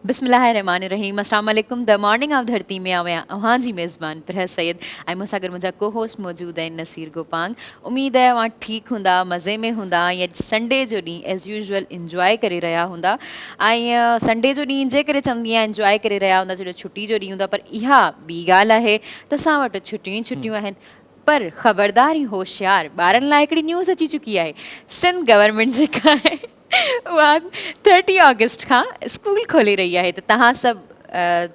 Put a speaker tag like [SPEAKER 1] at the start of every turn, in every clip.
[SPEAKER 1] بسم الله الرحمٰن الرحيم السلام عليڪم the morning of ڌرتي ۾ آئون آهيان اوهان جي ميزبان پرهه سيد ۽ مون سان گڏ منهنجا ڪو هوسٽ موجود آهن نصير گوپانگ اميد آهي اوهان ٺيڪ هوندا مزي ۾ هوندا ۽ اڄ سنڊي جو ڏينهن ايز يوزول انجواء ڪري رهيا هوندا ۽ سنڊي جو ڏينهن جي ڪري چوندي آهيان انجواء ڪري رهيا هوندا ڇو جو ڇٽي جو ڏينهن هوندو آهي پر اها ٻي ڳالهه آهي ته اسان وٽ ڇٽيون ئي ڇٽيون آهن پر خبردار ۽ هوشيار ٻارن لاء هڪڙي نيوز اچي چڪي آهي سنڌ گورنمينٽ جيڪا آهي اها ٿرٽي آگسٽ کان اسڪول کولي رهي آهي ته توهان سڀ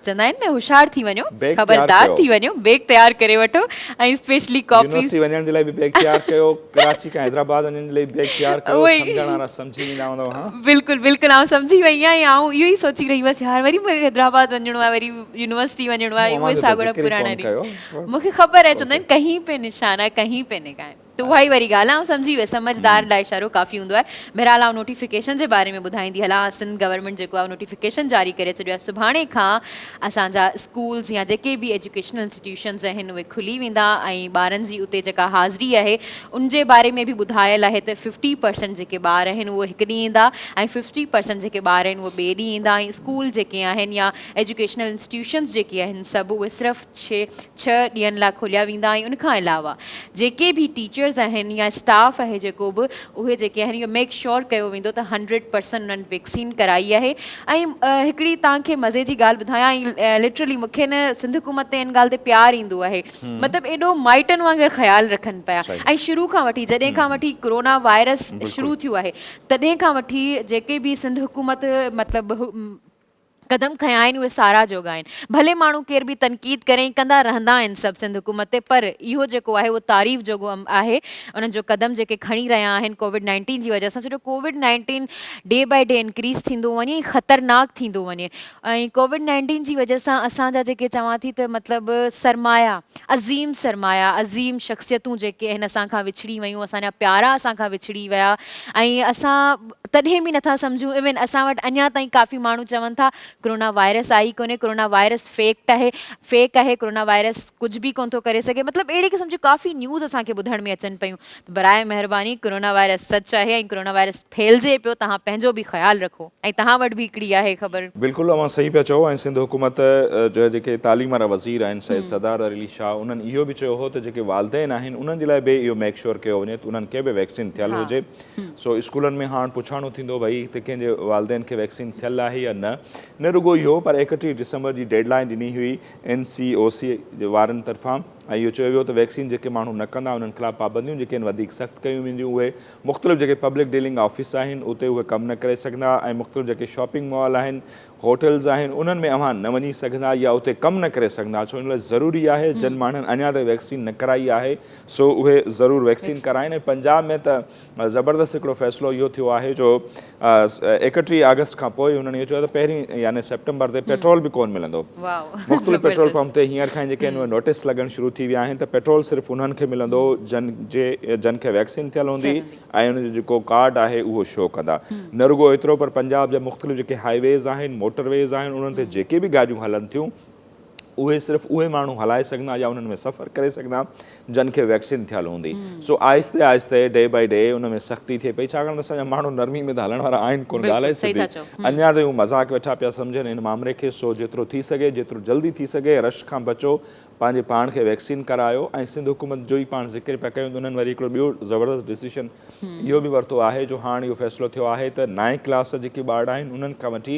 [SPEAKER 1] چوندا آهن نه هوشيار ٿي وڃو خبردار ٿي وڃو بيگ تيار ڪري وٺو ۽ اسپيشلي ڪاپيز
[SPEAKER 2] يونيورسٽي وڃڻ جي لاء به بيگ تيار ڪيو ڪراچي کان حيدرآباد وڃڻ جي لاء بيگ تيار ڪيو سمجهڻ وارا سمجهي ويندا هوندا ها
[SPEAKER 1] بلڪل بلڪل آئون سمجهي وئي آهيان ۽ آئون اهو ئي سوچي رهي هئس يار وري مونکي حيدرآباد وڃڻو آهي وري يونيورسٽي وڃڻو آهي اهي ساڳيا پراڻا ڏينهن مونکي خبر آهي چوندا آهن ڪهين پي نشانا ڪهين پي نگاهه ته اها ئي وري ڳالهه آئون سمجهي ويس سمجهدار لاء اشارو ڪافي هوندو آهي. بهرحال آئون نوٽيفڪيشن جي باري ۾ ٻڌائيندي هلان سنڌ گورنمينٽ جيڪو آهي نوٽيفڪيشن جاري ڪري ڇڏيو آهي سڀاڻي کان اسان جا اسڪولز يا جيڪي به ايجوڪيشنل انسٽيٽيوشنز آهن اهي کلي ويندا ۽ ٻارن جي اتي جيڪا حاضري آهي ان جي باري ۾ به ٻڌايل آهي ته ففٽي پرسنٽ جيڪي ٻار آهن اهي هڪ ڏينهن ايندا ۽ ففٽي پرسنٽ جيڪي ٻار آهن اهي ٻئي ڏينهن ايندا ۽ اسڪول جيڪي آهن يا ايجوڪيشنل انسٽيٽيوشنز جيڪي آهن سڀ اهي صرف ڇهه ڏينهن لاء کوليا ويندا ۽ ان کان علاوه جيڪي به ٽيچرز آهن يا اسٽاف آهي جيڪو به اهي جيڪي آهن اهو ميڪ شور ڪيو ويندو ته هنڊريڊ پرسنٽ انهن ويڪسين ڪرائي آهي ۽ هڪڙي توهان کي مزي جي ڳالهه ٻڌايان ۽ لٽرلي مون کي نه سنڌ حڪومت تي ان ڳالهه تي پيار ايندو آهي مطلب ايڏو مائٽن وانگر خيال رکن پيا ۽ شروع کان وٺي جڏهن کان وٺي ڪرونا وائرس شروع ٿيو آهي تڏهن کان وٺي جيڪي به سنڌ حڪومت مطلب قدم کنيا آهن اهي ساراهه جوڳا آهن. ڀلي ماڻهو ڪير به تنقيد ڪري ۽ ڪندا رهندا آهن سڀ سنڌ حڪومت تي پر اهو جيڪو آهي اهو تعريف جوڳو آهي انهن جو قدم جيڪي کڻي رهيا آهن ڪووڊ نائنٽين جي وجه سان ڇو جو Covid 19 day by day increase ٿيندو وڃي ۽ خطرناڪ ٿيندو وڃي ۽ ڪووڊ نائنٽين جي وجه سان اسان جا جيڪي چوان ٿي ته مطلب سرمايا عظيم سرمايا عظيم شخصيتون جيڪي آهن اسان کان وڇڙي ويون اسان جا پيارا اسان کان وڇڙي ويا ۽ اسان تڏهن به نٿا سمجهون ايون اسان وٽ اڃا تائين ڪافي ماڻهو چون ٿا ڪرونا وائرس آئي ڪونهي ڪرونا وائرس فيڪٽ آهي فيڪ آهي ڪرونا وائرس ڪجهه به ڪونه ٿو ڪري سگهي مطلب اهڙي قسم جون ڪافي نيوز اسان کي ٻڌڻ ۾ اچن پيون ته براء مهرباني ڪرونا وائرس سچ آهي ۽ ڪرونا وائرس ڦهلجي پيو توهان پنهنجو به خيال رکو ۽ توهان وٽ به هڪڙي آهي خبر.
[SPEAKER 2] بلڪل اوهان صحيح پيا چئو ۽ سنڌ حڪومت جا جيڪي تعليم وارا وزير آهن سيد سردار علي شاهه انهن اهو به چيو هو ته جيڪي والدين آهن انهن جي لاء به اهو ميڪ شوئر ڪيو وڃي ته انهن کي به ويڪسين ٿيل هجي سو اسڪولن ۾ هاڻ پڇاڻو ٿيندو ڀئي ته ڪنهن جي والدين کي ويڪسين ٿيل آهي يا نه. نه رڳو اهو پر 31 ڊسمبر جي ڊيڊ لائين ڏني هئي اين سي او سي وارن طرفان ۽ اهو چيو ويو ته ويڪسين جيڪي ماڻهو نه ڪندا انهن خلاف پابنديون جيڪي آهن وڌيڪ سخت ڪيون وينديون اهي مختلف جيڪي پبلڪ ڊيلنگ آفيس آهن اتي اهي ڪم نه ڪري سگهندا ۽ مختلف جيڪي شاپنگ مال آهن هوٽلز آهن انهن ۾ اوهان نه وڃي سگهندا يا اتي ڪم نه ڪري سگهندا ڇو ان لاء ضروري آهي جن ماڻهن اڃا تائين ويڪسين نه ڪرائي آهي سو اهي ضرور ويڪسين ڪرائين ۽ پنجاب ۾ ته زبردست هڪڙو فيصلو اهو ٿيو آهي جو 31 آگسٽ کان پوء هنن اهو چيو ته پهرين يعني سيپٽمبر تي پيٽرول به ڪون ملندو مختلف پيٽرول پمپ تي هينئر کان جيڪي آهن اهي نوٽيس لڳڻ شروع ٿي ويا آهن ته پيٽرول صرف انهن کي ملندو جن جي جن کي ويڪسين ٿيل هوندي ۽ ان جو جيڪو ڪارڊ آهي اهو شو ڪندا. نه رڳو ايترو پر پنجاب جا مختلف جيڪي هاء ويز آهن، موٽر ويز آهن انهن تي جيڪي به گاڏيون هلن ٿيون اهي صرف اهي ماڻهو هلائي سگهندا يا انهن ۾ سفر ڪري سگهندا جن کي ويڪسين ٿيل هوندي. سو آهستي آهستي ڊي بائي ڊي ان ۾ سختي ٿئي پئي ڇاڪاڻ ته اسان جا ماڻهو نرمي ۾ ته هلڻ وارا آهن ڪونه ڳالهه آهي سڌي اڃا تائين هو مذاق ويٺا پيا سمجهن ان مامري کي سو جيترو ٿي سگهي جيترو جلدي ٿي سگهي رش کان بچو پنهنجي پاڻ کي ويڪسين ڪرايو ۽ سنڌ حڪومت جو ئي پاڻ ذڪر پيا ڪيون ته انهن وري هڪڙو ٻيو زبردست ڊسيشن اهو به ورتو آهي جو هاڻ اهو فيصلو ٿيو آهي ته نائين ڪلاس جا جيڪي ٻارڙا آهن انهن کان وٺي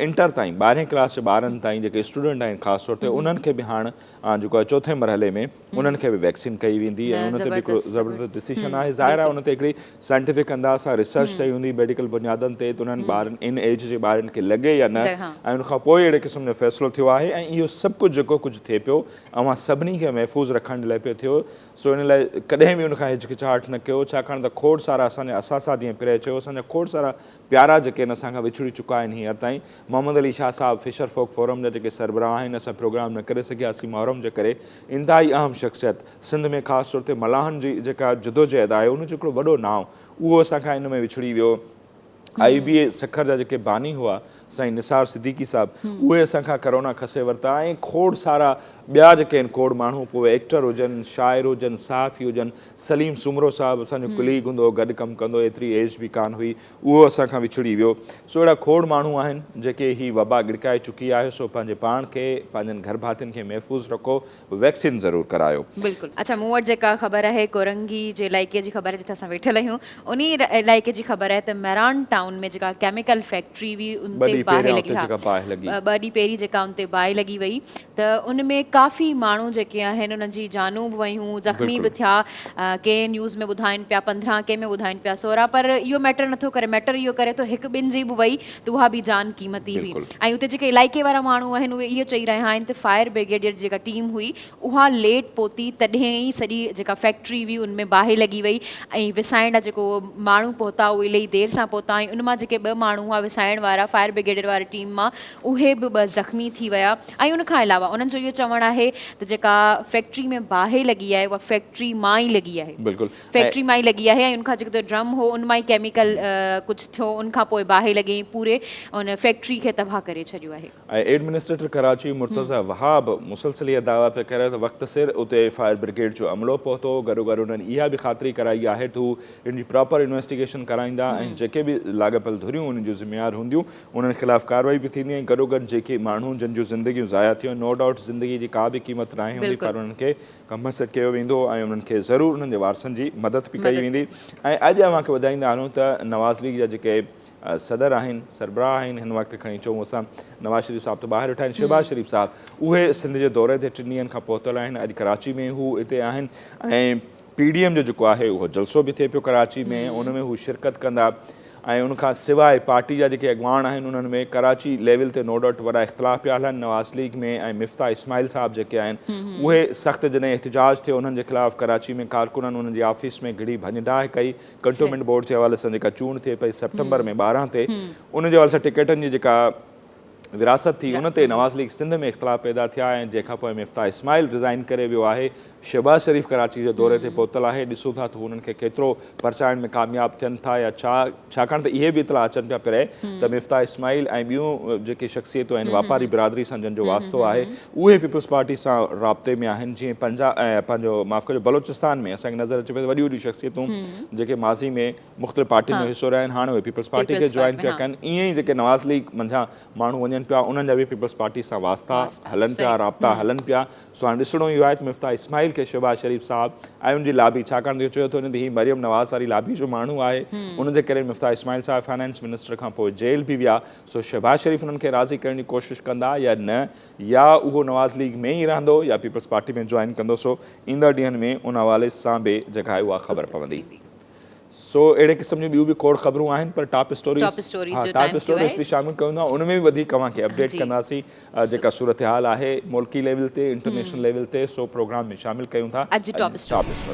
[SPEAKER 2] انٽر تائين ٻارهين ڪلاس جي ٻارن تائين جيڪي اسٽوڊنٽ آهن خاص طور تي انهن کي به هاڻ جيڪو آهي چوٿين مرحلي ۾ انهن کي به ويڪسين ڪئي ويندي ۽ ان تي به هڪڙو زبردست ڊسيشن آهي ظاهر آهي ان تي هڪڙي سائنٽيفڪ انداز سان ريسرچ ٿي هوندي ميڊيڪل بنيادن تي ته انهن ٻارن ان ايج جي ٻارن کي لڳي يا نه ۽ ان کان پوء اهڙي قسم جو فيصلو ٿيو آهي ۽ اهو سڀ ڪجهه جيڪو ڪجهه ٿئي پيو اوهان سڀني کي محفوظ رکڻ جي لاء پيو ٿيو سو ان لاء ڪڏهن به ان کان هچڪچاهٽ نه ڪيو ڇاڪاڻ ته کوڙ سارا اسان جا اثاثا جيئن پرهه چيو اسان جا کوڙ سارا پيارا جيڪي آهن اسان کان وڇڙي چڪا آهن هينئر تائين محمد علي شاهه صاحب فشر فوڪ فورم جا جيڪي سربراهه آهن اسان پروگرام نه ڪري سگهياسين محرم جي ڪري انتهائي اهم شخصيت سنڌ ۾ خاص طور تي ملاحن جي جيڪا جدوجهد آهي ان جو هڪڙو وڏو نانء اهو اسان کان ان ۾ وڇڙي ويو. آئي بي اي سکر جا جيڪي باني هئا سائين نثار صديقي صاحب اهي اسان کان ڪرونا کسي ورتا ۽ کوڙ سارا ٻيا جيڪي آهن کوڙ ماڻهو پوء ايڪٽر هجن، شاعر هجن، صحافي هجن، سليم سومرو صاحب اسان جو ڪليگ هوندو هو گڏ ڪم ڪندو هو ايتري ايج به ڪانه هئي اهو اسان کان وڇڙي ويو سو اهڙا کوڙ ماڻهو آهن جيڪي هي وبا ڳڙڪائي چڪي آهي سو پنهنجي پاڻ کي پنهنجن گهر ڀاتين کي محفوظ رکو ويڪسين ضرور ڪرايو.
[SPEAKER 1] بلڪل اڇا مون وٽ جيڪا خبر آهي ڪورنگي جي علائقي جي خبر آهي جتي اسان ويٺل آهيون انهي علائقي جي خبر آهي ته ميران ٽائون ۾ جيڪا ڪيميڪل فيڪٽري هئي ان تي باهه لڳي ها ٻه ڏينهن پهرين جيڪا ان تي باهه لڳي وئي ته ان ۾ ڪافي ماڻهو جيڪي آهن انهن جي جانون به ويون زخمي به ٿيا ڪي نيوز ۾ ٻڌائين پيا 15 ڪنهن ۾ ٻڌائين پيا 16 پر اهو ميٽر نٿو ڪري ميٽر اهو ڪري ٿو هڪ ٻن جي به وئي ته اها به جان قيمتي هئي ۽ اتي جيڪي علائقي وارا ماڻهو آهن اهي اهو چئي رهيا آهن ته فائر برگيڊيئر جي جيڪا ٽيم هئي اها ليٽ پهتي تڏهن ئي سڄي جيڪا فيڪٽري هئي ان ۾ باهه لڳي وئي ۽ وسائڻ لاء جيڪو ماڻهو پهتا اهي الائي دير سان پهتا ۽ ان مان جيڪي ٻه ماڻهو هئا وسائڻ وارا فائر برگيڊيئر واري ٽيم مان اهي به ٻه زخمي ٿي ويا ۽ ان کان علاوه انهن جو اهو چوڻ آهي ته جيڪا فيڪٽري ۾ باهه لڳي آهي اها فيڪٽري مان ئي لڳي آهي
[SPEAKER 2] بلڪل
[SPEAKER 1] فيڪٽري مان ئي لڳي آهي ۽ ان کان جيڪو ڊرم هو ان مان ئي ڪيميڪل ڪجهه ٿيو ان کان پوء باهه لڳي ۽ پوري ان فيڪٽري کي تباهه ڪري ڇڏيو آهي.
[SPEAKER 2] ۽ ايڊمنسٽريٽر ڪراچي مرتضيٰ وهاب مسلسل اها دعويٰ پيو ڪري ته وقت سر اتي فائر برگيڊ جو عملو پهتو گڏوگڏ انهن اها به خاطري ڪرائي آهي ته هو ان جي پراپر انويسٽيگيشن ڪرائيندا ۽ جيڪي به لاڳاپيل ڌريون ان جون ذميوار هونديون انهن خلاف ڪارروائي به ٿيندي ۽ گڏوگڏ جيڪي ماڻهو جن جون زندگيون ضايع ٿيون نو ڊائوٽ زندگي جي ڪا به قيمت ناهي هوندي پر انهن کي ڪمپنسيٽ ڪيو ويندو ۽ انهن کي ضرور انهن جي وارثن جي مدد به ڪئي ويندي ۽ اڄ اوهان کي ٻڌائيندا هلون ته نواز ليگ جا جيڪي صدر آهن سربراهه آهن هن وقت کڻي چئون اسان نواز شريف صاحب ته ٻاهر ويٺا آهن شهباز شريف صاحب اهي سنڌ جي دوري تي ٽن ڏينهن کان پهتل آهن اڄ ڪراچي ۾ هو اتي آهن ۽ پي ڊي ايم جو جيڪو آهي اهو جلسو به ٿئي پيو ڪراچي ۾ ان ۾ هو شرڪت ڪندا ۽ ان کان سواء پارٽي جا جيڪي اڳواڻ آهن انهن ۾ ڪراچي ليول تي نو ڊائوٽ وڏا اختلاف پيا هلن نواز ليگ ۾ ۽ مفتاح اسماعيل صاحب جيڪي آهن اهي سخت جڏهن احتجاج ٿيو انهن جي خلاف ڪراچي ۾ ڪارڪنن انهن جي آفيس ۾ گهڙي ڀڃ ڊاهه ڪئي ڪنٽومينٽ بورڊ جي حوالي سان جيڪا چونڊ ٿئي پئي سيپٽمبر ۾ 12 تي ان جي حوالي سان ٽڪيٽن جي جيڪا وراثت ٿي ان تي نواز ليگ سنڌ ۾ اختلاف پيدا ٿيا ۽ جنهن کان پوء مفتاح اسماعيل ريزائن ڪري ويو آهي شهباز شريف ڪراچي جي دوري تي پهتل آهي ڏسون ٿا ته هو انهن کي ڪيترو پرچائڻ ۾ ڪامياب ٿين ٿا يا ڇا ڇاڪاڻ ته اهي به اطلاع اچن پيا پري ته مفتاح اسماعيل ۽ ٻيون جيڪي شخصيتون آهن واپاري برادري سان جن جو واسطو آهي اهي پيپلز پارٽي سان رابطي ۾ آهن جيئن پنجاب پنهنجو معاف ڪجو بلوچستان ۾ اسان کي نظر اچي پيو ته وڏيون وڏيون شخصيتون جيڪي ماضي ۾ مختلف پارٽين جو حصو رهيا آهن هاڻ اهي پيپلز پارٽي کي جوائن پيا ڪن ائين ئي جيڪي نواز ليگ منجهان ماڻهو وڃن پيا انهن جا به پيپلز پارٽي سان واسطا هلن پيا رابطا هلن پيا سو هاڻ ڏسڻو اهو آهي ته مفتاح اسماعيل کي شهباز شريف صاحب ۽ ان جي لابي ڇاڪاڻ ته اهو چيو ٿو وڃي ته هي مريم نواز واري لابي جو ماڻهو آهي ان جي ڪري مفتاح اسماعيل صاحب فنانس منسٽر کان پوء جيل به ويا سو شهباز شريف انهن کي راضي ڪرڻ جي ڪوشش ڪندا يا نه يا اهو نواز ليگ ۾ ئي رهندو يا پيپلز پارٽي ۾ جوائن ڪندو سو ايندڙ ڏينهن ۾ ان حوالي سان به جيڪا آهي اها خبر پوندي. سو اهڙي قسم جون ٻيون به کوڙ خبرون آهن پر ٽاپ اسٽوريز ها ٽاپ اسٽوريز به شامل ڪيون ٿا ان ۾ به وڌيڪ اوهان کي اپڊيٽ ڪنداسين جيڪا صورتحال آهي ملڪي ليول تي انٽرنيشنل ليول تي سو پروگرام ۾ شامل ڪيون ٿا
[SPEAKER 1] اڄ ٽاپ اسٽوريز.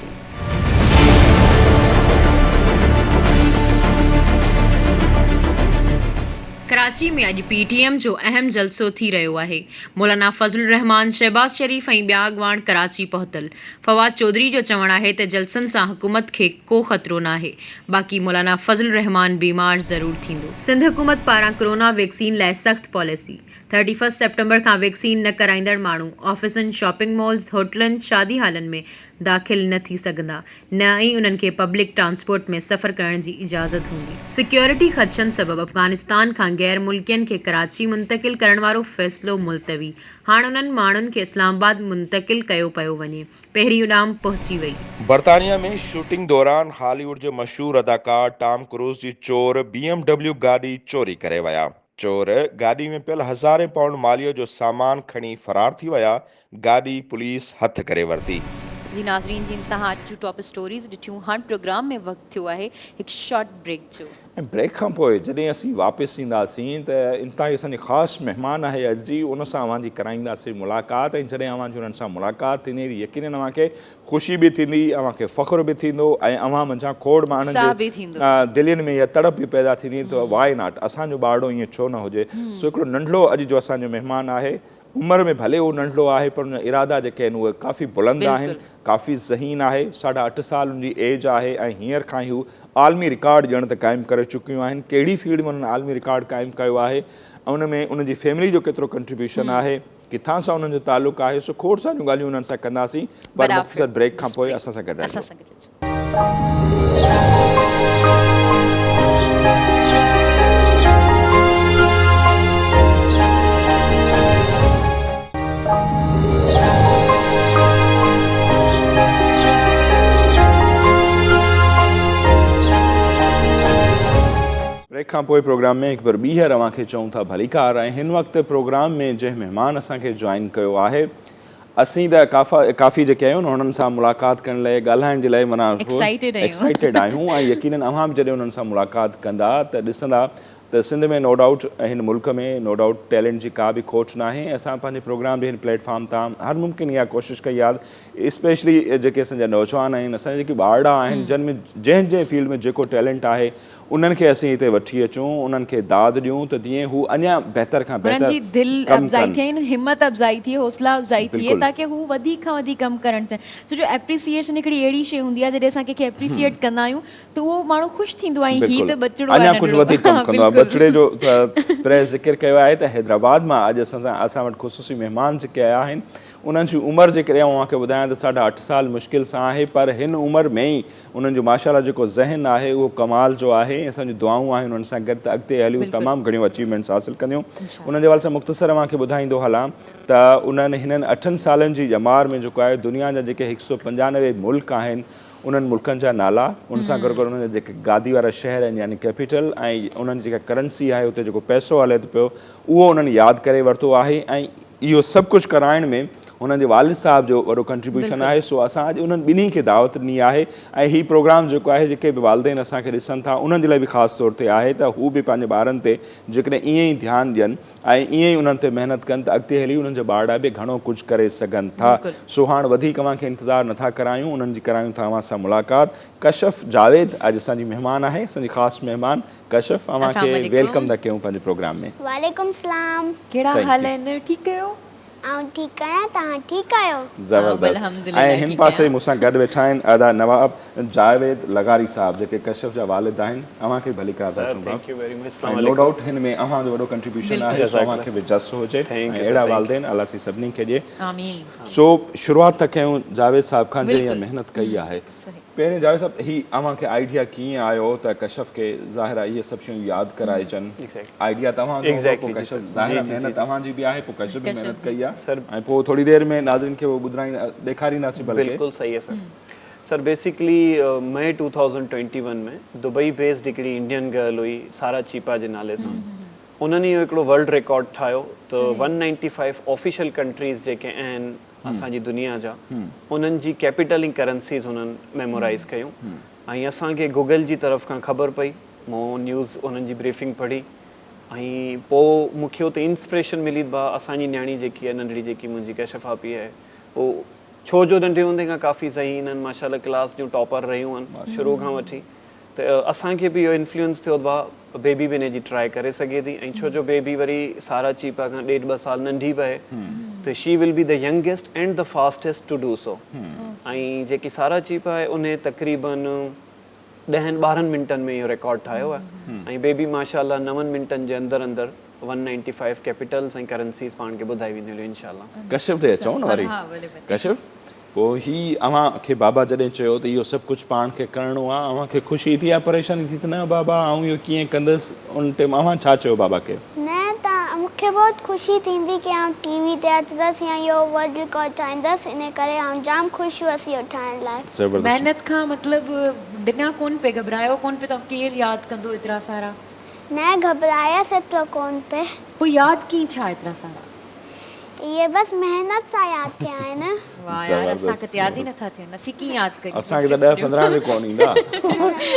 [SPEAKER 1] ڪراچي ۾ اڄ پي ٽي ايم جو اهم جلسو ٿي رهيو آهي، مولانا فضل الرحمان، شهباز شريف ۽ ٻيا اڳواڻ ڪراچي پهتل. فواد چوڌري جو چوڻ آهي ته جلسن سان حڪومت کي ڪو خطرو ناهي، باقي مولانا فضل الرحمان بيمار ضرور ٿيندو. سنڌ حڪومت پاران ڪرونا ويڪسين لاء سخت پاليسي، ٿرٽي فرسٽ سيپٽمبر کان ويڪسين نه ڪرائيندڙ ماڻهو آفيسن، شاپنگ مالز، هوٽلن، شادي هالن ۾ داخل نه ٿي سگهندا، نه ئي انهن کي پبلڪ ٽرانسپورٽ ۾ سفر ڪرڻ جي اجازت هوندي. سيڪيورٽي خدشن سبب افغانستان کان غير ملڪين کي ڪراچي منتقل ڪرڻ وارو فيصلو ملتوي، هاڻ انهن ماڻهن کي اسلام آباد منتقل ڪيو پيو وڃي، پهرين اڏام پهچي وئي.
[SPEAKER 2] برطانيا ۾ شوٽنگ دوران هالي ووڊ جي مشهور اداڪار ٽام ڪروز جي چور بي ايم ڊبليو گاڏي چوري ڪري ويا. چور گاڏي ۾ پيل هزارين پائونڊ ماليء جو سامان کڻي فرار ٿي ويا، گاڏي پوليس هٿ ڪري ورتي.
[SPEAKER 1] جي ناظرين جي توهان اڄ جون ٽاپ اسٽوريز ڏٺيون هاڻ پروگرام ۾ وقت ٿيو آهي هڪ شارٽ بريڪ جو.
[SPEAKER 2] ۽ بريڪ کان پوء جڏهن اسين واپس اينداسين ته انتهائي اسان جي خاص مهمان آهي اڄ جي ان سان اوهان جي ڪرائينداسين ملاقات ۽ جڏهن اوهان جي انهن سان ملاقات ٿيندي ته يقينن اوهان کي خوشي به ٿيندي اوهان کي فخر به ٿيندو ۽ اوهان منجهان کوڙ ماڻهن جي دلين ۾ اها تڙپ به پيدا ٿيندي ته وائي not اسان جو ٻارڙو ائين ڇو نه هجي سو هڪڙو ننڍڙو اڄ جو اسان جو مهمان آهي عمر ۾ ڀلي هو ننڍڙو آهي پر ان جا ارادا جيڪي آهن اهي ڪافي بلند آهن، ڪافي ذهين آهي، ساڍا اٺ سال ان جي ايج آهي ۽ هينئر کان ئي هو عالمي رڪارڊ ڄڻ ته قائم ڪري چڪيون آهن، ڪهڙي فيلڊ ۾ انهن عالمي رڪارڊ قائم ڪيو آهي ان ۾ ان جي فيملي جو ڪيترو ڪنٽريبيوشن آهي، ڪٿان سان انهن جو تعلق آهي سو کوڙ ساريون ڳالهيون انهن سان ڪنداسين پر مختصر بريڪ کان پوء اسان سان گڏ رهجو. بريڪ کان پوء پروگرام ۾ هڪ ڀيرو ٻيهر اوهان کي چئون ٿا ڀليڪار ۽ هن وقت پروگرام ۾ جنهن مهمان اسان کي جوائن ڪيو آهي اسين ته ڪافا ڪافي جيڪي آهيون انهن سان ملاقات ڪرڻ لاء ڳالهائڻ جي لاء معنيٰ ايڪسائيٽيڊ آهيون ۽ يقينن اوهان به جڏهن انهن سان ملاقات ڪندا ته ڏسندا ته سنڌ ۾ نو ڊائوٽ هن ملڪ ۾ نو ڊائوٽ ٽيلنٽ جي ڪا به کوٽ ناهي اسان پنهنجي پروگرام جي هن پليٽ فارم تان هر ممڪن اها ڪوشش ڪئي آهي اسپيشلي جيڪي اسان جا نوجوان آهن اسان جا جيڪي ٻارڙا آهن جن ۾ جنهن جنهن فيلڊ ۾ جيڪو ٽيلنٽ آهي انهن کي اسين هتي وٺي اچون، انهن کي داد ڏيون ته جيئن هو اڃا بهتر کان
[SPEAKER 1] انهن
[SPEAKER 2] بهتر
[SPEAKER 1] جي دل
[SPEAKER 2] ڪم
[SPEAKER 1] افزائي
[SPEAKER 2] ڪن.
[SPEAKER 1] ٿئي ۽ همت افزائي ٿئي، حوصلا افزائي ٿئي
[SPEAKER 2] بلڪل.
[SPEAKER 1] تاڪه هو وڌيڪ کان وڌيڪ ڪم ڪرڻ چاهين. ڇو جو ايپريسيئيشن هڪڙي اهڙي شيء هوندي آهي جڏهن اسان ڪنهن کي ايپريسيئيٽ ڪندا آهيون ته اهو ماڻهو خوش ٿيندو آهي ۽ هي
[SPEAKER 2] بلڪل
[SPEAKER 1] ته ٻچڙو آهي
[SPEAKER 2] اڃا ڪجهه
[SPEAKER 1] ننڍڙو.
[SPEAKER 2] وڌيڪ ڪم ڪندو آهي.
[SPEAKER 1] بلڪل.
[SPEAKER 2] ٻچڙي جو ته پريس ذڪر ڪيو آهي ته حيدرآباد مان اڄ اسان سان اسان وٽ خصوصي مهمان جيڪي آيا آهن انهن جي عمر جيڪڏهن آئون اوهان کي ٻڌايان ته ساڍا اٺ سال مشڪل سان آهي پر هن عمر ۾ ئي انهن جو ماشاء الله جيڪو ذهن آهي اهو ڪمال جو آهي ۽ اسان جون دعائون آهن انهن سان گڏ ته اڳتي هلي هو تمام گهڻيون اچيومينٽس حاصل ڪنديون. انهن جي حوالي سان مختصر اوهان کي ٻڌائيندو هلان ته انهن هنن اٺن سالن جي ڄمار ۾ جيڪو آهي دنيا جا جيڪي هڪ سؤ پنجانوي ملڪ آهن انهن ملڪن جا نالا ان سان گڏوگڏ انهن جا جيڪي گادي وارا شهر آهن يعني ڪيپيٽل ۽ انهن جي جيڪا ڪرنسي آهي اتي جيڪو پئسو هلي ٿو پيو اهو انهن ياد ڪري ورتو آهي ۽ اهو سڀ ڪجهه ڪرائڻ ۾ هنن جي والد صاحب جو وڏو ڪنٽريبيوشن آهي سو اسان اڄ انهن ٻنهي کي دعوت ڏني آهي ۽ هي پروگرام جيڪو آهي جيڪي به والدين اسان کي ڏسن ٿا انهن جي لاء به خاص طور تي آهي ته هو به پنهنجي ٻارن تي جيڪڏهن ائين ئي ڌيان ڏين ۽ ائين ئي انهن تي محنت ڪن ته اڳتي هلي انهن جا ٻارڙا به گهڻو ڪجهه ڪري سگهن ٿا سو هاڻ وڌيڪ اوهان کي انتظار نٿا ڪرايون انهن جي ڪرايون ٿا اوهان سان ملاقات ڪشف جاويد اڄ اسان جي مهمان آهي اسان جي خاص مهمان ڪشف اوهان
[SPEAKER 1] السلام
[SPEAKER 2] کي
[SPEAKER 1] عليڪم.
[SPEAKER 2] Welcome ٿا ڪيون پنهنجي پروگرام ۾.
[SPEAKER 3] وعليڪم السلام.
[SPEAKER 1] ڪهڙا
[SPEAKER 2] Thank
[SPEAKER 1] حال
[SPEAKER 2] you.
[SPEAKER 1] آهن ٺيڪ آهيو.
[SPEAKER 3] آئون ٺيڪ آهيان توهان ٺيڪ آهيو.
[SPEAKER 1] آئون به
[SPEAKER 2] زبردست
[SPEAKER 1] الحمدلله
[SPEAKER 2] ۽ هن
[SPEAKER 1] ٺيڪ
[SPEAKER 2] پاسي
[SPEAKER 1] آهيان.
[SPEAKER 2] مون سان گڏ ويٺا آهن ادا نواب جاويد لغاري صاحب جيڪي ڪشف جا والد آهن اوهان کي به ڀليڪار ٿا
[SPEAKER 4] سر
[SPEAKER 2] چئون
[SPEAKER 4] thank you very much السلام
[SPEAKER 2] ۽ نو
[SPEAKER 4] عليڪم.
[SPEAKER 2] ڊائوٽ هن ۾ اوهان جو وڏو ڪنٽريبيوشن
[SPEAKER 1] بلڪل.
[SPEAKER 2] آهي سو
[SPEAKER 4] جزاڪ
[SPEAKER 2] اوهان
[SPEAKER 4] الله
[SPEAKER 2] کي به جس هجي
[SPEAKER 4] thank
[SPEAKER 2] ۽
[SPEAKER 4] you sir
[SPEAKER 2] اهڙا
[SPEAKER 4] thank you.
[SPEAKER 2] والدين الله سائين سڀني کي ڏي.
[SPEAKER 1] آمين.
[SPEAKER 2] سو شروعات ٿا ڪيون جاويد صاحب کان جنهن اها
[SPEAKER 1] بلڪل
[SPEAKER 2] محنت ڪئي آهي.
[SPEAKER 1] صحيح.
[SPEAKER 2] پهرين جاويد صاحب هي اوهان کي آئيڊيا ڪيئن آيو ته ڪشف کي ظاهر آهي اهي سڀ شيون ياد ڪرائجن آئيڊيا توهان جو هوندو پوء ڪشف ظاهر آهي محنت اوهان جي به آهي پوء ڪشف به محنت ڪئي آهي ۽ پوء ٿوري دير ۾ ناظرين کي اهو ٻڌرائيندا ڏيکارينداسين بلڪه.
[SPEAKER 4] بلڪل صحيح آهي سر سر بيسيڪلي مئي 2021 ۾ دبئي بيسڊ هڪڙي انڊين گرل هئي سارا چيپا جي نالي سان انهن اهو هڪڙو ورلڊ ريڪارڊ ٺاهيو ته 195 آفيشل ڪنٽريز جيڪي آهن اسان جي دنيا جا انهن جي ڪيپيٽل ۽ ڪرنسيز هنن ميمورائيز ڪيون ۽ اسان کي گوگل جي طرف کان خبر پئي مون نيوز انهن جي بريفنگ پڙهي ۽ پو مون کي اتي انسپريشن ملي ته ڀا اسان جي نياڻي جيڪي آهي ننڍڙي جيڪي منهنجي ڪشف آپي آهي هو ڇو جو ننڍي هوندي کان ڪافي ذهين آهن ماشاء الله ڪلاس جون ٽاپر رهيون آهن شروع کان وٺي ته اسان کي به اهو انفلوئنس ٿيو ته ڀا بيبي به ان جي ٽرائي ڪري سگهي ٿي ۽ ڇو جو بيبي وري سارا چيپا کان ڏيڍ ٻه سال ننڍي به آهي ته she will be the youngest and the fastest to do so ۽ جيڪي سارا چيپا آهي انهي تقريبن ڏهن ٻارهن منٽن ۾ اهو ريڪارڊ ٺاهيو آهي ۽ بيبي ماشاء الله نون منٽن جي اندر اندر one ninety five Capitals ۽ currencies پاڻ کي ٻڌائي وينديون هليون انشاء الله.
[SPEAKER 2] ڪشف ڏي اچون نه وري ڪشف پوء هي اوهان کي بابا جڏهن چيو ته اهو سڀ ڪجهه پاڻ کي ڪرڻو آهي اوهان کي خوشي ٿي يا پريشاني ٿي ته نه بابا آئون اهو ڪيئن ڪندس ان ٽيم اوهان ڇا چيو بابا کي؟
[SPEAKER 3] نه ته مون کي بهت خوشي ٿيندي ڪي آئون ٽي وي تي اچندس يا اهو ورلڊ رڪارڊ ٺاهيندس انهي ڪري آئون جام خوش هئس اهو ٺاهڻ لاء.
[SPEAKER 2] زبردست.
[SPEAKER 1] محنت کان مطلب ڊنا ڪون پئي گهٻرايو ڪون پئي ته ڪير ياد ڪندو ايترا سارا.
[SPEAKER 3] نه گهٻرايس ايترو ڪون پئي.
[SPEAKER 1] پوء ياد ڪيئن ٿيا ايترا سارا؟
[SPEAKER 3] اهي بس محنت سان ياد ٿيا آهن.
[SPEAKER 1] واه يار اسان کي ته ياد ئي نٿا ٿين اسين ڪيئن ياد ڪريون.
[SPEAKER 2] اسان کي ته ڏهه پندرهن به ڪون ايندا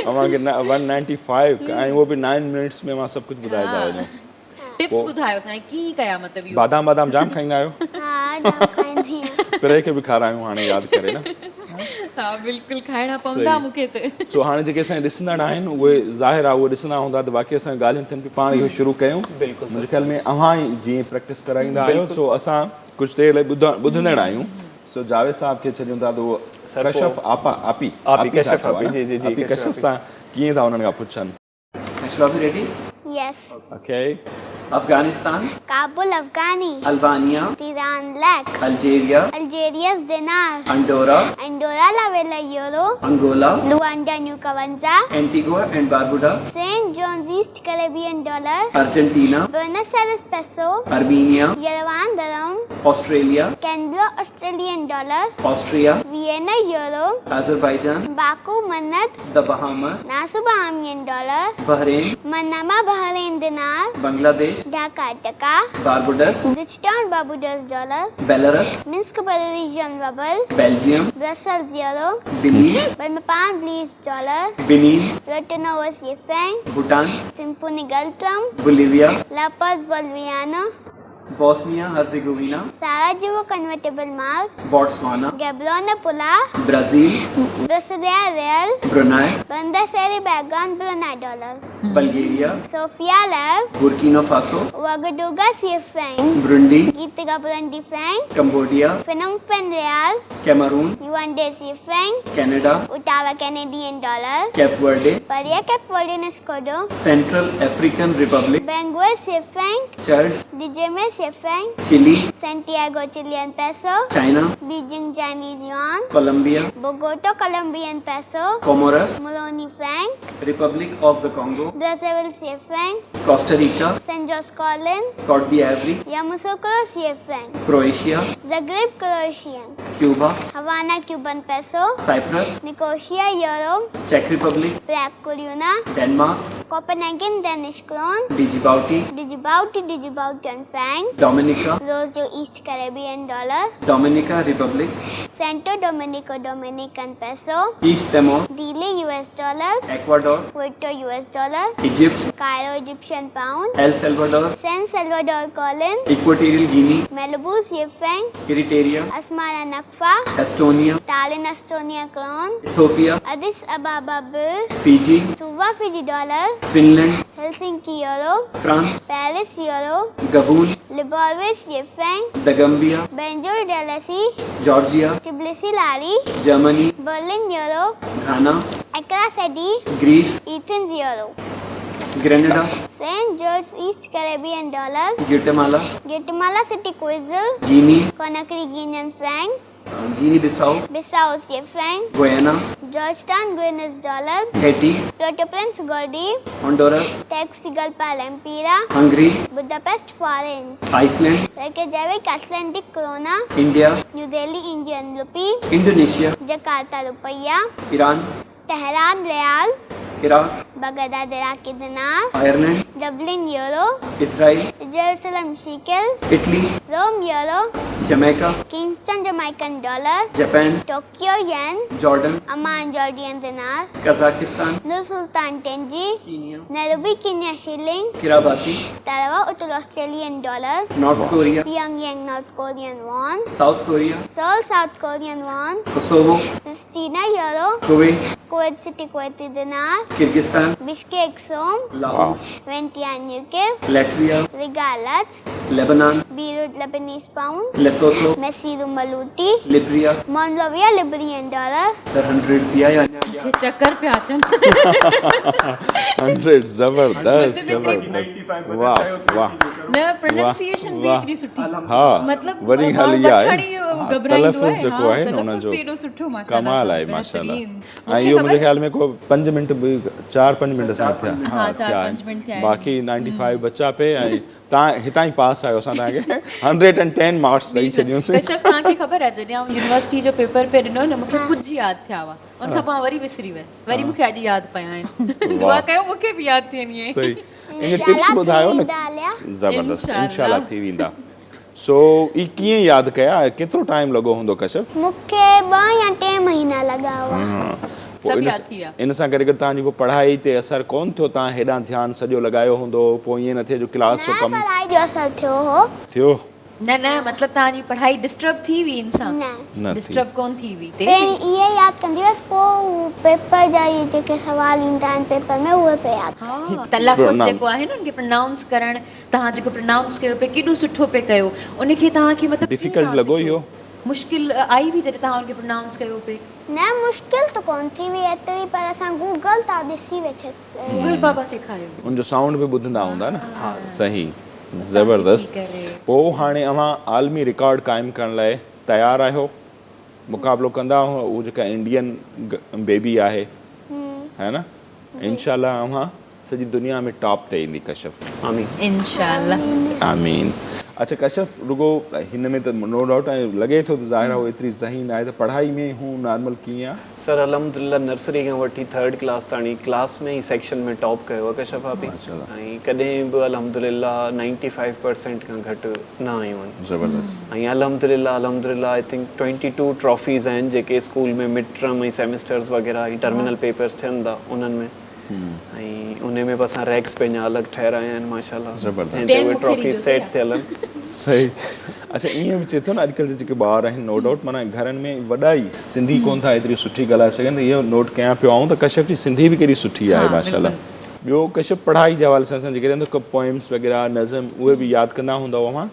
[SPEAKER 2] اوهان کي ون نائنٽي فائيو ۽ اهو به نائن منٽس ۾ اوهان سڀ ڪجهه ٻڌائي ٿا وڃو.
[SPEAKER 1] ٽپس ٻڌايو سائين ڪيئن ڪيا مطلب اهو.
[SPEAKER 2] بادام بادام جام کائيندا آهيو؟
[SPEAKER 3] ها جام کائيندي آهيان.
[SPEAKER 2] پري کي به کارايون هاڻي ياد ڪري نه.
[SPEAKER 1] ها بلڪل کائڻا پوندا مون کي ته.
[SPEAKER 2] سو هاڻي جيڪي اسان جا ڏسندڙ آهن اهي ظاهر آهي اهي ڏسندا هوندا ته واقعي اسان جون ڳالهيون ٿين پيون پاڻ اهو شروع ڪيون
[SPEAKER 4] بلڪل سر.
[SPEAKER 2] منهنجي خيال ۾ اوهان ئي جيئن پريڪٽس ڪرائيندا آهيو سو اسان ڪجهه دير لاء ٻڌندڙ آهيون سو جاويد صاحب کي ڇڏيون ٿا ته اهو ڪشف آپا آپي
[SPEAKER 4] آپي ڪشف آپي جي جي جي
[SPEAKER 2] آپي ڪشف سان ڪيئن ٿا انهن کان پڇن.
[SPEAKER 5] Shall I be ready?
[SPEAKER 3] Yes.
[SPEAKER 2] Okay.
[SPEAKER 4] Afghanistan,
[SPEAKER 3] Kabul Afghani,
[SPEAKER 4] Albania,
[SPEAKER 3] Tehran lek,
[SPEAKER 4] Algeria,
[SPEAKER 3] Algiers dinar,
[SPEAKER 4] Andorra,
[SPEAKER 3] Andorra la Vella euro,
[SPEAKER 4] Angola,
[SPEAKER 3] Luanda new Kwanza,
[SPEAKER 4] Antigua and Barbuda,
[SPEAKER 3] Saint John's East Caribbean dollar,
[SPEAKER 4] Argentina,
[SPEAKER 3] Buenos Aires peso,
[SPEAKER 4] Armenia,
[SPEAKER 3] Yerevan dram,
[SPEAKER 4] Australia,
[SPEAKER 3] Canberra Australian dollar,
[SPEAKER 4] Austria,
[SPEAKER 3] Vienna euro,
[SPEAKER 4] Azerbaijan,
[SPEAKER 3] Baku manat,
[SPEAKER 4] the Bahamas,
[SPEAKER 3] Nassau Bahamian dollar,
[SPEAKER 4] Bahrain,
[SPEAKER 3] Manama Bahrain dinar,
[SPEAKER 4] Bangladesh,
[SPEAKER 3] Dhaka taka,
[SPEAKER 4] Barbados,
[SPEAKER 3] Bridgetown Barbados dollar,
[SPEAKER 4] Belarus,
[SPEAKER 3] Minsk Belarusian ruble,
[SPEAKER 4] Belgium,
[SPEAKER 3] Brussels euro,
[SPEAKER 4] Belize,
[SPEAKER 3] Belmopan Belize dollar,
[SPEAKER 4] Benin,
[SPEAKER 3] Rotorua franc,
[SPEAKER 4] Bhutan,
[SPEAKER 3] Thimphu Ngultrum,
[SPEAKER 4] Bolivia,
[SPEAKER 3] La Paz Boliviano,
[SPEAKER 4] Bosnia Herzegovina,
[SPEAKER 3] Sarajevo convertible mark,
[SPEAKER 4] Botswana,
[SPEAKER 3] Gaborone pula,
[SPEAKER 4] Brazil,
[SPEAKER 3] Brasilia real,
[SPEAKER 4] Brunei,
[SPEAKER 3] Bandar Seri Begawan Brunei dollar,
[SPEAKER 4] Bulgaria,
[SPEAKER 3] Sofia lev,
[SPEAKER 4] Burkina Faso,
[SPEAKER 3] Ouagadougou C franc,
[SPEAKER 4] Burundi,
[SPEAKER 3] Gitega Burundi franc,
[SPEAKER 4] Cambodia,
[SPEAKER 3] Phnom Penh rial,
[SPEAKER 4] Cameroon,
[SPEAKER 3] Yaounde C franc,
[SPEAKER 4] Canada,
[SPEAKER 3] Ottawa Canadian dollar,
[SPEAKER 4] Cape Verde,
[SPEAKER 3] Paria Cape Verdean escudo,
[SPEAKER 4] Central African Republic,
[SPEAKER 3] Bangui C franc,
[SPEAKER 4] Chad,
[SPEAKER 3] Djamena C franc,
[SPEAKER 4] Chile,
[SPEAKER 3] Santiago Chilean peso,
[SPEAKER 4] China,
[SPEAKER 3] Beijing Chinese yuan,
[SPEAKER 4] Colombia,
[SPEAKER 3] Bogota Colombian peso,
[SPEAKER 4] Comoros,
[SPEAKER 3] Moroni franc,
[SPEAKER 4] Republic of the Congo,
[SPEAKER 3] Brazzaville C franc,
[SPEAKER 4] Costa Rica,
[SPEAKER 3] San Jose Colin,
[SPEAKER 4] Cote d'Ivoire,
[SPEAKER 3] Yamoussoukro C franc,
[SPEAKER 4] Croatia,
[SPEAKER 3] Zagreb Croatian,
[SPEAKER 4] Cuba,
[SPEAKER 3] Havana Cuban peso,
[SPEAKER 4] Cyprus,
[SPEAKER 3] Nicosia euro,
[SPEAKER 4] Czech Republic,
[SPEAKER 3] Prague koruna,
[SPEAKER 4] Denmark,
[SPEAKER 3] Copenhagen Danish krone,
[SPEAKER 4] Djibouti,
[SPEAKER 3] Djibouti Djiboutian franc,
[SPEAKER 4] Dominica,
[SPEAKER 3] Roseau East Caribbean dollar,
[SPEAKER 4] Dominica Republic,
[SPEAKER 3] Santo Domingo Dominican peso,
[SPEAKER 4] East Timor,
[SPEAKER 3] Dili US dollar,
[SPEAKER 4] Ecuador,
[SPEAKER 3] Puerto US dollar,
[SPEAKER 4] Egypt,
[SPEAKER 3] Cairo Egyptian pound,
[SPEAKER 4] El Salvador,
[SPEAKER 3] San Salvador colon,
[SPEAKER 4] Equatorial Guinea,
[SPEAKER 3] Malabo C franc,
[SPEAKER 4] Eritrea,
[SPEAKER 3] Asmara nakfa,
[SPEAKER 4] Estonia,
[SPEAKER 3] Tallinn Estonia krone,
[SPEAKER 4] Ethiopia,
[SPEAKER 3] Addis Ababa birr,
[SPEAKER 4] Fiji,
[SPEAKER 3] Suva Fiji dollar,
[SPEAKER 4] Finland,
[SPEAKER 3] Helsinki euro,
[SPEAKER 4] France,
[SPEAKER 3] Paris euro,
[SPEAKER 4] Gabon,
[SPEAKER 3] Libreville C franc,
[SPEAKER 4] the Gambia,
[SPEAKER 3] Banjul dalasi,
[SPEAKER 4] Georgia,
[SPEAKER 3] Tbilisi lari,
[SPEAKER 4] Germany,
[SPEAKER 3] Berlin euro,
[SPEAKER 4] Ghana,
[SPEAKER 3] Accra cedi,
[SPEAKER 4] Greece,
[SPEAKER 3] Athens euro,
[SPEAKER 4] Grenada,
[SPEAKER 3] Saint George East Caribbean dollar,
[SPEAKER 4] Guatemala,
[SPEAKER 3] Guatemala City quetzal,
[SPEAKER 4] Guinea,
[SPEAKER 3] Conakry Guinean franc,
[SPEAKER 4] Guinea Bissau,
[SPEAKER 3] Bissau C franc,
[SPEAKER 4] Guyana,
[SPEAKER 3] Georgetown Guinness dollar,
[SPEAKER 4] Haiti,
[SPEAKER 3] Port-au-Prince gourde,
[SPEAKER 4] Honduras,
[SPEAKER 3] Tegucigalpa lempira,
[SPEAKER 4] Hungary,
[SPEAKER 3] Budapest forint,
[SPEAKER 4] Iceland,
[SPEAKER 3] Reykjavik Icelandic krona,
[SPEAKER 4] India,
[SPEAKER 3] New Delhi Indian rupee,
[SPEAKER 4] Indonesia,
[SPEAKER 3] Jakarta rupiah,
[SPEAKER 4] Iran,
[SPEAKER 3] Tehran rial,
[SPEAKER 4] Iraq,
[SPEAKER 3] Baghdad Iraqi dinar,
[SPEAKER 4] Ireland,
[SPEAKER 3] Dublin euro,
[SPEAKER 4] Israel,
[SPEAKER 3] Jerusalem shekel,
[SPEAKER 4] Italy,
[SPEAKER 3] Rome euro,
[SPEAKER 4] Jamaica,
[SPEAKER 3] Kingston Jamaican dollar,
[SPEAKER 4] Japan,
[SPEAKER 3] Tokyo yen,
[SPEAKER 4] Jordan,
[SPEAKER 3] Amman Jordan dinar,
[SPEAKER 4] Kazakhstan,
[SPEAKER 3] Nur Sultan tenge,
[SPEAKER 4] Kenya,
[SPEAKER 3] Nairobi Kenya shilling,
[SPEAKER 4] Kiribati,
[SPEAKER 3] Tarawa Uttar Australian dollar,
[SPEAKER 4] North Korea,
[SPEAKER 3] Pyongyang North Korean won,
[SPEAKER 4] South Korea,
[SPEAKER 3] Seoul South Korean won,
[SPEAKER 4] Kosovo,
[SPEAKER 3] Pristina euro,
[SPEAKER 4] Kuwait,
[SPEAKER 3] Kuwait City Kuwaiti dinar,
[SPEAKER 4] Kyrgyzstan,
[SPEAKER 3] Bishkek som,
[SPEAKER 4] Laos,
[SPEAKER 3] Vientiane UK,
[SPEAKER 4] Latvia,
[SPEAKER 3] Riga lats,
[SPEAKER 4] Lebanon,
[SPEAKER 3] Beirut Lebanese pound,
[SPEAKER 4] Lesotho,
[SPEAKER 3] Maseru Maloti,
[SPEAKER 4] Liberia.
[SPEAKER 3] Monrovia Liberian dollar.
[SPEAKER 4] Sir 100 थी आया
[SPEAKER 1] मूंखे चकर पिया अचनि।
[SPEAKER 2] 100 ज़बरदस्त ज़बरदस्त वाह वाह
[SPEAKER 1] न प्रोनाउंसिएशन बि एतिरी सुठी
[SPEAKER 2] हा
[SPEAKER 1] मतिलबु
[SPEAKER 2] वरी ॻाल्हि
[SPEAKER 1] माण्हू
[SPEAKER 2] इहा आहे
[SPEAKER 1] वठण ई
[SPEAKER 2] हा,
[SPEAKER 1] घबराईंदो
[SPEAKER 2] तलफ़ुज़
[SPEAKER 1] आहे
[SPEAKER 2] जेको
[SPEAKER 1] हा
[SPEAKER 2] आहे न
[SPEAKER 1] तलफ़ुज़
[SPEAKER 2] हुनजो
[SPEAKER 1] बि एॾो सुठो माशाअल्लाह
[SPEAKER 2] कमाल
[SPEAKER 1] सां
[SPEAKER 2] आहे माशाअल्लाह
[SPEAKER 1] बहितरीन
[SPEAKER 2] ऐं
[SPEAKER 1] मूंखे
[SPEAKER 2] इहो मुंहिंजे
[SPEAKER 1] ख़बर
[SPEAKER 2] ख़्याल में को 5 मिंट बि 4 5 मिंट असां थिया
[SPEAKER 1] हा
[SPEAKER 2] हा
[SPEAKER 1] 4
[SPEAKER 2] थिया
[SPEAKER 1] 5 मिंट थिया
[SPEAKER 2] आहिनि
[SPEAKER 1] आहिनि
[SPEAKER 2] बाक़ी 95 बचा पे ऐं तव्हां हितां ई पास आहियो असां तव्हांखे 110 मार्क्स ॾेई छॾियूंसीं।
[SPEAKER 1] कश्यप तव्हांखे ख़बर आहे जॾहिं आउं यूनिवर्सिटी जो पेपर पे ॾिनो न मूंखे कुझु यादि थिया हुआ उन खां पोइ वरी विसरी वियुसि वरी मूंखे अॼु यादि पिया आहिनि। दुआ कयो मूंखे बि यादि थियनि इहे।
[SPEAKER 2] सही इन टिप्स
[SPEAKER 3] इंशाल्लाह थी
[SPEAKER 2] ॿुधायो न
[SPEAKER 3] वेंदा हलिया।
[SPEAKER 2] ज़बरदस्त
[SPEAKER 1] इंशाल्लाह।
[SPEAKER 2] इंशाल्लाह थी वेंदा। सो ई कीअं यादि कया केतिरो टाइम लॻो हूंदो कश्यप?
[SPEAKER 3] मूंखे 2 या 3 महीना लॻा हुआ।
[SPEAKER 2] पोइ
[SPEAKER 1] सभु
[SPEAKER 2] इन
[SPEAKER 1] यादि थी विया।
[SPEAKER 2] इन सां गॾु गॾु तव्हांजी पोइ पढ़ाई ते असरु कोन थियो? तव्हां हेॾां ध्यानु सॼो लॻायो हूंदो पोइ ईअं न थिए जो क्लास जो
[SPEAKER 3] न
[SPEAKER 2] कमु
[SPEAKER 3] पढ़ाई जो असरु थियो हो।
[SPEAKER 2] थियो?
[SPEAKER 1] न न मतिलबु तव्हांजी पढ़ाई डिस्टर्ब थी हुई इन सां?
[SPEAKER 3] न
[SPEAKER 2] न थी।
[SPEAKER 1] डिस्टर्ब कोन थी हुई ते
[SPEAKER 3] पहिरीं इहे यादि कंदी हुअसि पोइ पेपर जा इहे जेके सवाल ईंदा आहिनि पेपर में उहे पिया यादि।
[SPEAKER 1] हा तलफ़ुज़ जेको आहे न उनखे प्रोनाउंस करणु तव्हां जेको प्रोनाउंस कयो पिया केॾो सुठो पिए कयो उनखे तव्हांखे मतिलबु कीअं
[SPEAKER 2] डिफिकल्ट
[SPEAKER 1] तव्हां
[SPEAKER 2] लॻो
[SPEAKER 1] सिखियो?
[SPEAKER 2] इहो?
[SPEAKER 1] मुश्किल आई हुई जॾहिं तव्हां उनखे प्रोनाउंस कयो पिए?
[SPEAKER 3] न मुश्किल त कोन थी हुई एतिरी पर असां गूगल तां ॾिसी वेठे
[SPEAKER 1] गूगल बाबा सेखारियो।
[SPEAKER 2] उनजो साउंड बि ॿुधंदा हूंदा न? सही। زبردست پو هاڻي اوهان عالمي رڪارڊ قائم ڪرڻ لاء تيار آهيو مقابلو ڪندا اهو جيڪا انڊين بيبي آهي هي نه انشاء الله اوهان سڄي دنيا ۾ ٽاپ تي ايندي ڪشف.
[SPEAKER 4] آمين.
[SPEAKER 1] انشاء الله.
[SPEAKER 2] آمين. اڇا ڪشف رڳو هن ۾ ته نو ڊائوٽ ۽ لڳي ٿو ته ظاهر آهي هو ايتري ذهين آهي ته پڙهائي ۾ هو نارمل ڪيئن آهي؟
[SPEAKER 4] سر الحمدلله نرسري کان وٺي ٿرڊ ڪلاس تاڻي ڪلاس ۾ ۽ سيڪشن ۾ ٽاپ ڪيو آهي ڪشف آپي ۽ ڪڏهن به الحمدلله نائنٽي فائيو پرسينٽ کان گهٽ نه آيون آهن.
[SPEAKER 2] زبردست.
[SPEAKER 4] ۽ الحمدلله الحمدلله I think twenty two trophies آهن جيڪي اسڪول ۾ مڊ ٽرم ۽ سيمسٽرز وغيره ۽ ٽرمينل پيپرز ٿين ٿا انهن ۾. ۽ انهي ۾ به اسان ريڪس پنهنجا الڳ ٺهرايا آهن ماشاءالله جنهن تي اهي ٽرافيز سيٽ ٿيل آهن.
[SPEAKER 2] صحيح اڇا ائين به چئي ٿو نه اڄڪلهه جا جيڪي ٻار آهن نو ڊائوٽ معنيٰ گهرن ۾ وڏا ئي سنڌي ڪون ٿا ايتري سٺي ڳالهائي سگهن ته اهو نوٽ ڪيان پيو آئون ته ڪشف جي سنڌي به ڪيڏي سٺي آهي ماشاءالله ٻيو ڪشف پڙهائي جي حوالي سان اسان جيڪڏهن ته پوئمس وغيره نظم اهي به ياد ڪندا هوندؤ اوهان؟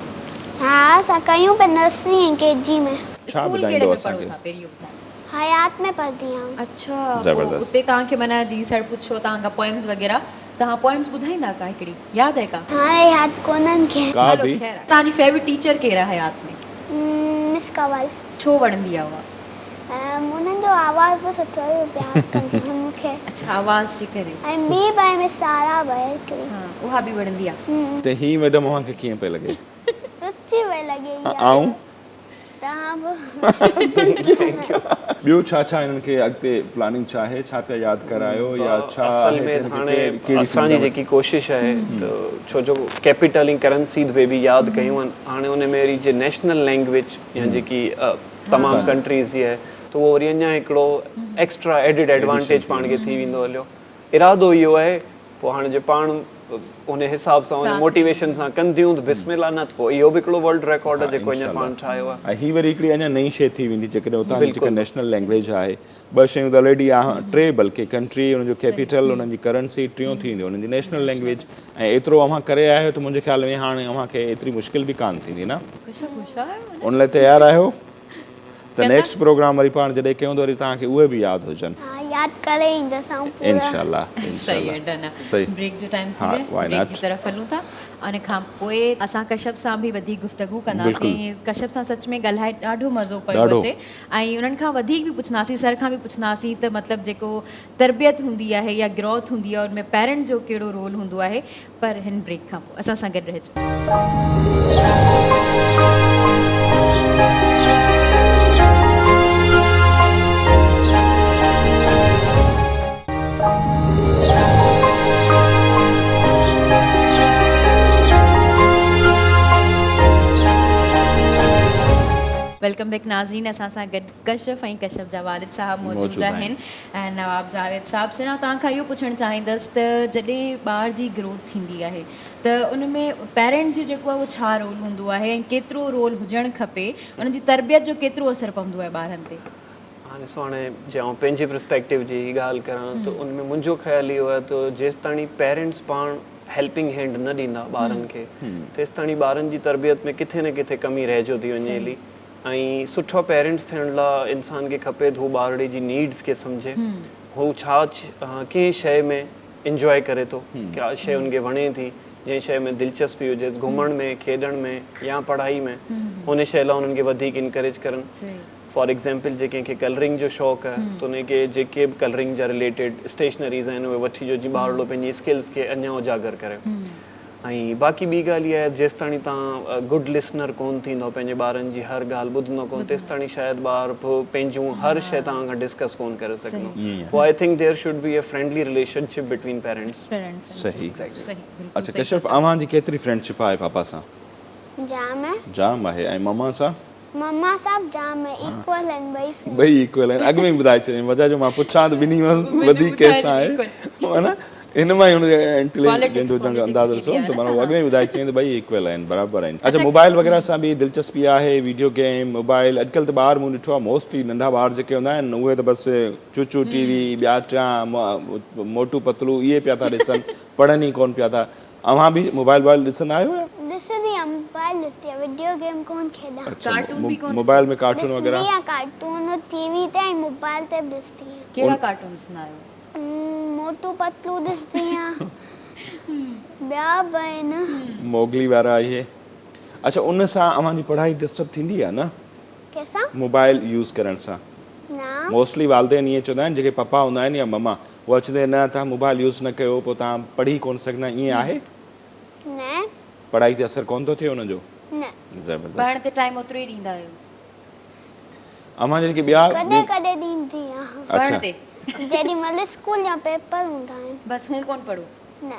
[SPEAKER 3] ها اسان ڪيون پيا نرسري ۽ ڪي جي ۾.
[SPEAKER 2] ڇا ٻڌائيندؤ اسان کي؟
[SPEAKER 3] حيات ۾ پڙهندي آهيان.
[SPEAKER 1] اڇا پوء اتي توهان کي معنيٰ جي سر پڇيو توهان کان پوئمز وغيره توهان پوئمز ٻڌائيندا ڪا هڪڙي ياد آهي ڪا؟
[SPEAKER 3] هاڻي ياد ڪونهن کي.
[SPEAKER 2] ڪا
[SPEAKER 1] هلو
[SPEAKER 2] به.
[SPEAKER 1] خير آهي. توهان جي فيورٽ ٽيچر ڪير آهي حيات ۾؟
[SPEAKER 3] مس ڪنول.
[SPEAKER 1] ڇو وڻندي آهي اها؟
[SPEAKER 3] انهن جو آواز به سٺو آهي اهي پيار ڪنديون آهن مون کي.
[SPEAKER 1] اڇا آواز جي ڪري.
[SPEAKER 3] ۽ ٻي به آهي مس سارا به آهي هڪڙي.
[SPEAKER 1] ها اها به وڻندي آهي.
[SPEAKER 2] ته هي ميڊم اوهان کي ڪيئن پئي لڳي؟
[SPEAKER 3] سٺي پئي لڳي اها.
[SPEAKER 2] آئون؟
[SPEAKER 3] توهان به.
[SPEAKER 2] ٻيو ڇا ڇا هنن کي اڳتي پلاننگ ڇا آهي ڇا پيا ياد ڪرايو يا ڇا
[SPEAKER 4] اصل
[SPEAKER 2] آهي
[SPEAKER 4] ۾
[SPEAKER 2] ته هن
[SPEAKER 4] هاڻي
[SPEAKER 2] کي ڪهڙي
[SPEAKER 4] اسان جي
[SPEAKER 2] سوڌا
[SPEAKER 4] جيڪي ڪوشش آهي ته ڇو جو ڪيپيٽل ۽ ڪرنسي به به ياد ڪيون آهن هاڻي ان ۾ وري جي نيشنل لينگويج يا جيڪي تمام ڪنٽريز جي آهي ته اهو وري اڃا هڪڙو ايڪسٽرا ايڊڊ ايڊوانٽيج پاڻ کي ٿي ويندو هليو ارادو اهو آهي پوء هاڻي جي پاڻ ان حساب سان ان موٽيويشن سان ڪنديون ته بسم الله نه ته پوء اهو به هڪڙو ورلڊ ريڪارڊ آهي جيڪو هينئر پاڻ ٺاهيو آهي.
[SPEAKER 2] ۽ هي وري هڪڙي اڃا نئين شيء ٿي ويندي جيڪڏهن اتان جي جيڪا نيشنل لينگويج آهي ٻه شيون ته الريڊي آهن ٽي بلڪه ڪنٽري ان جو ڪيپيٽل انهن جي ڪرنسي ٽيون ٿي ويندو انهن جي نيشنل لينگويج ۽ ايترو اوهان ڪري آيا آهيو ته منهنجي خيال ۾ هاڻي اوهان کي ايتري مشڪل به ڪانه ٿيندي نه ان لاء تيار آهيو؟ ته نيڪسٽ پروگرام وري پاڻ جڏهن ڪيون ته وري توهان کي اهي به ياد هجن.
[SPEAKER 3] ها ياد ڪري ايندس آئون پورا.
[SPEAKER 2] انشاء الله انشاء
[SPEAKER 1] صحيح
[SPEAKER 2] الله
[SPEAKER 1] ڊن آ
[SPEAKER 2] صحيح
[SPEAKER 1] بريڪ جو ٽائيم ٿي
[SPEAKER 2] ها
[SPEAKER 1] ويو
[SPEAKER 2] وائي
[SPEAKER 1] بريڪ
[SPEAKER 2] not
[SPEAKER 1] جي طرف هلون ٿا ان کان پوء اسان ڪشپ سان به وڌيڪ گفتگو ڪنداسين
[SPEAKER 2] بلڪل
[SPEAKER 1] ڪشپ سان سچ ۾ ڳالهائي ڏاڍو مزو پيو
[SPEAKER 2] ڏاڍو
[SPEAKER 1] اچي ۽ انهن کان وڌيڪ به پڇنداسين سر کان به پڇنداسين ته مطلب جيڪو تربيت هوندي آهي يا گروٿ هوندي آهي ان ۾ پيرنٽس جو ڪهڙو رول هوندو آهي پر هن بريڪ کان پوء اسان سان گڏ رهجو. Welcome back ناظرين اسان سان گڏ ڪشف ۽ ڪشف جا والد صاحب موجود آهن ۽ نواب جاويد صاحب سر آئون توهان کان اهو پڇڻ چاهيندس ته جڏهن ٻار جي گروٿ ٿيندي آهي ته ان ۾ پيرنٽس جو جيڪو آهي اهو ڇا رول هوندو آهي ۽ ڪيترو رول هجڻ کپي ان جي تربيت جو ڪيترو اثر پوندو آهي ٻارن تي؟
[SPEAKER 4] ها ڏسو هاڻي جي آئون پنهنجي پرسپيڪٽو جي ڳالهه ڪران ته ان ۾ منهنجو خيال اهو آهي ته جيستاڻي پيرنٽس پاڻ هيلپنگ هينڊ نه ڏيندا ٻارن کي تيستاڻي ٻارن جي تربيت ۾ ڪٿي نه ڪٿي ڪمي رهجيو ٿي وڃي هلي ۽ سٺو پيرنٽس ٿيڻ لا انسان کي کپي ته هو ٻارڙي جي نيڊز کي سمجهي هو ڇا ڪنهن شيء ۾ انجواء ڪري ٿو ڪا شيء ان کي وڻي ٿي جنهن شيء ۾ دلچسپي هجيس گهمڻ ۾ کيڏڻ ۾ يا پڙهائي ۾ ان شيء لا انهن کي وڌيڪ انڪريج ڪرن فار ايگزامپل جي ڪنهن کي ڪلرنگ جو شوق آهي ته ان کي جيڪي به ڪلرنگ جا رليٽيڊ اسٽيشنريز آهن اهي وٺي ڏيو جيئن ٻارڙو پنهنجي اسڪلز کي اڃا اجاگر ڪري. ۽ باقي ٻي ڳالهه اها آهي ته جيستاڻي توهان گڊ لسنر ڪونه ٿيندؤ پنهنجي ٻارن جي هر ڳالهه ٻڌندؤ ڪونه تيستاڻي شايد ٻار به پنهنجون هر شيء توهان کان ڊسڪس ڪونه ڪري سگهندو پوء I think there should be a friendly relationship between parents.
[SPEAKER 2] صحيح اڇا ڪشف اوهان جي ڪيتري فرينڊشپ آهي پاپا سان؟
[SPEAKER 3] جام آهي.
[SPEAKER 2] جام آهي ۽ مما سان؟
[SPEAKER 3] مما سان به جام آهي ايڪول آهن ٻئي فرينڊ.
[SPEAKER 2] ٻئي ايڪول آهن اڳ ۾ ئي ٻڌائي ڇڏيائين وجهه جو مان پڇان ته ٻنهي مان وڌيڪ ڪنهن سان آهي معنيٰ هن مان ئي هن جي انٽيليجنٽ هجڻ جو اندازو ڏسو ته معنيٰ اڳ ۾ ئي ٻڌائي ڇڏيائين ته ٻئي ايڪول آهن برابر آهن اڇا موبائل وغيره سان به دلچسپي آهي ويڊيو گيم موبائل اڄڪلهه ته ٻار مون ڏٺو آهي موسٽلي ننڍا ٻار جيڪي هوندا آهن اهي ته بس چوچو ٽي وي ٻيا ٽيان موٽو پتلو اهي پيا ٿا ڏسن پڙهن ئي ڪونه پيا ٿا اوهان به موبائل ووبائل ڏسندا آهيو يا؟
[SPEAKER 3] ڏسندي آهيان موبائل ڏسندي آهيان وڊيو گيم ڪونه کيڏان.
[SPEAKER 2] اڇا موبائل ۾ ڪارٽون وغيره؟
[SPEAKER 3] ڏسندي آهيان ڪارٽون ٽي وي تي ۽ موبائل تي به ڏسندي آهيان.
[SPEAKER 1] ڪهڙا ڪارٽون ڏسندا آهيو؟
[SPEAKER 3] موٽو پتلو ڏسندي آهيان ٻيا به آهن.
[SPEAKER 2] موگلي وارا اهي. اڇا ان سان اوهان جي پڙهائي ڊسٽرب ٿيندي آهي نه؟
[SPEAKER 3] ڪنهن سان؟
[SPEAKER 2] موبائل يوز ڪرڻ سان.
[SPEAKER 3] نه.
[SPEAKER 2] موسٽلي والدين ائين چوندا آهن جيڪي پپا هوندا آهن يا مما اها چوندي آهي نه توهان موبائل يوز نه ڪيو پوء توهان پڙهي ڪونه سگهندا ائين آهي؟
[SPEAKER 3] نه.
[SPEAKER 2] پڙهائي تي اثر ڪونه ٿو ٿئي ان جو؟
[SPEAKER 3] نه.
[SPEAKER 2] زبردست.
[SPEAKER 1] پڙهڻ تي ٽائيم اوترو ئي ڏيندا آهيو؟
[SPEAKER 2] اوهان جا جيڪي ٻيا
[SPEAKER 3] ڪڏهن ڪڏهن ڏيندي آهيان.
[SPEAKER 1] پڙهڻ
[SPEAKER 2] اڇا.
[SPEAKER 1] تي؟
[SPEAKER 3] جيڏي مهل اسڪول جا پيپر هوندا آهن.
[SPEAKER 1] بس هون ڪونه پڙهو.
[SPEAKER 3] نه.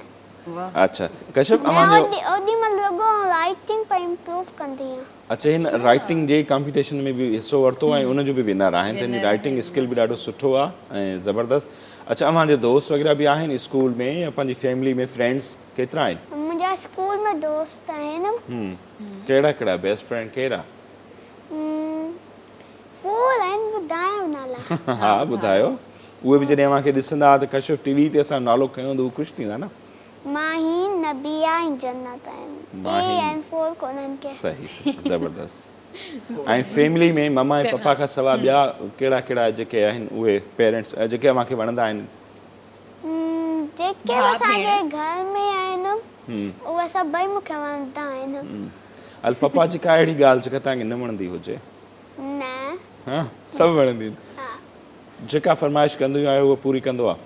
[SPEAKER 1] واهه.
[SPEAKER 2] اڇا ڪشف
[SPEAKER 3] نه
[SPEAKER 2] اوهان جو.
[SPEAKER 3] اوڏي مهل رڳو آئون رائيٽنگ پئي امپروو ڪندي آهيان.
[SPEAKER 2] اڇا هن رائيٽنگ جي ڪامپيٽيشن ۾ به حصو ورتو ۽ ان جو به ونر آهن ته هن جي رائيٽنگ اسڪل به ڏاڍو سٺو آهي ۽ زبردست. اڇا اوهان جا دوست وغيره به آهن اسڪول ۾ يا پنهنجي فيملي ۾ فرينڊس ڪيترا آهن؟
[SPEAKER 3] منهنجا اسڪول ۾ دوست آهن.
[SPEAKER 2] ڪهڙا ڪهڙا بيسٽ فرينڊ ڪير آ؟
[SPEAKER 3] فور آهن ٻڌايانو نالا؟
[SPEAKER 2] ها ٻڌايو. اهي به جڏهن اوهان کي ڏسندا ته ڪشف ٽي وي تي اسان جو نالو کنيو ته هو خوش ٿيندا نه.
[SPEAKER 3] ماهين، نبيا ۽ جنت آهن. ٽي آهن فور ڪونهن ڪي.
[SPEAKER 2] صحيح صحيح زبردست. ۽ فيملي ۾ مما ۽ پپا کان سوا ٻيا ڪهڙا ڪهڙا جيڪي آهن اهي پيرنٽس جيڪي اوهان کي وڻندا آهن؟
[SPEAKER 3] جيڪي به اسان جي گهر ۾ آهن اهي سڀئي مون کي وڻندا آهن.
[SPEAKER 2] هل پپا جي ڪا اهڙي ڳالهه جيڪا توهان کي نه وڻندي هجي؟
[SPEAKER 3] نه.
[SPEAKER 2] ها سڀ وڻندي آهن.
[SPEAKER 3] ها.
[SPEAKER 2] جيڪا فرمائش ڪندو آهيو اها پوري ڪندو آهي؟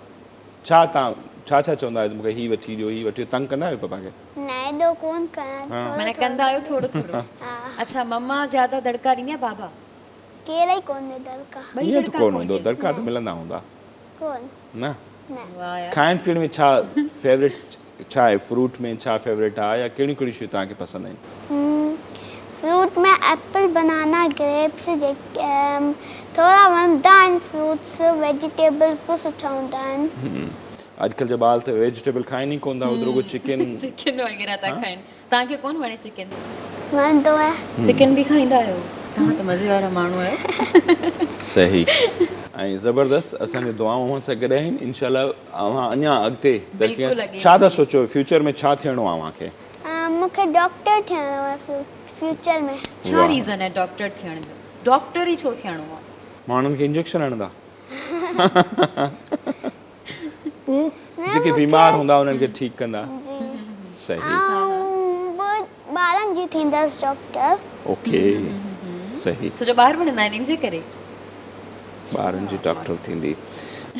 [SPEAKER 2] ڇا توهان ڇا ڇا چوندا آهيو ته مون کي هي وٺي ڏيو هي وٺي ڏيو تنگ ڪندا آهيو پپا کي؟
[SPEAKER 3] نه ايڏو ڪونه ڪندا ٿورو
[SPEAKER 1] معنيٰ
[SPEAKER 3] ٿورو.
[SPEAKER 1] ڪندا آهيو ٿورو ٿورو.
[SPEAKER 3] ها.
[SPEAKER 1] اڇا مما زياده دڙڪا ڏيندي آهي بابا؟
[SPEAKER 3] ڪير ئي ڪونهي دڙڪا.
[SPEAKER 1] ٻئي
[SPEAKER 2] ائين ته
[SPEAKER 1] دڙڪا
[SPEAKER 2] ڪونه هوندو
[SPEAKER 1] ڪونهي.
[SPEAKER 2] دڙڪا ته ملندا هوندا.
[SPEAKER 3] ڪونه.
[SPEAKER 2] نه.
[SPEAKER 3] نه.
[SPEAKER 1] واهه يار.
[SPEAKER 2] کائڻ پيئڻ ۾ ڇا فيورٽ ڇا آهي فروٽ ۾ ڇا فيورٽ آهي يا ڪهڙيون ڪهڙيون شيون توهان کي پسند آهن؟
[SPEAKER 3] فروٽ ۾ ايپل بنانا گريپس جيڪي ٿورا وڻندا آهن فروٽس ويجيٽيبلس به سٺا هوندا آهن.
[SPEAKER 2] اڄڪلهه جا ٻار ته ويجيٽيبل کائن ئي ڪونه ٿا اهي ته رڳو چڪن
[SPEAKER 1] چڪن وغيره ٿا کائن. توهان کي ڪونه وڻي چڪن؟
[SPEAKER 3] وڻندو آهي.
[SPEAKER 1] چڪن به کائيندا آهيو؟ توهان ته مزي وارا ماڻهو آهيو.
[SPEAKER 2] صحيح ۽ زبردست اسان جون دعائون اوهان سان گڏ آهن انشاء الله اوهان اڃا اڳتي ترقي ڇا ٿا سوچو فيوچر ۾ ڇا ٿيڻو آهي اوهان کي؟
[SPEAKER 3] مون کي ڊاڪٽر ٿيڻو آهي فيوچر ۾.
[SPEAKER 1] ڇا ريزن آهي ڊاڪٽر ٿيڻ جو؟ ڊاڪٽر ئي ڇو ٿيڻو آهي؟
[SPEAKER 2] ماڻهن کي انجيڪشن هڻندا. جيڪي بيمار هوندا انهن کي ٺيڪ ڪندا.
[SPEAKER 3] جي
[SPEAKER 2] صحيح.
[SPEAKER 3] آئون به ٻارن جي ٿيندس ڊاڪٽر.
[SPEAKER 2] اوڪي صحيح.
[SPEAKER 1] ڇو جو ٻار وڻندا آهن ان جي ڪري.
[SPEAKER 2] ٻارن جي ڊاڪٽر ٿيندي.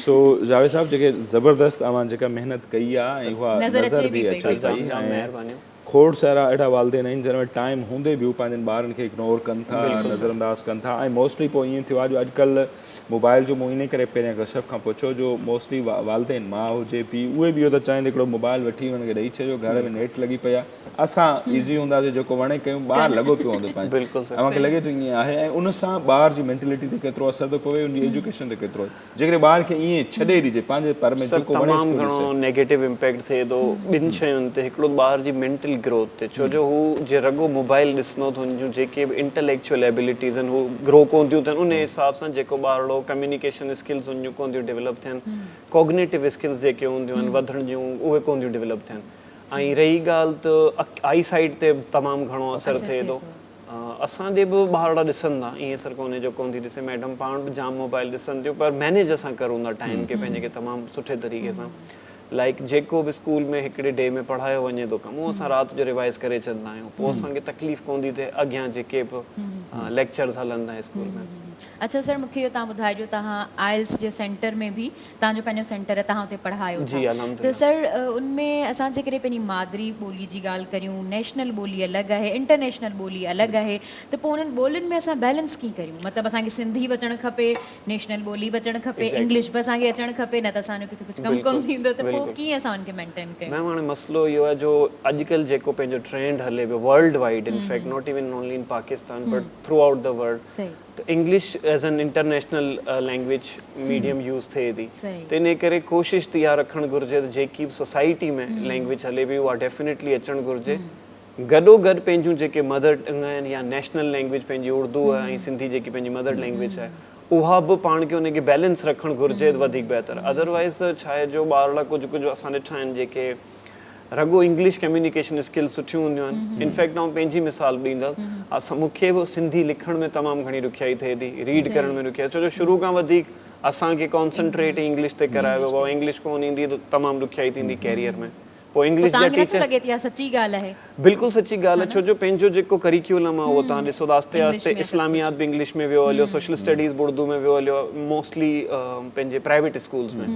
[SPEAKER 2] سو جاويد صاحب جيڪي زبردست اوهان جيڪا محنت ڪئي آ ۽ اها نظر به اچي پئي ۽ کوڙ سارا اهڙا والدين آهن جن وٽ ٽائيم هوندي به هو پنهنجن ٻارن کي اگنور ڪن ٿا نظر انداز ڪن ٿا ۽ موسٽلي پوء ائين ٿيو آهي جو اڄڪلهه موبائل جو مون انهي ڪري پهريان ڪشف کان پڇيو جو موسٽلي والدين ماء هجي پيء اهي به اهو ٿا چاهين ته هڪڙو موبائل وٺي انهن کي ڏئي ڇڏيو گهر ۾ نيٽ لڳي پئي آهي اسان ايزي هونداسين جيڪو وڻي ڪيون ٻار لڳو پيو هوندو پنهنجي اوهان کي لڳي ٿو ائين آهي ۽ ان سان ٻار جي مينٽلٽي تي ڪيترو اثر ٿو پوي ان جي ايجوڪيشن تي ڪيترو جيڪڏهن ٻار کي ائين ڇڏي ڏجي پنهنجي پر ۾
[SPEAKER 4] سر
[SPEAKER 2] جيڪو وڻيس
[SPEAKER 4] تمام
[SPEAKER 2] پيو
[SPEAKER 4] گهڻو
[SPEAKER 2] ڏسي.
[SPEAKER 4] نيگيٽو امپيڪٽ ٿئي ٿو ٻن شين تي هڪڙو ٻار جي مينٽل گروٿ تي ڇو جو هو جي رڳو موبائل ڏسندو ته هن جون جيڪي به انٽليڪچوئل ايبلٽيز آهن هو گرو ڪون ٿيون ٿين انهي حساب سان جيڪو ٻارڙو ڪميونيڪيشن اسڪلز هن جون ڪون ٿيون ڊولپ ٿين ڪوگنيٽو اسڪلز جيڪي هونديون آهن وڌڻ جون اهي ڪون ٿيون ڊولپ ٿين ۽ رهي ڳالهه ته آئي سائيٽ تي به تمام گهڻو اثر ٿئي ٿو. اسان ڏي به ٻارڙا ڏسن ٿا ائين سر ڪونهي جو ڪون ٿي ڏسي ميڊم پاڻ به جام موبائل ڏسن ٿيون پر مينيج اسان ڪرون ٿا ٽائيم کي پنهنجي کي تمام سٺي طريقي سان لائيڪ جيڪو به اسڪول ۾ هڪڙي ڊي ۾ پڙهايو وڃي ٿو ڪم اهو اسان رات جو ريوائز ڪري ڇڏندا آهيون پوء اسان کي تڪليف ڪون ٿي ٿئي اڳيان جيڪي به ليڪچرز هلن ٿا اسڪول ۾.
[SPEAKER 1] اڇا سر مونکي اهو توهان ٻڌائجو توهان آئلس جي سينٽر ۾ به توهان جو پنهنجو سينٽر آهي توهان اتي پڙهايو
[SPEAKER 4] جي
[SPEAKER 1] ٿا
[SPEAKER 4] الحمد
[SPEAKER 1] ته
[SPEAKER 4] لله.
[SPEAKER 1] سر ان ۾ اسان جيڪڏهن پنهنجي مادري ٻولي جي ڳالهه ڪريون نيشنل ٻولي الڳ آهي انٽرنيشنل ٻولي الڳ آهي ته پوء انهن ٻولين ۾ اسان بيلنس ڪيئن ڪريون مطلب اسان کي سنڌي به اچڻ کپي نيشنل ٻولي به اچڻ کپي
[SPEAKER 4] Exactly.
[SPEAKER 1] English به اسان کي اچڻ کپي نه ته اسان جو ڪٿي ڪجهه ڪم ڪونه
[SPEAKER 4] بلڪل
[SPEAKER 1] ٿيندو ته پوء
[SPEAKER 4] بلڪل
[SPEAKER 1] ڪيئن اسان ان کي مينٽين ڪيون.
[SPEAKER 4] ميم هاڻي مسئلو اهو آهي جو اڄڪلهه جيڪو پنهنجو ٽرينڊ هلي پيو world wide in fact not even only in Pakistan but throughout the world
[SPEAKER 1] صحيح.
[SPEAKER 4] ته English as an international language medium use ٿئي ٿي ته انهي ڪري ڪوشش ته اها رکڻ گهرجي ته جيڪي به سوسائٽي ۾ لينگويج هلي پئي اها ڊيفينيٽلي اچڻ گهرجي گڏو گڏ پنهنجون جيڪي مدر ٽنگ آهن يا نيشنل لينگويج پنهنجي اردو آهي ۽ سنڌي جيڪي پنهنجي مدر لينگويج آهي اها به پاڻ کي ان کي بيلنس رکڻ گهرجي ته وڌيڪ بهتر ادروائز ڇا آهي جو ٻارڙا ڪجهه ڪجهه اسان ڏٺا آهن جيڪي رڳو انگلش ڪميونيڪيشن اسڪلز سٺيون هونديون آهن انفيڪٽ آئون پنهنجي مثال به ڏيندس اسان مون کي به سنڌي لکڻ ۾ تمام گهڻي ڏکيائي ٿئي ٿي ريڊ ڪرڻ ۾ ڏکيائي ڇو جو شروع کان وڌيڪ اسان کي ڪانسنٽريٽ ئي انگلش تي ڪرايو ويو انگلش ڪون ايندي ته تمام ڏکيائي ٿيندي ڪيريئر ۾ پوء انگلش جا
[SPEAKER 1] توهان کي نٿو
[SPEAKER 4] ٽيچر
[SPEAKER 1] لڳي ته اها سچي ڳالهه آهي؟
[SPEAKER 4] بلڪل سچي ڳالهه آهي ڇو جو پنهنجو جيڪو ڪريڪيولم آهي اهو توهان ڏسو ته آهستي
[SPEAKER 1] انگلش
[SPEAKER 4] آهستي
[SPEAKER 1] ۾ سڀ
[SPEAKER 4] اسلاميات
[SPEAKER 1] ڪجهه
[SPEAKER 4] به انگلش ۾ ويو هليو سوشل اسٽڊيز به اردو ۾ ويو هليو موسٽلي پنهنجي پرائيويٽ اسڪولز ۾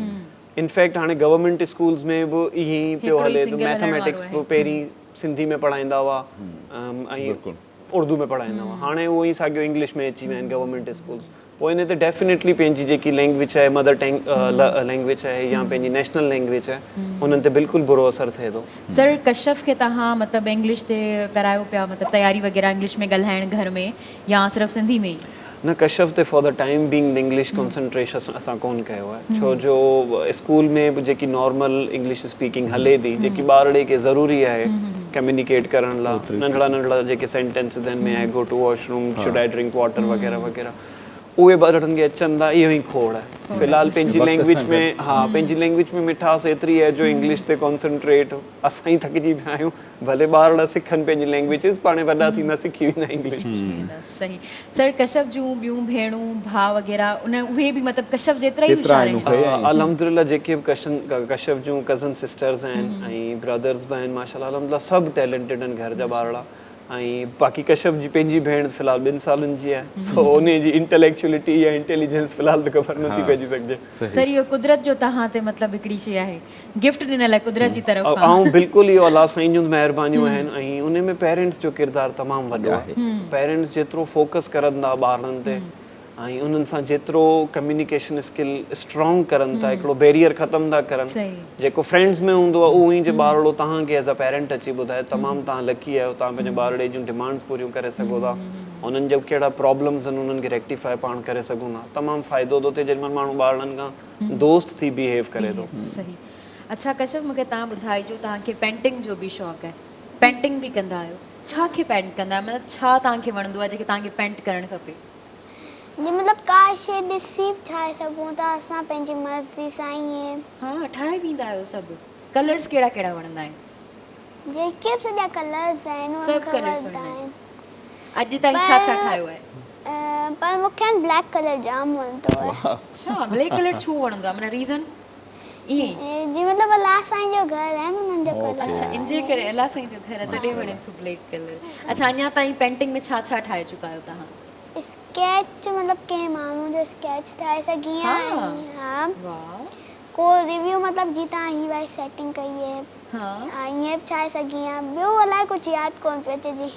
[SPEAKER 4] انفيڪٽ هاڻي گورنمينٽ اسڪولز ۾ به ائين ئي پيو
[SPEAKER 1] هڪڙو ئي
[SPEAKER 4] هلي ته
[SPEAKER 1] سنگل هلڻ وارو
[SPEAKER 4] ميٿاميٽڪس
[SPEAKER 1] آهي
[SPEAKER 4] به پهرين سنڌي ۾ پڙهائيندا هئا ۽
[SPEAKER 2] بلڪل
[SPEAKER 4] اردو ۾ پڙهائيندا هئا هاڻي اهو ئي ساڳيو انگلش ۾ اچي ويا آهن گورنمينٽ اسڪولز پوء ان تي ڊيفينيٽلي پنهنجي جيڪي لينگويج آهي مدر ٽنگ لينگويج آهي يا پنهنجي نيشنل لينگويج آهي انهن تي بلڪل برو اثر ٿئي ٿو.
[SPEAKER 1] سر ڪشف کي توهان مطلب انگلش تي ڪرايو پيا مطلب تياري وغيره انگلش ۾ ڳالهائڻ گهر ۾ يا صرف سنڌي ۾ ئي؟
[SPEAKER 4] نه ڪشف تي for the time being English concentration اسان ڪون ڪيو آهي ڇو جو اسڪول ۾ به جيڪي نارمل انگلش اسپيڪنگ هلي ٿي جيڪي ٻارڙي کي ضروري آهي ڪميونيڪيٽ ڪرڻ لا ننڍڙا ننڍڙا جيڪي سينٽينسز آهن may I go to washroom should I drink water وغيره وغيره اهي ٻارڙن کي اچن ٿا اهو ئي کوڙ آهي في الحال پنهنجي لينگويج ۾ ها پنهنجي لينگويج ۾ مٺاس ايتري آهي جو انگلش تي ڪانسنٽريٽ اسان ئي ٿڪجي پيا آهيون ڀلي ٻارڙا سکن پنهنجي لينگويجز پاڻ وڏا ٿيندا سکي ويندا انگلش.
[SPEAKER 1] صحيح سر ڪشف جون ٻيون ڀيڻون ڀاء وغيره ان اهي به مطلب ڪشف جيترا ئي هوشيار آهن.
[SPEAKER 4] الحمدلله جيڪي به ڪشن ڪشف جون ڪزن سسٽرز آهن ۽ برادرز به آهن ماشاءالله الحمدلله سڀ ٽيلنٽيڊ آهن گهر جا ٻارڙا ۽ باقي ڪشف جي پنهنجي ڀيڻ في الحال ٻن سالن جي آهي سو انهي جي انٽليڪچوئلٽي يا انٽيليجنس في الحال ته خبر نٿي پئجي سگهجي.
[SPEAKER 1] سر اهو قدرت جو توهان تي مطلب هڪڙي شي آهي گفٽ ڏنل آهي قدرت جي طرف کان.
[SPEAKER 4] آئون بلڪل اهو الله سائين جون مهربانيون آهن ۽ انهي ۾ پيرنٽس جو ڪردار تمام وڏو آهي پيرنٽس جيترو فوڪس ڪرن ٿا ٻارڙن تي ۽ انهن سان جيترو ڪميونيڪيشن اسڪل اسٽرانگ ڪرن ٿا هڪڙو بيريئر ختم ٿا ڪرن جيڪو فرينڊز ۾ هوندو آهي اهو ئي جي ٻارڙو توهان کي ايز ا پيرنٽ اچي ٻڌائي تمام توهان لڪي آهيو توهان پنهنجي ٻارڙي جون ڊمانڊز پوريون ڪري سگهو ٿا انهن جا ڪهڙا پرابلمز آهن انهن کي ريڪٽيفائي پاڻ ڪري سگهون ٿا تمام فائدو ٿو ٿئي جيڏي مهل ماڻهو ٻارڙن کان دوست ٿي بيهيو ڪري ٿو.
[SPEAKER 1] صحيح اڇا ڪشف مونکي توهان ٻڌائجو توهان کي پينٽنگ جو به شوق آهي پينٽنگ به ڪندا آهيو ڇا کي پينٽ ڪندا آهيو مطلب ڇا توهان کي وڻندو آهي جيڪي توهان کي پينٽ ڪرڻ کپي.
[SPEAKER 3] جي مطلب ڪا شيء ڏسي به ٺاهي سگهون ٿا اسان پنهنجي مرضي سان ائين.
[SPEAKER 1] ها ٺاهي به ايندا آهيو سڀ. ڪلرز ڪهڙا ڪهڙا وڻندا آهن؟
[SPEAKER 3] جيڪي به سڄا ڪلرز آهن اهي
[SPEAKER 1] سڀ
[SPEAKER 3] مون کي
[SPEAKER 1] ڪلرز
[SPEAKER 3] وڻندا
[SPEAKER 1] وڻندا آهن.
[SPEAKER 3] آهن.
[SPEAKER 1] اڄ تائين ڇا ڇا ٺاهيو آهي؟
[SPEAKER 3] پر مون کي بليڪ ڪلر جام وڻندو آهي.
[SPEAKER 1] اڇا بليڪ ڪلر ڇو وڻندو آهي معنيٰ ريزن ائين ئي.
[SPEAKER 3] جي مطلب الله سائين جو گهر آهي نه انهن جو ڪلر.
[SPEAKER 1] اڇا ان جي ڪري الله سائين جو گهر آهي تڏهن وڻي ٿو بليڪ ڪلر. اڇا اڃا تائين پينٽنگ ۾ ڇا ڇا ٺاهي چڪا آهيو توهان؟
[SPEAKER 3] اسڪيچ مطلب ڪنهن ماڻهو جو اسڪيچ ٺاهي سگهي آهيان ها ڪو ريويو مطلب جي تان هي واري سيٽنگ ڪئي آهي ها ائين به ٺاهي سگهي آهيان ٻيو الائي ڪجهه ياد ڪونه پيو اچي جي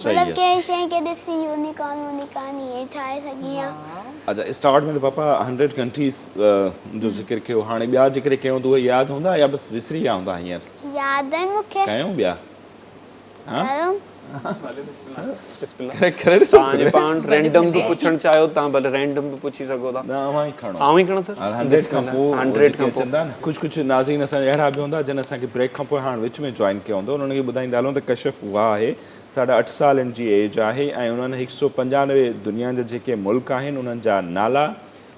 [SPEAKER 3] مطلب ڪنهن شيء کي ڏسي يونيڪارن وونيڪارن ائين ٺاهي سگهي آهيان.
[SPEAKER 2] اچا اسٽارٽ ۾ ته پاپا هنڊريڊ ڪنٽريز جو ذڪر ڪيو هاڻي ٻيا جيڪڏهن ڪيون ته اهي ياد هوندا يا بس وسري ويا هوندا هينئر؟
[SPEAKER 3] ياد آهن مون کي.
[SPEAKER 2] ڪيون ٻيا؟
[SPEAKER 4] توهان جي پاڻ رينڊم به پڇڻ چاهيو توهان ڀلي رينڊم به پڇي سگهو ٿا.
[SPEAKER 2] نه اوهان ئي کڻو.
[SPEAKER 4] آئون ئي کڻان سر؟
[SPEAKER 2] هنڊريڊ کان پوء جيڪي اچن ٿا نه. ڪجهه ڪجهه ناظرين اسان جا اهڙا به هوندا جن اسان کي بريڪ کان پوء هاڻ وچ ۾ جوائن ڪيو هوندو انهن کي ٻڌائيندا هلون ته ڪشف اها آهي ساڍا اٺ سال ان جي ايج آهي ۽ انهن هڪ سؤ پنجانوي دنيا جا جيڪي ملڪ آهن انهن جا نالا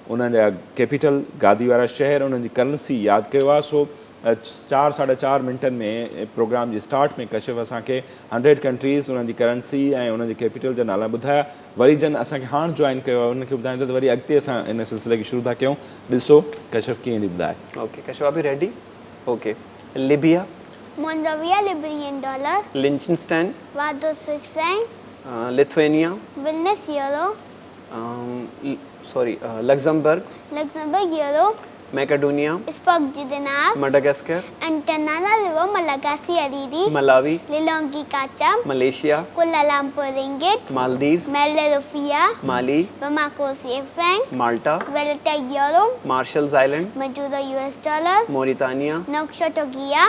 [SPEAKER 2] انهن جا ڪيپيٽل گادي وارا شهر انهن جي ڪرنسي ياد ڪيو آهي سو چار ساڍا چار منٽن ۾ پروگرام جي اسٽارٽ ۾ ڪشف اسان کي هنڊريڊ ڪنٽريز انهن جي ڪرنسي ۽ انهن جي ڪيپيٽل جا نالا ٻڌايا وري جن اسان کي هاڻ جوائن ڪيو آهي انهن کي ٻڌايون ٿا ته وري اڳتي اسان ان سلسلي کي شروع ٿا ڪيون ڏسو ڪشف ڪيئن ٿي ٻڌائي.
[SPEAKER 4] Okay Kashaf R you ready okay Libya.
[SPEAKER 3] Monrovia Liberian dollar.
[SPEAKER 4] Liechtenstein.
[SPEAKER 3] Vaduz Swiss franc.
[SPEAKER 4] Lithuania.
[SPEAKER 3] Vilnius euro.
[SPEAKER 4] Sorry Luxembourg.
[SPEAKER 3] Luxembourg euro.
[SPEAKER 4] Macedonia.
[SPEAKER 3] Skopje dinar.
[SPEAKER 4] Madagascar.
[SPEAKER 3] Antananarivo Malagasy ariary.
[SPEAKER 4] Malawi.
[SPEAKER 3] Lilongwe kwacha.
[SPEAKER 4] Malaysia.
[SPEAKER 3] Kuala Lumpur ringgit.
[SPEAKER 4] Maldives.
[SPEAKER 3] Male rufiyaa.
[SPEAKER 4] Mali.
[SPEAKER 3] Bamako C franc.
[SPEAKER 4] Malta.
[SPEAKER 3] Valletta euro.
[SPEAKER 4] Marshalls Island.
[SPEAKER 3] Majuro U S dollar.
[SPEAKER 4] Mauritania.
[SPEAKER 3] Nouakchott ouguiya.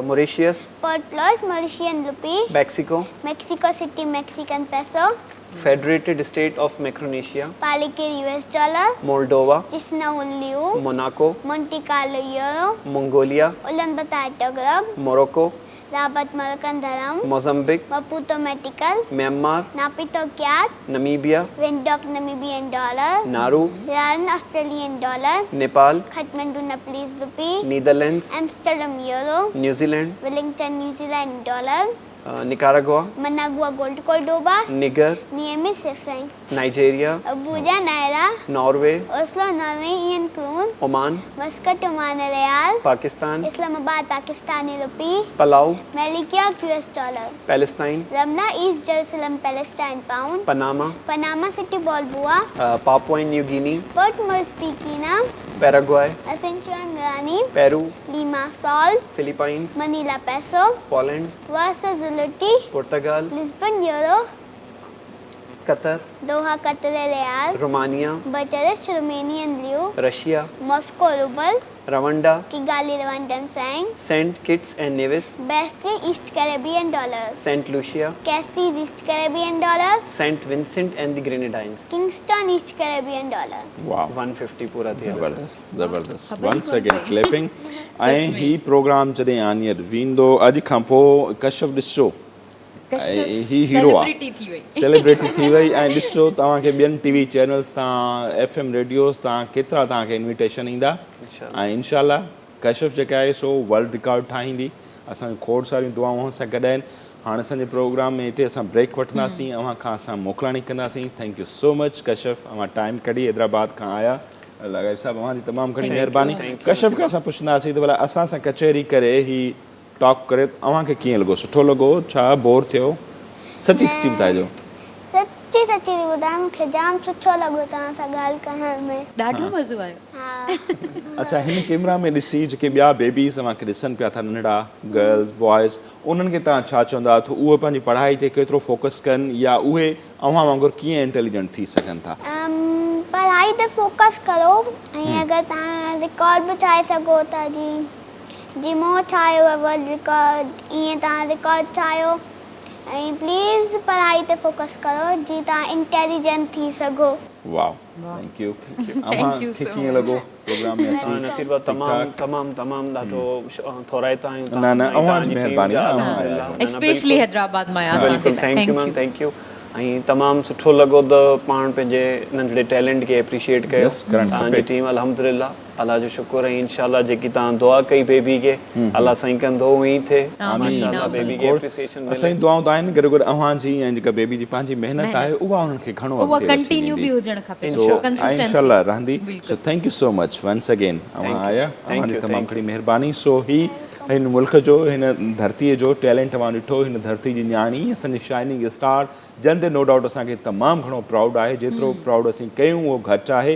[SPEAKER 4] Mauritius.
[SPEAKER 3] Port Louis Mauritian rupee.
[SPEAKER 4] Mexico.
[SPEAKER 3] Mexico City Mexican peso.
[SPEAKER 4] Federated State of Micronesia.
[SPEAKER 3] Palikir U S dollar.
[SPEAKER 4] Moldova.
[SPEAKER 3] Chisinau leu.
[SPEAKER 4] Monaco.
[SPEAKER 3] Monte Carlo euro.
[SPEAKER 4] Mongolia.
[SPEAKER 3] Ulaanbaatar tugrik.
[SPEAKER 4] Morocco.
[SPEAKER 3] Rabat Moroccan dirham.
[SPEAKER 4] Mozambique.
[SPEAKER 3] Maputo metical.
[SPEAKER 4] Myanmar.
[SPEAKER 3] Naypyidaw kyat.
[SPEAKER 4] Namibia.
[SPEAKER 3] Windhoek Namibian dollar.
[SPEAKER 4] Nauru.
[SPEAKER 3] Rand Australian dollar.
[SPEAKER 4] Nepal.
[SPEAKER 3] Kathmandu Nepalese rupee.
[SPEAKER 4] Netherlands.
[SPEAKER 3] Amsterdam euro.
[SPEAKER 4] New Zealand.
[SPEAKER 3] Wellington New Zealand dollar.
[SPEAKER 4] Nicaragua,
[SPEAKER 3] Managua gold Cordoba,
[SPEAKER 4] Niger,
[SPEAKER 3] Niamey suffering,
[SPEAKER 4] Nigeria,
[SPEAKER 3] Abuja naira,
[SPEAKER 4] Norway,
[SPEAKER 3] Oslo Norwegian krone,
[SPEAKER 4] Oman,
[SPEAKER 3] Muscat Oman rial,
[SPEAKER 4] Pakistan,
[SPEAKER 3] Islamabad Pakistani rupee,
[SPEAKER 4] Palau,
[SPEAKER 3] Melekeok U S dollar,
[SPEAKER 4] Palestine,
[SPEAKER 3] Ramallah East Jerusalem Palestine pound,
[SPEAKER 4] Panama,
[SPEAKER 3] Panama City balboa,
[SPEAKER 4] Papua New Guinea,
[SPEAKER 3] Port Moresby Kenya,
[SPEAKER 4] Paraguay,
[SPEAKER 3] Asuncion Guarani,
[SPEAKER 4] Peru,
[SPEAKER 3] Lima sol,
[SPEAKER 4] Philippines,
[SPEAKER 3] Manila peso,
[SPEAKER 4] Poland,
[SPEAKER 3] Warsaw zloty,
[SPEAKER 4] Portugal,
[SPEAKER 3] Lisbon euro,
[SPEAKER 4] Qatar,
[SPEAKER 3] Doha Qatari riyal,
[SPEAKER 4] Romania,
[SPEAKER 3] Bucharest Romanian leu,
[SPEAKER 4] Russia,
[SPEAKER 3] Moscow rouble,
[SPEAKER 4] Rwanda,
[SPEAKER 3] Kigali Rwandan franc,
[SPEAKER 4] Saint Kitts and Nevis,
[SPEAKER 3] Basseterre East Caribbean dollar,
[SPEAKER 4] Saint Lucia,
[SPEAKER 3] Castries East Caribbean dollar,
[SPEAKER 4] Saint Vincent and the Grenadines,
[SPEAKER 3] Kingston East Caribbean dollar.
[SPEAKER 2] Wow
[SPEAKER 4] 150 پورا ٿي ويو.
[SPEAKER 2] زبردست زبردست once again clapping ۽ هي programme جڏهن آنيت ويندو اڄ کان پوء ڪشف ڏسجو ۽ هي هيرو آ سيليبريٽي ٿي وئي ۽ ڏسجو توهان کي ٻين ٽي وي چينلز تان ايف ايم ريڊيوز تان ڪيترا توهان کي انويٽيشن ايندا ۽ انشاء الله ڪشف جيڪا آهي سو ورلڊ رڪارڊ ٺاهيندي اسان جون کوڙ ساريون دعائون اوهان سان گڏ آهن هاڻ اسان جي پروگرام ۾ هتي اسان بريڪ وٺنداسين اوهان کان اسان موڪلاڻي ڪنداسين thank you so much Kashaf اوهان ٽائيم ڪڍي حيدرآباد کان آيا لغاري صاحب اوهان جي تمام گهڻي مهرباني ڪشف کان اسان پڇنداسين ته ڀلا اسان سان ڪچهري ڪري هي ٽاڪ ڪري اوهان کي ڪيئن لڳو سٺو لڳو ڇا بور ٿيو سچي سچي ٻڌائجو.
[SPEAKER 3] سچي سچي ٿي ٻڌايان مون کي جام سٺو لڳو توهان سان ڳالهه ڪرڻ ۾.
[SPEAKER 1] ڏاڍو مزو آيو.
[SPEAKER 3] ها.
[SPEAKER 2] اڇا هن ڪيمرا ۾ ڏسي جيڪي ٻيا بيبيز اوهان کي ڏسن پيا ٿا ننڍڙا گرلز بوائز انهن کي توهان ڇا چوندا ته اهي پنهنجي پڙهائي تي ڪيترو فوڪس ڪن يا اهي اوهان وانگر ڪيئن انٽيليجنٽ ٿي سگهن ٿا.
[SPEAKER 3] پڙهائي تي فوڪس ڪرو ۽ اگر توهان رڪارڊ به ٺاهي سگهو ٿا جي جي مون ٺاهيو آهي ورلڊ رڪارڊ ائين توهان رڪارڊ ٺاهيو ۽ پليز پڙهائي تي فوڪس ڪرو جي توهان انٽيليجنٽ ٿي سگهو.
[SPEAKER 2] واو thank you اوهان کي ڪيئن لڳو پروگرام ۾ اچي
[SPEAKER 4] نصير ڀاء تمام تمام تمام ڏاڍو ٿورائتا آهيون
[SPEAKER 2] نه نه اوهان جي مهرباني آهي
[SPEAKER 1] اسپيشلي حيدرآباد مان آيا اسان جي لاء
[SPEAKER 4] thank you ma'am thank you ۽ تمام سٺو لڳو ته پاڻ پنهنجي ننڍڙي ٽيلنٽ کي اپريشيئيٽ ڪيو توهان جي ٽيم الحمدلله الله جو شڪر ۽ انشاء الله جيڪي توهان دعا ڪئي بيبي کي الله سائين ڪندو اونئين ئي ٿئي ماشاء الله بيبي کي اپريسيشن ملي.
[SPEAKER 2] اسان جون دعائون ته آهن گڏو گڏ اوهان جي ۽ جيڪا بيبي جي پنهنجي محنت آهي اها انهن کي گهڻو اڳتي وٺي ويندي سو انشاء الله رهندي so thank you so much once again اوهان آيا اوهان جي تمام گهڻي مهرباني سو هي هن ملڪ جو هن ڌرتي جو ٽيلنٽ اوهان ڏٺو هن ڌرتي جي نياڻي اسان جي شائننگ اسٽار جن تي نو ڊائوٽ اسان کي تمام گهڻو پرائوڊ آهي جيترو پرائوڊ اسين ڪيون اهو گهٽ آهي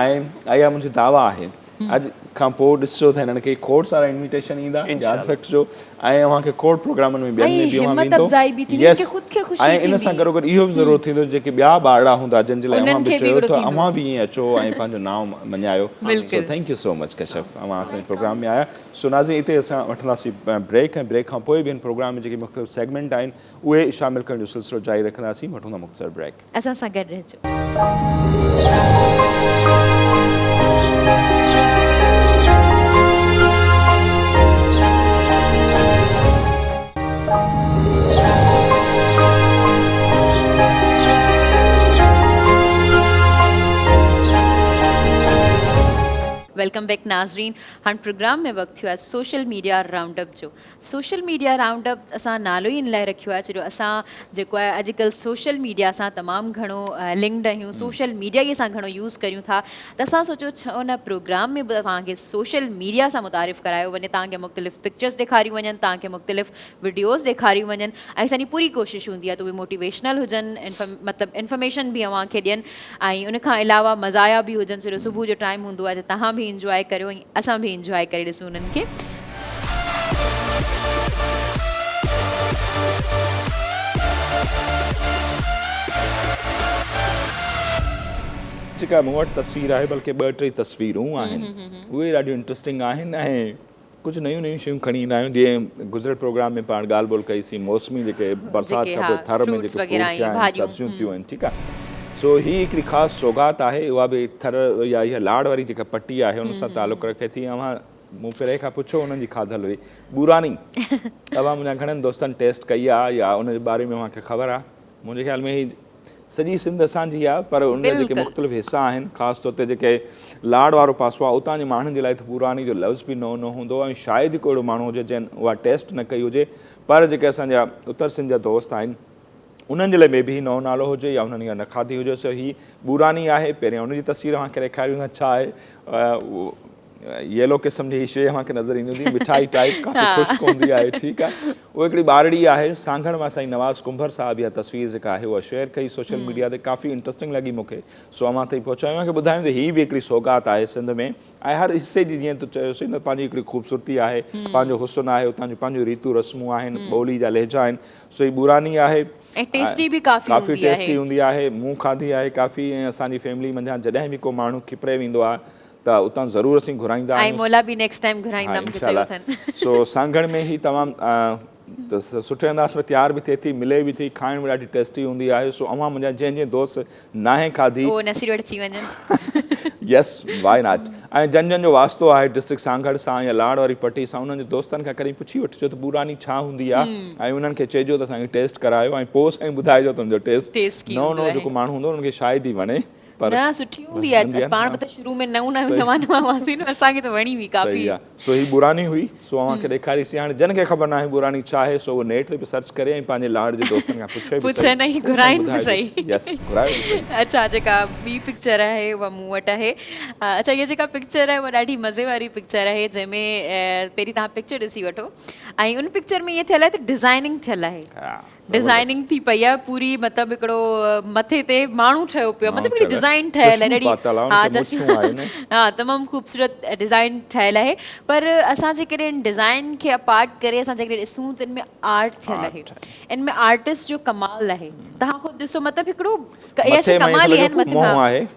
[SPEAKER 2] ۽ اها منهنجي دعويٰ آهي اڄ کان پوء ڏسجو ته هنن کي کوڙ سارا انويٽيشن ايندا ياد رکجو ۽ اوهان کي کوڙ پروگرامن ۾ ٻين ۾ به اوهان ويندو يس ۽ ان سان گڏو گڏ اهو به ضرور ٿيندو جيڪي ٻيا ٻارڙا هوندا جن جي لاء اوهان به چيو ته اوهان به ائين اچو ۽ پنهنجو نانء مڃايو so thank you so much Kashaf اوهان اسان جي پروگرام ۾ آيا سو ناظرين اتي اسان وٺنداسين بريڪ ۽ بريڪ کان پوء به هن پروگرام ۾ جيڪي مختلف سيگمينٽ آهن اهي شامل ڪرڻ جو سلسلو جاري رکنداسين وٺون ٿا مختصر بريڪ.
[SPEAKER 1] اسان سان گڏ رهجو. Welcome back ناظرين هاڻ پروگرام ۾ وقت ٿيو آهي سوشل ميڊيا رائونڊ اپ جو سوشل ميڊيا رائونڊ اپ اسان نالو ئي ان لاء رکيو آهي ڇو جو اسان جيڪو آهي اڄڪلهه سوشل ميڊيا سان تمام گهڻو لنڪڊ آهيون سوشل ميڊيا ئي اسان گهڻو يوز ڪريون ٿا ته اسان سوچيو ڇو نه پروگرام ۾ به توهان کي سوشل ميڊيا سان متعارف ڪرايو وڃي توهان کي مختلف پڪچرز ڏيکاريون وڃن توهان کي مختلف وڊيوز ڏيکاريون وڃن ۽ اسان جي پوري ڪوشش هوندي آهي ته اهي موٽيويشنل هجن مطلب انفارميشن به اوهان کي ڏين ۽ ان کان علاوه مزايا به هجن ڇو جو صبح جو ٽائيم هوندو آهي ته توهان به انجواء ڪريو ۽ اسان به انجواء ڪري ڏسون انهن کي.
[SPEAKER 2] جيڪا مون وٽ تصوير آهي بلڪه ٻه ٽي تصويرون آهن اهي ڏاڍيون انٽرسٽنگ آهن ۽ ڪجهه نيون نيون شيون کڻي ايندا آهيون جيئن گذريل پروگرام ۾ پاڻ ڳالهه ٻولهه ڪئي سين موسمي جيڪي برسات کان پوء ٿر ۾ جيڪي فروٽ ٿيا آهن سبزيون ٿيون آهن ٺيڪ آهي سو هي هڪڙي خاص سوغات آهي اها به ٿر يا اها لاڙ واري جيڪا پٽي آهي ان سان تعلق رکي ٿي اوهان مون پري کان پڇيو انهن جي کاڌل هئي ٻوراني اوهان منهنجا گهڻن دوستن ٽيسٽ ڪئي آهي يا ان جي باري ۾ اوهان کي خبر آهي منهنجي خيال ۾ هي سڄي سنڌ اسان جي آهي پر ان جا جيڪي مختلف حصا آهن خاص طور تي جيڪي لاڙ وارو پاسو آهي اتان جي ماڻهن جي لاء ته پوراني جو لفظ به نئون نه هوندو ۽ شايد ئي ڪو اهڙو ماڻهو هجي جنهن اها ٽيسٽ نه ڪئي هجي پر جيڪي اسان جا اتر سنڌ جا دوست آهن انهن جي لاء مي بي هي نئون نالو هجي يا انهن اها نه کاڌي هجي سو هي ٻوراني آهي پهريان ان جي تصوير اوهان کي ڏيکاريون ٿا ڇا آهي ييلو قسم جي هي شيء اوهان کي نظر ايندي هوندي مٺائي ٽائپ ڪافي خشڪ هوندي آهي ٺيڪ آهي اهو هڪڙي ٻارڙي آهي سانگهڙ مان سائين نواز ڪنڀر صاحب اها تصوير جيڪا آهي اها شيئر ڪئي سوشل ميڊيا تي ڪافي انٽرسٽنگ لڳي مون کي سو اوهان تائين پهچايون اوهان کي ٻڌايون ته هي به هڪڙي سوغات آهي سنڌ ۾ ۽ هر حصي جي جيئن تو چيوسين ته پنهنجي هڪڙي خوبصورتي آهي پنهنجو حسن آهي اتان جون پنهنجون ريتون رسمون آهن ٻولي جا لهجا آهن سو هي ٻوراني آهي
[SPEAKER 1] ۽ ٽيسٽي به ڪافي
[SPEAKER 2] ڪافي ٽيسٽي هوندي آهي مون کاڌي آهي ڪافي ۽ اسان جي فيملي منجهان جڏهن به ڪو ماڻهو کپري ويندو آهي ته اتان ضرور اسين گهرائيندا
[SPEAKER 1] آهيون ۽ مولا به نيڪسٽ ٽائيم گهرائيندا مونکي چيو اٿن
[SPEAKER 2] سو سانگهڙ ۾ هي تمام ته سٺي انداز ۾ تيار به ٿئي ٿي ملي به ٿي کائڻ ۾ ڏاڍي ٽيسٽي هوندي آهي سو اوهان منهنجا جنهن جنهن دوست ناهي کاڌي
[SPEAKER 1] اهو نصير وٽ اچي وڃن
[SPEAKER 2] يس وائي not ۽ جن جن جو واسطو آهي ڊسٽرڪٽ سانگهڙ سان يا لاڙ واري پٽي سان انهن جي دوستن کان ڪڏهن پڇي وٺجو ته ٻوراني ڇا هوندي آهي ۽ انهن کي چئجو ته اسان کي ٽيسٽ ڪرايو ۽ پوء سائين ٻڌائجو ته ان جو ٽيسٽ نئون نئون جيڪو ماڻهو هوندو انهن کي شايد ئي وڻي
[SPEAKER 1] پر نه سٺي هوندي آهي پاڻ به ته شروع ۾ نئون نئون نوان نوان هئاسين نه اسان کي ته وڻي هئي ڪافي
[SPEAKER 2] صحيح آهي سو هي ٻوراني هئي سو اوهان کي ڏيکاري سي هاڻي جن کي خبر ناهي ٻوراني ڇا آهي سو اهو نيٽ تي به سرچ ڪري ۽ پنهنجي لاڙ جي دوستن کان پڇي به
[SPEAKER 1] پڇن ۽ گهرائين به سهي
[SPEAKER 2] يس گهرايو به سهي
[SPEAKER 1] اڇا جيڪا ٻي پڪچر آهي اها مون وٽ آهي اڇا هي جيڪا پڪچر آهي اها ڏاڍي مزي واري پڪچر آهي جنهن ۾ پهرين توهان پڪچر ڏسي وٺو ۽ ان پڪچر ۾ ائين ٿيل آهي ته ڊزائننگ ٿيل آهي ڊزائننگ ٿي پئي آهي پوري مطلب هڪڙو مٿي تي ماڻهو ٺهيو پيو مطلب هڪڙي ڊزائن ٺهيل آهي ڏاڍي ها چشما ها تمام خوبصورت ڊزائن ٺهيل آهي پر اسان جيڪڏهن ڊزائن کي اپارٽ ڪري اسان جيڪڏهن ڏسون ته ان ۾ آرٽ ٿيل آهي ان ۾ آرٽسٽ جو ڪمال آهي توهان خود ڏسو مطلب هڪڙو اها شيء ڪمال ئي آهي نه مٿي ها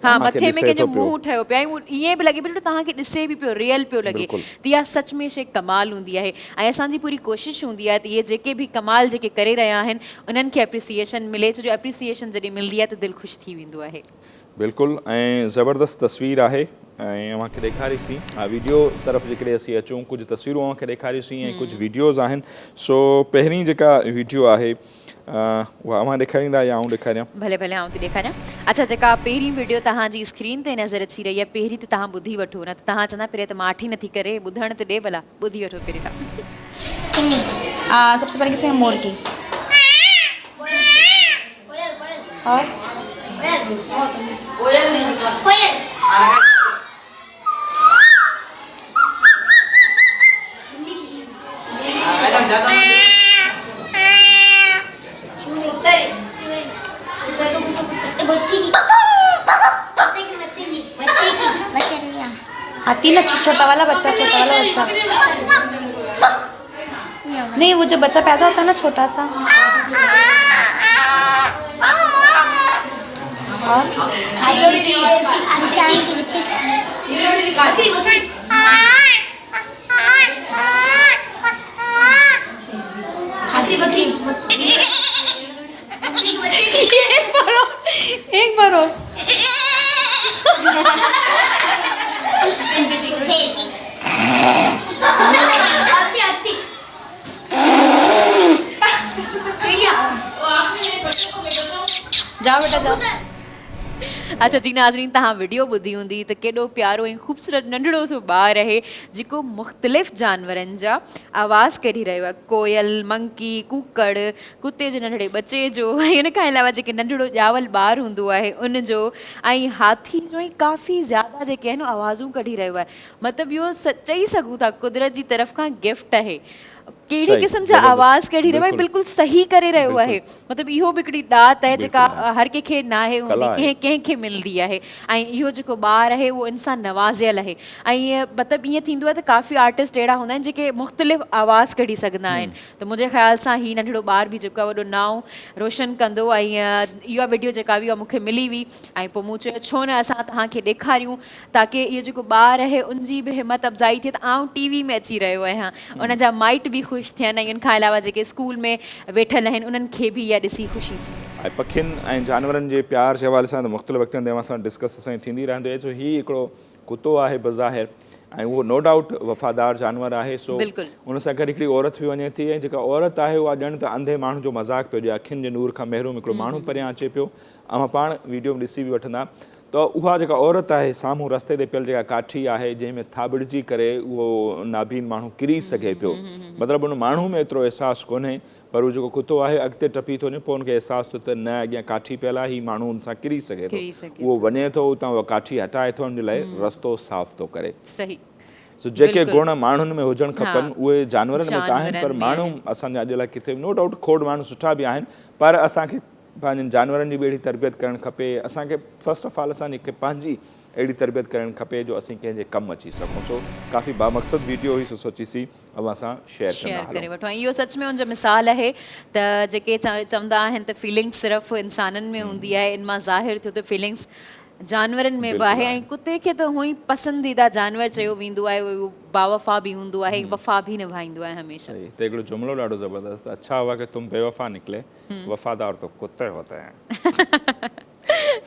[SPEAKER 1] ها مٿي ۾ ڪنهن جو منهن ٺهيو پيو آهي ۽ ائين به لڳي پيو ڄڻ توهان کي ڏسي به پيو ريئل پيو لڳي ته اها سچ ۾ شيء ڪمال هوندي آهي ۽ اسان جي پوري ڪوشش هوندي آهي ته اهي جيڪي به ڪمال جيڪي ڪري رهيا آهن انهن کي اپريسيئيشن ملي ڇو جو اپريسيئيشن جڏهن ملندي آهي ته دل خوش ٿي ويندو آهي.
[SPEAKER 2] بلڪل ۽ زبردست تصوير آهي ۽ اوهان کي ڏيکاريسين ها ويڊيو طرف جيڪڏهن اسين اچون ڪجهه تصويرون اوهان کي ڏيکاريسين ۽ ڪجهه ويڊيوز آهن سو پهرين جيڪا ويڊيو آهي اها اوهان ڏيکاريندا يا آئون ڏيکاريان؟
[SPEAKER 1] ڀلي ڀلي آئون ٿي ڏيکاريان. اڇا جيڪا پهرين وڊيو توهان جي اسڪرين تي نظر اچي رهي آهي پهرين ته توهان ٻڌي وٺو نه ته توهان چوندا پهرين ته ماٺ ئي نٿي ڪري ٻڌڻ ته ڏي ڀلا ٻڌي وٺو پهرين توهان.
[SPEAKER 5] سب سي پهلي ڪسي مور ڪي اور आती ना छोटा वाला बच्चा छोटा वाला बच्चा नहीं वो जब बच्चा पैदा होता है ना छोटा सा और एक बार और एक बार और जाओ बेटा जाओ
[SPEAKER 1] اڇا جي ناظرين توهان وڊيو ٻڌي هوندي ته ڪيڏو پيارو ۽ خوبصورت ننڍڙو سو ٻار آهي جيڪو مختلف جانورن جا آواز ڪڍي رهيو آهي ڪوئل منڪي ڪوڪڙ ڪتي جي ننڍڙي ٻچي جو ۽ ان کان علاوه جيڪي ننڍڙو ڄاول ٻار هوندو آهي ان جو ۽ هاٿي جو ۽ ڪافي زياده جيڪي آهن آوازون ڪڍي رهيو آهي مطلب اهو چئي سگهون ٿا قدرت جي طرف کان گفٽ آهي ڪهڙي قسم جا آواز ڪڍي رهيو آهي بلڪل صحيح ڪري رهيو آهي مطلب اهو به هڪڙي ڏات آهي جيڪا هر ڪنهن کي ناهي هوندي ڪنهن ڪنهن کي ملندي آهي ۽ اهو جيڪو ٻار آهي اهو ان سان نوازيل آهي ۽ مطلب ائين ٿيندو آهي ته ڪافي آرٽسٽ اهڙا هوندا آهن جيڪي مختلف آواز ڪڍي سگهندا آهن ته منهنجي خيال سان هي ننڍڙو ٻار به جيڪو آهي وڏو نانء روشن ڪندو ۽ اها وڊيو جيڪا هئي اها مون کي ملي هئي ۽ پوء مون چيو ڇو نه اسان توهان کي ڏيکاريون تاڪه اهو جيڪو ٻار آهي ان جي به همت افزائي ٿئي ته آئون ٽي وي ۾ اچي رهيو آهيان ان جا مائٽ به خوش ٿين ۽ ان کان علاوه جيڪي اسڪول ۾ ويٺل آهن انهن کي به اها ڏسي خوشي ٿئي.
[SPEAKER 2] ۽ پکين ۽ جانورن جي پيار جي حوالي سان ته مختلف وقتن تي اوهان سان ڊسڪس اسان جي ٿيندي رهندي آهي سو هي هڪڙو ڪتو آهي بظاهر ۽ اهو نو ڊائوٽ وفادار جانور آهي سو ان سان گڏ هڪڙي عورت به وڃي ٿي ۽ جيڪا عورت آهي اها ڄڻ ته انڌي ماڻهو جو مذاق پيو ڏئي اکين جي نور کان محروم هڪڙو ماڻهو پريان اچي پيو اوهان پاڻ ويڊيو ۾ ڏسي به وٺندا ته اها جيڪا عورت آهي سامهون رستي تي پيل جيڪا ڪاٺي آهي جنهن ۾ ٿاٻڙجي ڪري اهو نابين ماڻهو ڪري سگهي پيو مطلب ان ماڻهو ۾ ايترو احساس ڪونهي پر هو جيڪو ڪتو آهي اڳتي ٽپي ٿو وڃي پوء ان کي احساس ٿو ته نه اڳيان ڪاٺي پيل آهي هي ماڻهو ان سان ڪري سگهي ٿو اهو وڃي ٿو اتان اها ڪاٺي هٽائي ٿو ان جي لاء رستو صاف ٿو ڪري.
[SPEAKER 1] صحيح
[SPEAKER 2] سو جيڪي گڻ ماڻهن ۾ هجڻ کپن اهي جانورن ۾ ته آهن پر ماڻهو اسان جا اڄ الائي ڪٿي نو ڊائوٽ کوڙ ماڻهو سٺا به آهن پر اسان کي پنهنجن جانورن جي به اهڙي تربيت ڪرڻ کپي اسان کي فرسٽ آف آل اسان کي پنهنجي اهڙي تربيت ڪرڻ کپي جو اسين ڪنهن جي ڪم اچي سگهون سو ڪافي بامقصد ويڊيو هئي سو سوچيسين اوهان سان شيئر ڪندا
[SPEAKER 1] شيئر ڪري
[SPEAKER 2] هلون.
[SPEAKER 1] وٺو ۽ اهو سچ ۾ ان جو مثال آهي ته جيڪي چوندا آهن ته فيلنگس صرف انسانن ۾ هوندي آهي ان مان ظاهر ٿيو ته فيلنگس جانورن ۾ به
[SPEAKER 2] بلڪل
[SPEAKER 1] آهي ۽
[SPEAKER 2] آهي.
[SPEAKER 1] ڪتي کي ته هونئن ئي پسنديده جانور چيو ويندو آهي اهو باوفا به هوندو آهي وفا به نڀائيندو آهي هميشه.
[SPEAKER 2] صحيح هتي هڪڙو جملو ڏاڍو زبردست اڇا هوا ڪه تم بيوفا نڪلي وفادار تو ڪتي هوتي هين.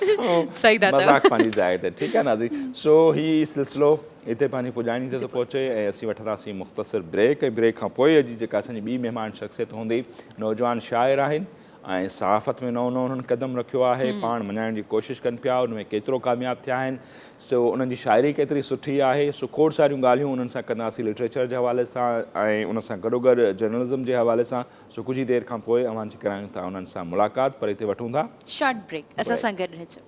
[SPEAKER 2] سو
[SPEAKER 1] صحيح ٿا چئو.
[SPEAKER 2] مذاق پنهنجي جاء تي ٺيڪ آهي ناظرين سو هي سلسلو هتي پنهنجي پڄاڻي تي ٿو پهچي ۽ اسين وٺنداسين مختصر بريڪ ۽ بريڪ کان پوء اڄ جيڪا اسان جي ٻي مهمان شخصيت هوندي نوجوان شاعر آهن ۽ صحافت ۾ نئون نئون انهن قدم رکيو آهي پاڻ مڃائڻ جي ڪوشش ڪن پيا ان ۾ ڪيترو ڪامياب ٿيا آهن سو انهن جي شاعري ڪيتري سٺي آهي سو کوڙ ساريون ڳالهيون انهن سان ڪنداسين لٽريچر جي حوالي سان ۽ ان سان گڏوگڏ جرنلزم جي حوالي سان سو ڪجهه ئي دير کان پوء اوهان جي ڪرايون ٿا انهن سان ملاقات پر هتي وٺون ٿا.
[SPEAKER 1] شارٽ بريڪ اسان
[SPEAKER 2] بريڪ.
[SPEAKER 1] سان گڏ رهجو.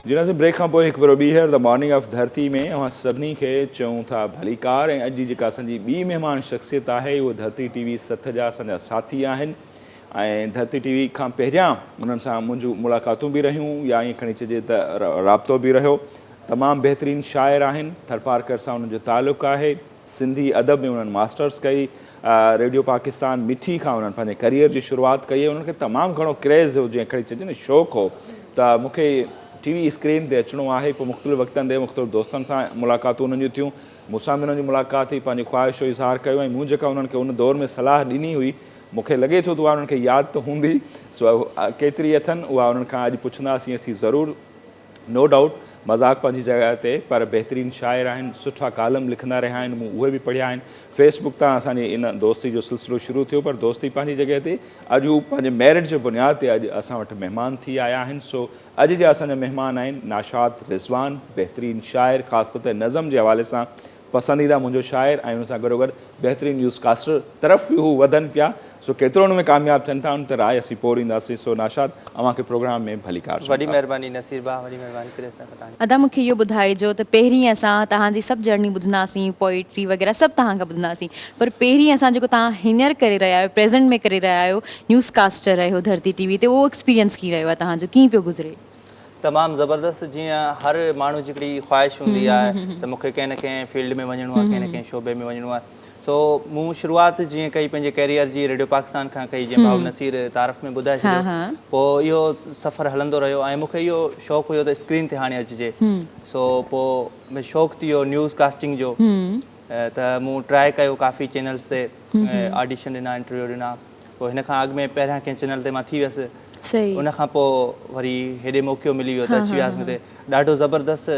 [SPEAKER 2] جي ناظرين بريڪ کان پوء هڪ ڀيرو ٻيهر the morning of ڌرتي ۾ اوهان سڀني کي چئون ٿا ڀليڪار ۽ اڄ جي جيڪا اسان جي ٻي مهمان شخصيت آهي اهو ڌرتي ٽي وي سٿ جا اسان جا ساٿي آهن ۽ ڌرتي ٽي وي کان پهريان انهن سان منهنجون ملاقاتون به رهيون يا ائين کڻي چئجي ته رابطو به رهيو تمام بهترين شاعر آهن ٿرپارڪر سان انهن جو تعلق آهي سنڌي ادب ۾ انهن ماسٽرس ڪئي، ريڊيو پاڪستان مٺي کان انهن پنهنجي ڪريئر جي شروعات ڪئي ۽ انهن کي تمام گهڻو ڪريز هو جيئن کڻي چئجي نه شوق هو ته مون کي ٽي وي اسڪرين تي اچڻو آهي پوء مختلف وقتن تي مختلف دوستن سان ملاقاتون انهن جون ٿيون مون سان به انهن جي ملاقات ٿي پنهنجي خواهش جو اظهار ڪيو ۽ مون جيڪا انهن کي ان دور ۾ صلاح ڏني هئي مون کي لڳي ٿو ته اها انهن کي ياد ته هوندي سو ڪيتري اٿن اها انهن کان اڄ پڇنداسين اسين ضرور نو ڊائوٽ مذاق پنهنجي جڳهه تي پر بهترين شاعر آهن سٺا ڪالم لکندا رهيا آهن مون اهي به پڙهيا آهن فيس بڪ تان اسان جي ان دوستي جو سلسلو شروع ٿيو پر دوستي پنهنجي جڳهه تي اڄ هو پنهنجي ميرٽ جي بنياد تي اڄ اسان وٽ مهمان ٿي آيا آهن سو اڄ جا اسان جا مهمان آهن ناشاد رضوان بهترين شاعر خاص طور تي نظم جي حوالي سان پسنديده منهنجو شاعر ۽ ان سان گڏوگڏ بهترين نيوز ڪاسٽر طرف به هو وڌن پيا سو ڪيترو ان ۾ ڪامياب ٿين ٿا ان تي راء اسين پوء ڏينداسين سو ناشاد اوهان کي پروگرام ۾ ڀليڪار چئون
[SPEAKER 6] وڏي
[SPEAKER 2] ٿا.
[SPEAKER 6] مهرباني نصير ڀاء وڏي مهرباني پريس صاحب توهان جي.
[SPEAKER 1] ادا مونکي اهو ٻڌائجو ته پهرين اسان توهان جي سڀ جرني ٻڌنداسين پوئٽري وغيره سڀ توهان کان ٻڌنداسين پر پهرين اسان جيڪو توهان هينئر ڪري رهيا آهيو پريزنٽ ۾ ڪري رهيا آهيو نيوز ڪاسٽر آهيو ڌرتي ٽي وي تي اهو ايڪسپيرينس ڪيئن رهيو آهي توهان جو ڪيئن پيو گذري.
[SPEAKER 6] تمام زبردست جيئن هر ماڻهو جي هڪڙي خواهش هوندي آهي ته مون کي ڪنهن نه ڪنهن فيلڊ ۾ وڃڻو آهي ڪنهن نه ڪنهن شعبي ۾ وڃڻو آهي سو مون شروعات جيئن ڪئي پنهنجي ڪيريئر جي ريڊيو پاڪستان کان ڪئي جيئن ڀائو نصير تعارف ۾ ٻڌائي ڇڏيو پوء اهو سفر هلندو رهيو ۽ مون کي اهو شوق هيو ته اسڪرين تي هاڻي اچجي سو پوء شوق ٿي ويو نيوز ڪاسٽنگ جو ته مون ٽرائي ڪيو ڪافي چينلز تي آڊيشن ڏنا انٽرويو ڏنا پوء هن کان اڳ ۾ پهريان ڪنهن چينل تي مان ٿي ويس ان کان پوء وري هيڏي موقعو ملي ويو ته اچي وياسين هتي ڏاڍو زبردست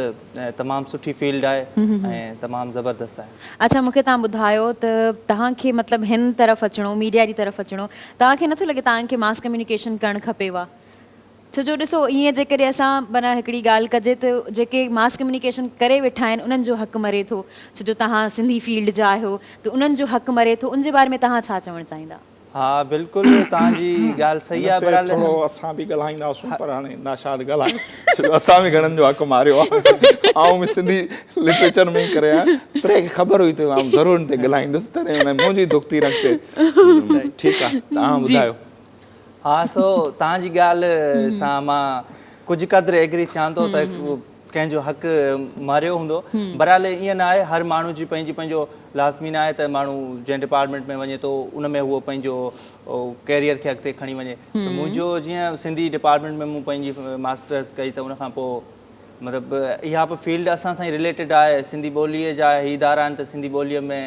[SPEAKER 6] تمام سٺي فيلڊ آهي ۽ تمام زبردست آهي.
[SPEAKER 1] اڇا مونکي توهان ٻڌايو ته توهان کي مطلب هن طرف اچڻو ميڊيا جي طرف اچڻو توهان کي نٿو لڳي توهان کي ماس ڪميونيڪيشن ڪرڻ کپي وا ڇو جو ڏسو ائين جيڪڏهن اسان معنيٰ هڪڙي ڳالهه ڪجي ته جيڪي ماس ڪميونيڪيشن ڪري ويٺا آهن انهن جو حق مري ٿو ڇو جو توهان سنڌي فيلڊ جا آهيو ته انهن جو حق مري ٿو ان جي باري ۾ توهان ڇا چوڻ چاهيندا.
[SPEAKER 6] ها بلڪل توهان جي ڳالهه صحيح آهي
[SPEAKER 2] هن تي
[SPEAKER 6] بهرحال
[SPEAKER 2] ٿورو اسان به ڳالهائينداسون پر هاڻي ناشاد ڳالهائي ڇو جو اسان به گهڻن جو حق ماريو آهي آئون به سنڌي لٽريچر ۾ ئي ڪري آيان پري کي خبر هئي ته آئون ضرور هن تي ڳالهائيندس تڏهن هن منهنجي دکتي رنگ تي ٺيڪ آهي توهان ٻڌايو.
[SPEAKER 6] ها سو توهان جي ڳالهه سان مان ڪجهه قدر ايگري ٿيان ٿو ته ڪنهن جو حق ماريو هوندو بهرحال ائين نه آهي هر ماڻهو جي پنهنجي پنهنجو لازمي نه آهي ته ماڻهو جنهن ڊپارٽمينٽ ۾ وڃي ٿو ان ۾ هو پنهنجو ڪيريئر کي اڳتي کڻي وڃي ته منهنجو جيئن سنڌي ڊپارٽمينٽ ۾ مون پنهنجي ماسٽرس ڪئي ته ان کان پوء مطلب اها به فيلڊ اسان سان ئي رليٽيڊ آهي سنڌي ٻوليء جا هي ادارا آهن ته سنڌي ٻوليء ۾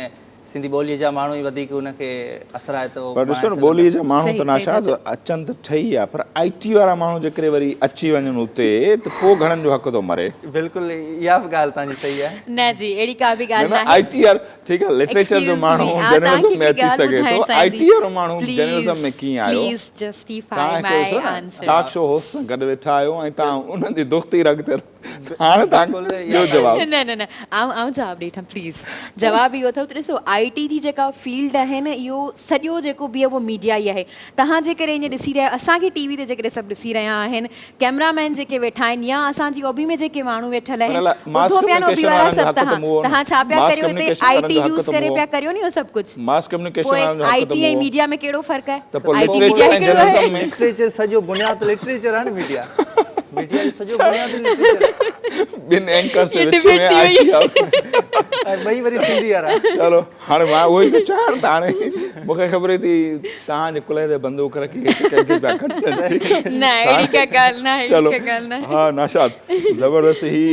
[SPEAKER 6] سنڌي ٻوليء جا ماڻهو ئي وڌيڪ ان کي اثرائتو
[SPEAKER 2] پر ڏسو
[SPEAKER 6] بڻائي
[SPEAKER 2] نه
[SPEAKER 6] سگهن
[SPEAKER 2] ٻوليء
[SPEAKER 6] ٿا.
[SPEAKER 2] جا ماڻهو ته
[SPEAKER 1] صحيح صحيح ٿا
[SPEAKER 2] ناشاد
[SPEAKER 1] چئو.
[SPEAKER 2] اچن ته ٺهي ويا پر آئي ٽي وارا ماڻهو جيڪڏهن وري اچي وڃن اتي ته پوء گهڻن جو حق ٿو مري.
[SPEAKER 6] بلڪل اها به ڳالهه توهان جي صحيح آهي.
[SPEAKER 1] نه جي اهڙي ڪا به
[SPEAKER 2] نه
[SPEAKER 1] ڳالهه
[SPEAKER 2] نه
[SPEAKER 1] ناهي.
[SPEAKER 2] آئي ٽي وارو ٺيڪ آهي لٽريچر جو
[SPEAKER 1] ايڪسڪيوز مي
[SPEAKER 2] ماڻهو
[SPEAKER 1] آئون توهان
[SPEAKER 2] جرنلزم
[SPEAKER 1] کي
[SPEAKER 2] ۾
[SPEAKER 1] هڪڙي
[SPEAKER 2] اچي
[SPEAKER 1] ڳالهه
[SPEAKER 2] سگهي
[SPEAKER 1] ٻڌائڻ
[SPEAKER 2] ٿو آئي
[SPEAKER 1] چاهيندي
[SPEAKER 2] ٽي وارو ماڻهو جرنلزم
[SPEAKER 1] پليز
[SPEAKER 2] ۾ ڪيئن آيو؟
[SPEAKER 1] پليز جسٽيفائي
[SPEAKER 2] توهان هڪ
[SPEAKER 1] مائي
[SPEAKER 2] ڏسو نه
[SPEAKER 1] آنسر.
[SPEAKER 2] ٽاڪ شو هوسٽ سان گڏ ويٺا آهيو ۽ توهان انهن جي دختي رڳ تي هاڻ توهان
[SPEAKER 6] بلڪل اها
[SPEAKER 2] ڏيو جواب.
[SPEAKER 1] نه نه نه آئون آئون جواب ڏئي وٺان پليز جواب اهو اٿو ته ڏسو آئي ٽي جي جيڪا فيلڊ آهي نه اهو سڄو جيڪو به آهي اهو ميڊيا ئي آهي توهان جيڪڏهن ائين ڏسي رهيا اسان کي ٽي وي تي جيڪڏهن سڀ ڏسي رهيا آهن ڪئميرا مين جيڪي ويٺا آهن يا اسان جي اوبي ۾ جيڪي ماڻهو ويٺل
[SPEAKER 2] پر
[SPEAKER 1] آهن
[SPEAKER 2] الا ماس
[SPEAKER 1] ٻڌو پيا نه اوبي
[SPEAKER 2] ڪميونيڪيشن
[SPEAKER 1] وارا
[SPEAKER 2] وارن جو
[SPEAKER 1] سڀ
[SPEAKER 2] حق ته
[SPEAKER 1] توهان
[SPEAKER 2] مون هو نه
[SPEAKER 1] توهان ڇا پيا
[SPEAKER 2] ماس
[SPEAKER 1] ڪريو هتي
[SPEAKER 2] ڪميونيڪيشن
[SPEAKER 1] آئي
[SPEAKER 2] وارن
[SPEAKER 1] ٽي
[SPEAKER 2] جو حق
[SPEAKER 1] يوز
[SPEAKER 2] ته
[SPEAKER 1] ڪري
[SPEAKER 2] مون
[SPEAKER 1] پيا
[SPEAKER 2] هو
[SPEAKER 1] ڪريو نه اهو سڀ ڪجهه
[SPEAKER 2] ماس ڪميونيڪيشن
[SPEAKER 1] پوء
[SPEAKER 2] وارن جو حق
[SPEAKER 1] آئي
[SPEAKER 2] ته
[SPEAKER 1] ٽي
[SPEAKER 2] مون
[SPEAKER 1] ۽
[SPEAKER 2] هو
[SPEAKER 1] ميڊيا ۾ ڪهڙو فرق آهي
[SPEAKER 2] ته پوء
[SPEAKER 1] آئي ٽي
[SPEAKER 2] لٽريچر
[SPEAKER 1] ميڊيا
[SPEAKER 2] ۽
[SPEAKER 1] هڪڙو آهي
[SPEAKER 2] جرنلزم ۾
[SPEAKER 6] لٽريچر سڄو بنياد لٽريچر آهي نه ميڊيا ميڊيا جو سڄو بنياد ئي لٽريچر آهي.
[SPEAKER 2] ٻن اينڪرز جي
[SPEAKER 1] هي
[SPEAKER 2] وچ
[SPEAKER 1] ڊبيٽ
[SPEAKER 2] ۾
[SPEAKER 1] ٿي
[SPEAKER 2] آئي
[SPEAKER 1] وئي.
[SPEAKER 2] ٽي آهي.
[SPEAKER 6] ۽ ٻئي وري سنڌي وارا.
[SPEAKER 2] چلو هاڻي مان اهو ئي پيو چاهيان ته هاڻي مون کي خبر هئي ته توهان جي ڪلهي تي بندوق رکي هيٺ ڪنهن کي پيا ڪڍن ٺيڪ آهي
[SPEAKER 1] نه اهڙي ڪا ڳالهه ناهي اهڙي
[SPEAKER 2] چلو
[SPEAKER 1] ڪا ڳالهه ناهي.
[SPEAKER 2] ها ناشاد زبردست هي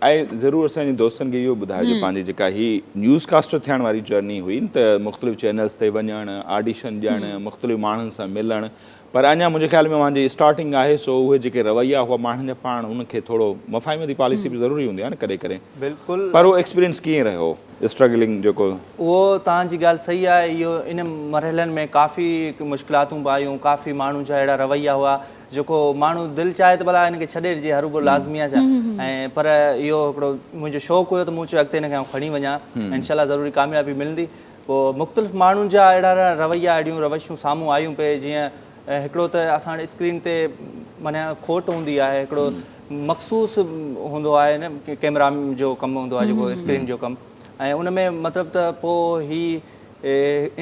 [SPEAKER 2] ۽ ضرور اسان جي دوستن کي اهو ٻڌائجو پنهنجي جيڪا هي نيوز ڪاسٽر ٿيڻ واري جرني هئي ته مختلف چينلز تي وڃڻ آڊيشن ڏيڻ مختلف ماڻهن سان ملڻ پر اڃا منهنجي خيال ۾ اوهان جي اسٽارٽنگ آهي سو اهي جيڪي رويا هئا ماڻهن جا پاڻ ان کي ٿورو مفاهمتي پاليسي به ضروري هوندي آهي نه ڪڏهن ڪڏهن
[SPEAKER 6] بلڪل.
[SPEAKER 2] پر اهو ايڪسپيرينس ڪيئن رهيو اسٽرگلنگ جيڪو.
[SPEAKER 6] اهو توهان جي ڳالهه صحيح آهي اهو ان مرحلن ۾ ڪافي مشڪلاتون به آيون ڪافي ماڻهن جا اهڙا رويا هئا جيڪو ماڻهو دل چاهي ته ڀلا هن کي ڇڏي ڏجي هروڀرو لازمي آهي ڇا ۽ پر اهو هڪڙو منهنجو شوق هيو ته مون چيو اڳتي هن کي آئون کڻي وڃان انشاء الله ضروري ڪاميابي ملندي پوء مختلف ماڻهن جا اهڙا اهڙا رويا اهڙيون روشون سامهون آيون پئي جيئن هڪڙو ته اسان وٽ اسڪرين تي معنيٰ کوٽ هوندي آهي هڪڙو مخصوص هوندو آهي نه ڪيمرا جو ڪم هوندو آهي جيڪو اسڪرين جو ڪم ۽ ان ۾ مطلب ته پوء هي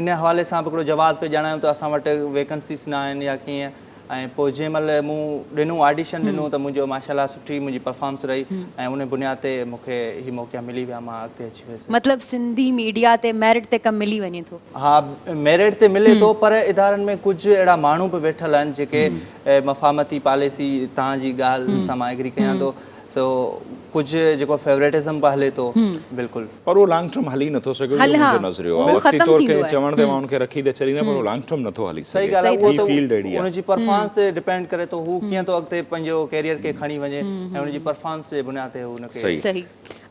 [SPEAKER 6] ان حوالي سان به هڪڙو جواز پئي ڄاڻايو ته اسان وٽ ويڪنسيز نه آهن يا ڪيئن ۽ پوء جنهن مهل مون ڏنو آڊيشن ڏنو ته منهنجو ماشاء الله سٺي منهنجي پرفارمنس رهي ۽ ان بنياد تي مون کي هي موقعا ملي ويا مان اڳتي اچي ويس.
[SPEAKER 1] مطلب سنڌي ميڊيا تي ميرٽ تي ڪم ملي وڃي ٿو.
[SPEAKER 6] ها ميرٽ تي ملي ٿو پر ادارن ۾ ڪجهه اهڙا ماڻهو به ويٺل آهن جيڪي مفاهمتي پاليسي توهان جي ڳالهه سان مان ايگري ڪيان ٿو سو ڪجهه جيڪو فيورٽزم به هلي ٿو بلڪل.
[SPEAKER 2] پر اهو لانگ ٽرم هلي نٿو سگهي اهو منهنجو نظريو آهي وقتي طور ڪنهن چوڻ تي مان ان کي رکي ته ڇڏيندس پر اهو لانگ ٽرم نٿو هلي
[SPEAKER 6] صحيح
[SPEAKER 2] سگهي
[SPEAKER 6] ڳالهه آهي اهو
[SPEAKER 2] هي
[SPEAKER 6] ته
[SPEAKER 2] فيلڊ اهڙي
[SPEAKER 6] ان
[SPEAKER 2] آهي.
[SPEAKER 6] جي پرفارمنس تي ڊپينڊ ڪري ٿو هو ڪيئن ٿو اڳتي پنهنجو ڪيريئر کي کڻي وڃي ۽ ان جي پرفارمنس جي بنياد تي هو ان کي.
[SPEAKER 1] صحيح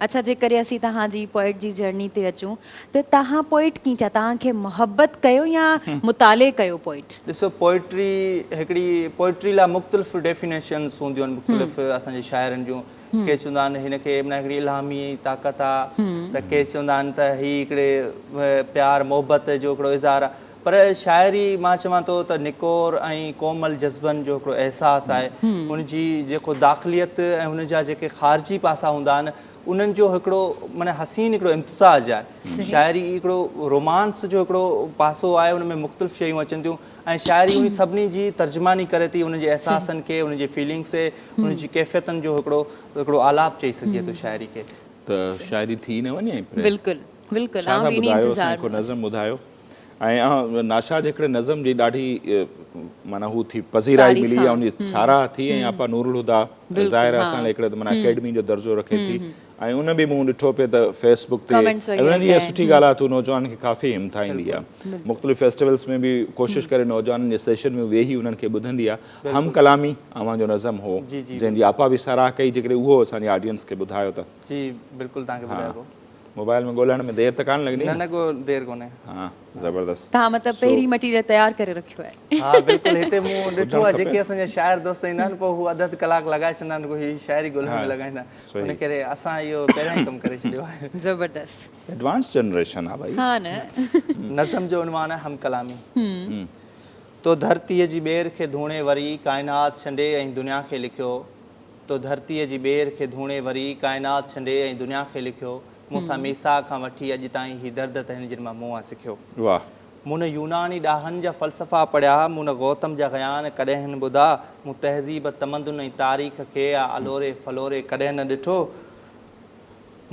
[SPEAKER 1] اڇا جيڪڏهن اسين توهان جي پوئٽ جي جرني تي اچون ته توهان پوئٽ ڪيئن ٿيا توهان کي محبت ڪيو يا مطالعي ڪيو پوئٽ.
[SPEAKER 6] ڏسو پوئٽري هڪڙي پوئٽري لاء مختلف ڊيفينيشنز هونديون آهن مختلف اسان جي شاعرن جون ڪي چوندا آهن هن کي معنيٰ هڪڙي الهامي طاقت آ ته ڪي چوندا آهن ته هي هڪڙي پيار محبت جو هڪڙو اظهار آ پر شاعري مان چوان ٿو ته نڪور ۽ ڪومل جذبن جو هڪڙو احساس آهي ان جي جيڪو داخليت ۽ ان جا جيڪي خارجي پاسا هوندا آهن انهن جو هڪڙو معنيٰ حسين هڪڙو امتزاج آهي. شاعري هڪڙو رومانس جو هڪڙو پاسو آهي ان ۾ مختلف شيون اچن ٿيون ۽ شاعري انهن سڀني جي ترجماني ڪري ٿي انهن جي احساسن کي انهن جي فيلنگس کي انهن جي ڪيفيتن جو هڪڙو هڪڙو آلاپ چئي سگهجي ٿو شاعري کي.
[SPEAKER 2] ته شاعري ٿي نه وڃي پري.
[SPEAKER 1] بلڪل بلڪل
[SPEAKER 2] ڇا
[SPEAKER 1] آئون
[SPEAKER 2] ٿا
[SPEAKER 1] به انهي
[SPEAKER 2] ٻڌايو
[SPEAKER 1] انتظار
[SPEAKER 2] اسان کي ڪو
[SPEAKER 1] ۾ هئس.
[SPEAKER 2] نظم ٻڌايو. ۽ ناشا جي هڪڙي نظم جي ڏاڍي معنيٰ هو ٿي پذيرائي ملي يا ان جي ساراهه ٿي ۽ آپا نورالهديٰ ظاهر آهي اسان لاء هڪڙي ته معنيٰ اڪيڊمي جو درجو رکي ٿي ۽ ان به مون ڏٺو پئي ته فيس بڪ تي ۽ انهن جي اها سٺي ڳالهه آهي ته نوجوانن کي ڪافي همٿائيندي آهي مختلف فيسٽيولس ۾ به ڪوشش ڪري نوجوانن جي سيشن ۾ ويهي انهن کي ٻڌندي آهي هم ڪلامي اوهان جو نظم هو جنهن جي آپا به ساراهه ڪئي جيڪڏهن اهو اسان جي آڊينس کي ٻڌايو ته
[SPEAKER 6] جي بلڪل توهان کي ٻڌائبو.
[SPEAKER 2] موبائل ۾ ڳولهڻ ۾ دير ته ڪانه لڳندي
[SPEAKER 6] نه نه ڪو دير ڪونهي.
[SPEAKER 2] ها زبردست.
[SPEAKER 1] توهان مطلب پهرين مٽيريل تيار ڪري رکيو آهي.
[SPEAKER 6] ها بلڪل هتي مون ڏٺو آهي جيڪي اسان جا شاعر دوست ايندا آهن پوء هو اڌ اڌ ڪلاڪ لڳائي ڇڏندا آهن رڳو هي شاعري ڳولهڻ ۾ لڳائيندا آهن ان ڪري اسان اهو پهريان ئي ڪم ڪري ڇڏيو آهي.
[SPEAKER 1] زبردست.
[SPEAKER 2] ايڊوانس جنريشن آ ڀائي.
[SPEAKER 1] ها نه.
[SPEAKER 6] نظم جو عنوان آهي هم ڪلامي. تو ڌرتيء جي ٻير کي ڌوڻي وري ڪائنات ڇنڊي ۽ دنيا کي لکيو. تو ڌرتيء جي ٻير کي ڌوڻي وري ڪائنات ڇنڊي ۽ دنيا کي لکيو. مون سان ميثاق کان وٺي اڄ تائين هي درد ته هن جن مان مون آ سکيو.
[SPEAKER 2] واھ.
[SPEAKER 6] مون نه يوناني ڏاهن جا فلسفا پڙهيا، مون نه گوتم جا گيان ڪڏهن ٻڌا، مون تهذيب، تمدن ۽ تاريخ کي آ الوري ڦلوري ڪڏهن نه ڏٺو.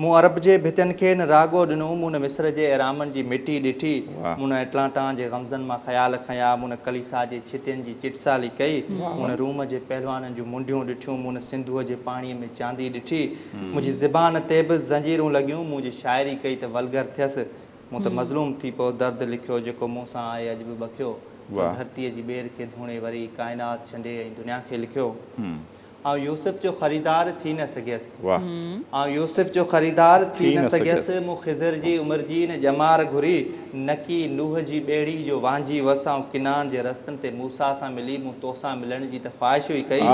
[SPEAKER 6] مون عرب جي ڀتين کي نه راڳو ڏنو، مون نه مصر جي اهرامن جي مٽي ڏٺي، مون نه ائٽلانٽا جي غمزن مان خيال کنيا، مون نه ڪليسا جي ڇتين جي چٽسالي ڪئي، مون نه روم جي پهلوانن جون منڍيون ڏٺيون، مون نه سنڌوء جي پاڻيء ۾ چاندي ڏٺي. منهنجي زبان تي به زنجيرون لڳيون، مون جي شاعري ڪئي ته ولگر ٿيس. مون ته مظلوم ٿي پوء درد لکيو جيڪو مون سان آهي اڄ به ٻکيو تو ڌرتيء جي ٻير کي ڌوڻي وري ڪائنات ڇنڊي ۽ دنيا کي لکيو آئون يوسف جو خريدار ٿي نه سگهيس آئون يوسف جو خريدار ٿي نه سگهيس مون خضر جي عمر جي نه ڄمار گهري نڪي نوح جي ٻيڙي جو وانجهي هئس آئون ڪنعان جي رستن تي موسيٰ سان ملي مون توسان ملڻ جي ته خواهش هئي ڪئي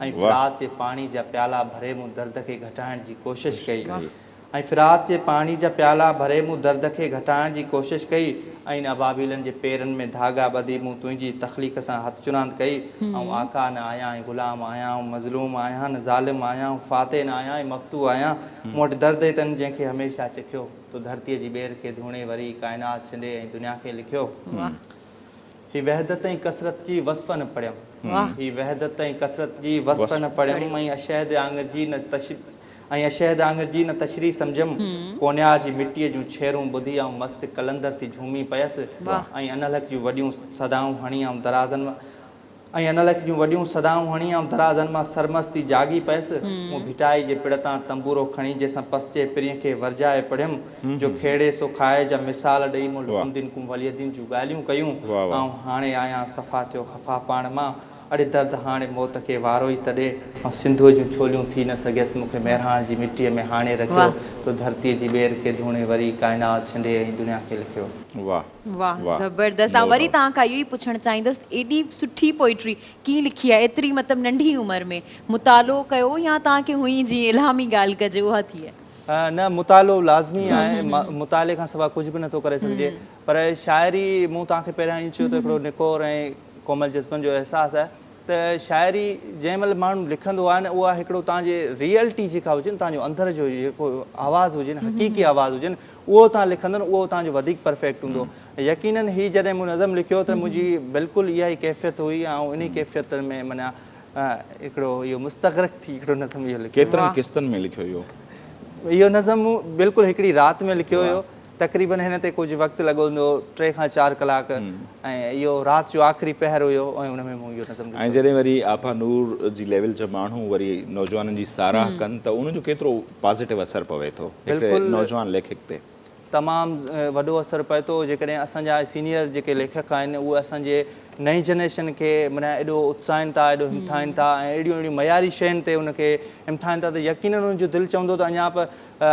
[SPEAKER 6] ۽ فرات جي پاڻي جا پيالا ڀري مون درد کي گهٽائڻ جي ڪوشش ڪئي. ۽ فرات جي پاڻي جا پيالا ڀري مون درد کي گهٽائڻ جي ڪوشش ڪئي ۽ ابابيلن جي پيرن ۾ ڌاڳا ٻڌي مون تنهنجي تخليق سان هٿ چراند ڪئي. آئون آقا نه آهيان ۽ غلام آهيان، آئون مظلوم آهيان نه ظالم آهيان، آئون فاتح نه آهيان ۽ مفتوح آهيان. مون وٽ درد ئي تن جنهن کي هميشه چکيو. تو ڌرتيء جي ٻير کي ڌوڻي وري ڪائنات ڇنڊي ۽ دنيا کي لکيو. هي وحدت ۽ ڪثرت جي وصف نه پڙهيم. هي وحدت ۽ ڪثرت جي وصف نه پڙهيم ۽ اشهد آڱر جي نه ۽ اشهد آڱر جي نه تشريح سمجهيم. ڪونيا جي مٽيء جون ڇيرون ٻڌي آئون مست قلندر ٿي جهومي پيس ۽ انالحق جون وڏيون صدائون هڻي آئون درازن ۽ انالحق جون وڏيون صدائون هڻي آئون درازن مان سرمست ٿي جاڳي پيس. مون ڀٽائي جي پڙ تان تنبورو کڻي جنهن سان پسجي پرينء کي ورجائي پڙهيم. جو کيڙي سو کائي جا مثال ڏئي مون لڪم دينڪم ولي دين جون ڳالهيون ڪيون. آئون هاڻي آهيان صفا ٿيو خفا پاڻ مان. اڙي درد هاڻي موت کي وارو ئي ته ڏي. آئون سنڌوء جون ڇوليون ٿي نه سگهيس. مون کي مهراڻ جي مٽيء ۾ هاڻي رکيو. تو ڌرتيء جي ٻير کي ڌوڻي وري ڪائنات ڇنڊي ۽ دنيا کي لکيو.
[SPEAKER 2] واھ
[SPEAKER 1] واھ
[SPEAKER 2] واھ
[SPEAKER 1] زبردست
[SPEAKER 2] نو
[SPEAKER 1] آئون وري
[SPEAKER 2] ڊائوٽ.
[SPEAKER 1] توهان کان اهو ئي پڇڻ چاهيندس ته ايڏي سٺي پوئٽري ڪيئن لکي آهي ايتري مطلب ننڍي عمر ۾ مطالعو ڪيو يا توهان کي هئين جيئن الهامي ڳالهه ڪجي اها ٿي آهي.
[SPEAKER 6] نه مطالعو لازمي آهي مطالعي کان سواء ڪجهه به نٿو ڪري سگهجي پر شاعري مون توهان کي پهريان ئي چيو ته هڪڙو نڪور ۽ ڪومل جذبن جو احساس آهي ته شاعري جنهن مهل ماڻهو لکندو آهي نه اها هڪڙو توهان جي ريئلٽي جيڪا هجي نه توهان جو اندر جو جيڪو آواز هجي نه حقيقي آواز هجي نه اهو توهان لکندو نه اهو توهان جو وڌيڪ پرفيڪٽ هوندو. يقينن هي جڏهن مون نظم لکيو ته منهنجي بلڪل اها ئي ڪيفيت هئي ۽ آئون انهي ڪيفيت ۾ معنيٰ هڪڙو اهو مستغرق ٿي هڪڙو نظم اهو لکيو.
[SPEAKER 2] ڪيترن قسطن ۾ لکيو اهو؟
[SPEAKER 6] اهو نظم مون بلڪل هڪڙي رات ۾ لکيو هيو. تقريبن هن تي ڪجهه وقت لڳو هوندو ٽي کان چار ڪلاڪ ۽ اهو رات جو آخري پهر هيو ۽ ان ۾ مون اهو نظم
[SPEAKER 2] ۽
[SPEAKER 6] لکيو.
[SPEAKER 2] جڏهن وري آپا نور جي ليول جا ماڻهو وري نوجوانن جي ساراهه ڪن ته ان جو ڪيترو پازيٽو اثر پوي ٿو هڪڙي
[SPEAKER 6] بلڪل
[SPEAKER 2] نوجوان ليکڪ تي.
[SPEAKER 6] تمام وڏو اثر پئي ٿو جيڪڏهن اسان جا سينيئر جيڪي ليکڪ آهن اهي اسان جي نئين جنريشن کي معنيٰ ايڏو اتساهين ٿا ايڏو همٿائين ٿا ۽ اهڙيون اهڙيون معياري شين تي ان کي همٿائين ٿا ته يقينن انهن جو دل چوندو ته اڃا به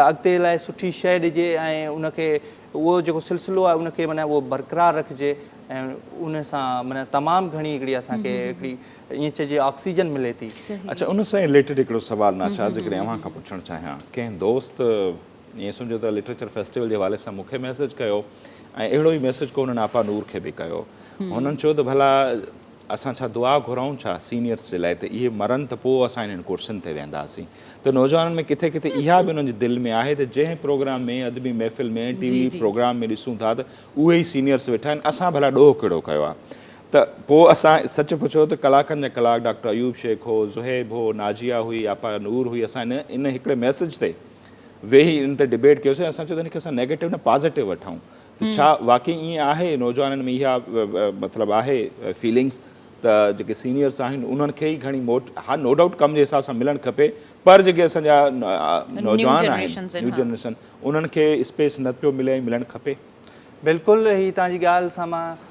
[SPEAKER 6] اڳتي لاء سٺي شيء ڏجي ۽ ان کي اهو جيڪو سلسلو آهي ان کي معنيٰ اهو برقرار رکجي ۽ ان سان معنيٰ تمام گهڻي هڪڙي اسان کي هڪڙي ائين چئجي آڪسيجن ملي ٿي.
[SPEAKER 2] اڇا ان سان رليٽيڊ هڪڙو سوال ناشاد جيڪڏهن اوهان کان پڇڻ چاهيان ڪنهن دوست ائين سمجهو ته لٽريچر فيسٽيول جي حوالي سان مون کي ميسيج ڪيو ۽ اهڙو ئي ميسيج ڪو هنن آپا نور کي به ڪيو هنن چيو ته ڀلا اسان ڇا دعا گهرئون ڇا سينيئرس جي لاء ته اهي مرن ته پوء اسان انهن ڪرسين تي ويهنداسين ته نوجوانن ۾ ڪٿي ڪٿي اها به انهن جي دل ۾ آهي ته جنهن پروگرام ۾ ادبي محفل ۾ ٽي وي پروگرام ۾ ڏسون ٿا ته اهي ئي سينيئرس ويٺا آهن اسان ڀلا ڏوهه ڪهڙو ڪيو آهي ته پوء اسان سچ پڇو ته ڪلاڪن جا ڪلاڪ ڊاڪٽر ايوب شيخ هو زهيب هو ناجيه هئي آپا نور هئي اسان ان ان هڪڙي ميسيج تي ويهي ان تي ڊبيٽ ڪيوسين اسان چيو ته ان کي اسان نيگيٽو نه پازيٽو وٺون ته ڇا واقعي ائين آهي نوجوانن ۾ اها مطلب آهي فيلنگس ته جيڪي سينيئرس آهن انهن کي ئي گهڻي موٽ ها نو ڊائوٽ ڪم جي حساب سان ملڻ کپي پر جيڪي اسان جا نوجوان آهن نيو جنريشن انهن کي اسپيس نه پيو ملي ۽ ملڻ کپي.
[SPEAKER 6] بلڪل هي توهان جي ڳالهه سان مان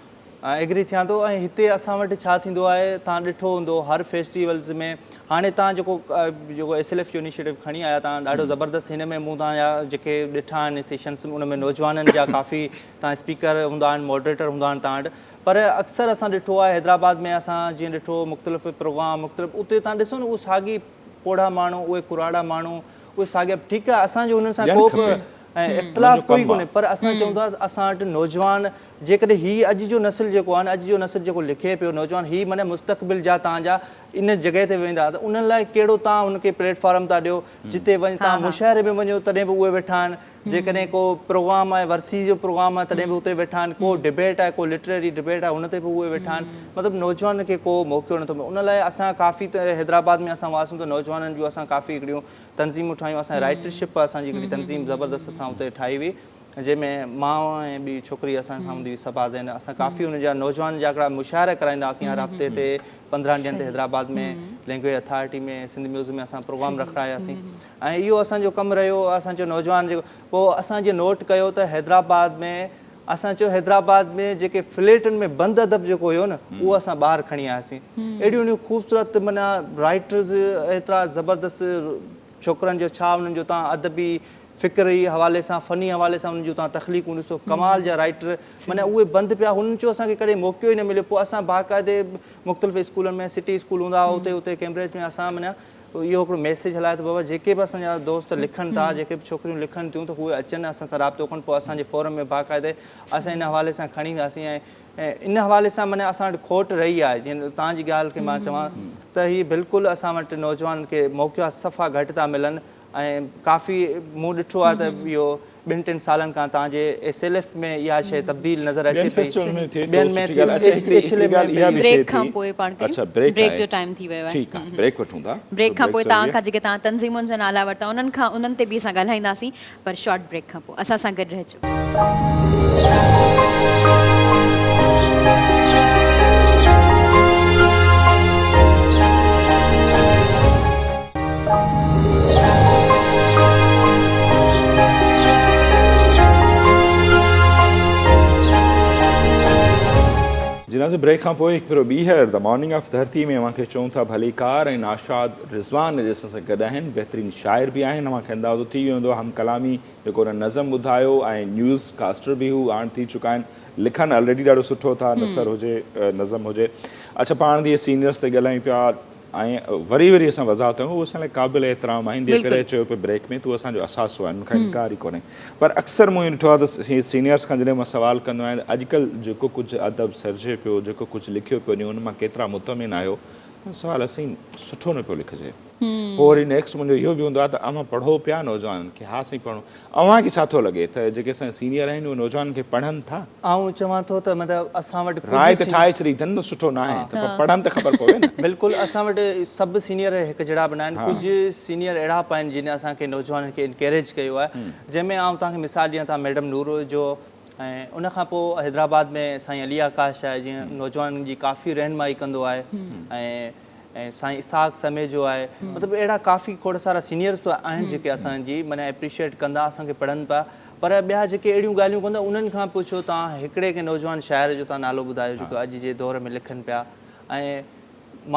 [SPEAKER 6] ايگري ٿيان ٿو ۽ هتي اسان وٽ ڇا ٿيندو آهي توهان ڏٺو هوندو هر فيسٽيولز ۾ هاڻي توهان جيڪو جيڪو ايس ايل ايف جو انيشيٽو کڻي آيا توهان ڏاڍو زبردست هن ۾ مون توهان جا جيڪي ڏٺا آهن سيشنس ان ۾ نوجوانن جا ڪافي توهان اسپيڪر هوندا آهن ماڊريٽر هوندا آهن توهان وٽ پر اڪثر اسان ڏٺو آهي حيدرآباد ۾ اسان جيئن ڏٺو مختلف پروگرام مختلف اتي توهان ڏسو نه اهو ساڳي پوڙها ماڻهو اهي ڪراڙا ماڻهو اهي ساڳيا ٺيڪ آهي اسان جو انهن سان ڪو به اختلاف ڪوئي ڪونهي پر اسان چئون ٿا اسان وٽ نوجوان جيڪڏهن هي اڄ جو نسل جيڪو آهي نه اڄ جو نسل جيڪو لکي پيو نوجوان هي معنيٰ مستقبل جا توهان جا ان جڳهه تي ويندا ته انهن لاء ڪهڙو توهان هن کي پليٽ فارم ٿا ڏيو جتي وڃ توهان مشاعري ۾ وڃو تڏهن به اهي ويٺا آهن جيڪڏهن ڪو پروگرام آهي ورسي جو پروگرام آهي تڏهن به اتي ويٺا آهن ڪو ڊبيٽ آهي ڪو لٽريري ڊبيٽ آهي ان تي به اهي ويٺا آهن مطلب نوجوانن کي ڪو موقعو نٿو ملي ان لاء اسان ڪافي حيدرآباد ۾ اسان هئاسون ته نوجوانن جون اسان ڪافي هڪڙيون تنظيمون ٺاهيون اسان رائٽرشپ اسان جي هڪڙي تنظيم زبردست اسان اتي ٺاهي هئي. جنهن ۾ مان ۽ ٻي ڇوڪري اسان کان هوندي هئي صبا زين اسان ڪافي ان جا نوجوان جا هڪڙا مشاعره ڪرائيندا هئاسين هر هفتي تي 15 ڏينهن تي Hyderabad ۾ language authority ۾ Sindh museum ۾ اسان پروگرام رکراياسين ۽ اهو اسان جو ڪم رهيو اسان چيو نوجوان جيڪو پوء اسان جيئن نوٽ ڪيو ته حيدرآباد ۾ اسان چيو حيدرآباد ۾ جيڪي فليٽن ۾ بند ادب جيڪو هيو نه اهو اسان ٻاهر کڻي آياسين اهڙيون اهڙيون خوبصورت معنيٰ رائٽرز ايترا زبردست ڇوڪرن جو ڇا انهن جو تان ادبي فڪري حوالي سان فني حوالي سان انهن جون تان تخليقون ڏسو ڪمال جا رائٽر معنيٰ اهي بند پيا هنن چيو اسان کي ڪڏهن موقعو ئي نه مليو پوء اسان باقاعدي مختلف اسڪولن ۾ سٽي اسڪول هوندا هئا اتي اتي ڪيمبرج ۾ اسان معنيٰ اهو هڪڙو ميسيج هلايو ته بابا جيڪي به اسان جا دوست لکن ٿا جيڪي به ڇوڪريون لکن ٿيون ته اهي اچن اسان سان رابطو ڪن پوء اسان جي فورم ۾ باقاعدي اسان ان حوالي سان کڻي وياسين ۽ ان حوالي سان معنيٰ اسان وٽ کوٽ رهي آهي جيئن توهان جي ڳالهه کي مان چوان ته هي بلڪل اسان وٽ نوجوانن کي موقعا صفا گهٽ ٿا ملن ۽ ڪافي مون ڏٺو آهي ته اهو ٻن ٽن سالن کان توهان جي ايس ايل ايف ۾ اها شيء تبديل نظر اچي پئي ٻين ۾ ٿي ايڇ ايل ايف ۾ به
[SPEAKER 1] بريڪ کان پوء پاڻ کي بريڪ جو ٽائيم ٿي ويو آهي
[SPEAKER 2] بريڪ وٺون ٿا
[SPEAKER 1] بريڪ کان پوء توهان کان جيڪي توهان تنظيمن جا نالا ورتا انهن کان انهن تي به اسان ڳالهائينداسين پر شارٽ بريڪ کان پوء اسان سان گڏ رهجو.
[SPEAKER 2] جي ناظرين بريڪ کان پوء هڪ ڀيرو ٻيهر the morning of ڌرتي ۾ اوهان کي چئون ٿا ڀليڪار ۽ ناشاد رضوان جي اسان سان گڏ آهن بهترين شاعر به آهن اوهان کي اندازو ٿي ويو هوندو هم ڪلامي جيڪو هن نظم ٻڌايو ۽ نيوز ڪاسٽر به هو هاڻ ٿي چڪا آهن لکن الريڊي ڏاڍو سٺو ٿا نثر هجي نظم هجي اڇا پاڻ جي سينيئرس تي ڳالهايون پيا ۽ وري وري اسان وضاحت ڪيون اهي اسان لاء قابل احترام آهن جي ڪري چيو پيو بريڪ ۾ ته اسان جو اثاثو آهن ان کان انڪار ئي ڪونهي پر اڪثر مون ڏٺو آهي ته سينيئرس کان جڏهن مان سوال ڪندو آهيان ته اڄڪلهه جيڪو ڪجهه ادب سرجي پيو جيڪو ڪجهه لکيو پيو وڃي ان مان ڪيترا مطمئن آهيو سوال اسين سٺو نه پيو لکجي. پوء وري نيڪسٽ منهنجو اهو به هوندو آهي ته اوهان پڙهو پيا نوجوانن کي؟ ها سائين پڙهون. اوهان کي ڇا ٿو لڳي ته جيڪي اسان جا سينيئر آهن اهي نوجوانن کي پڙهن ٿا؟
[SPEAKER 6] آئون چوان ٿو ته مطلب اسان وٽ
[SPEAKER 2] راء ته ٺاهي ڇڏي اٿن ته سٺو ناهي ته پر پڙهن ته خبر پوي نه.
[SPEAKER 6] بلڪل اسان وٽ سڀ سينيئر هڪ جهڙا به ناهن ڪجهه سينيئر اهڙا به آهن جن اسان کي نوجوانن کي انڪريج ڪيو آهي جنهن ۾ آئون توهان کي مثال ڏيان ته ميڊم نور جو ۽ ان کان پوء حيدرآباد ۾ سائين علي آڪاش آهي جيئن نوجوانن جي ڪافي رهنمائي ڪندو آهي ۽ سائين اسحاق سميجو آهي مطلب اهڙا ڪافي کوڙ سارا سينيئرز به آهن جيڪي اسان جي معنيٰ اپريشيئيٽ ڪندا اسان کي پڙهن پيا پر ٻيا جيڪي اهڙيون ڳالهيون ڪندا انهن کان پڇو توهان هڪڙي ڪنهن نوجوان شاعر جو توهان نالو ٻڌايو جيڪو اڄ جي دور ۾ لکن پيا ۽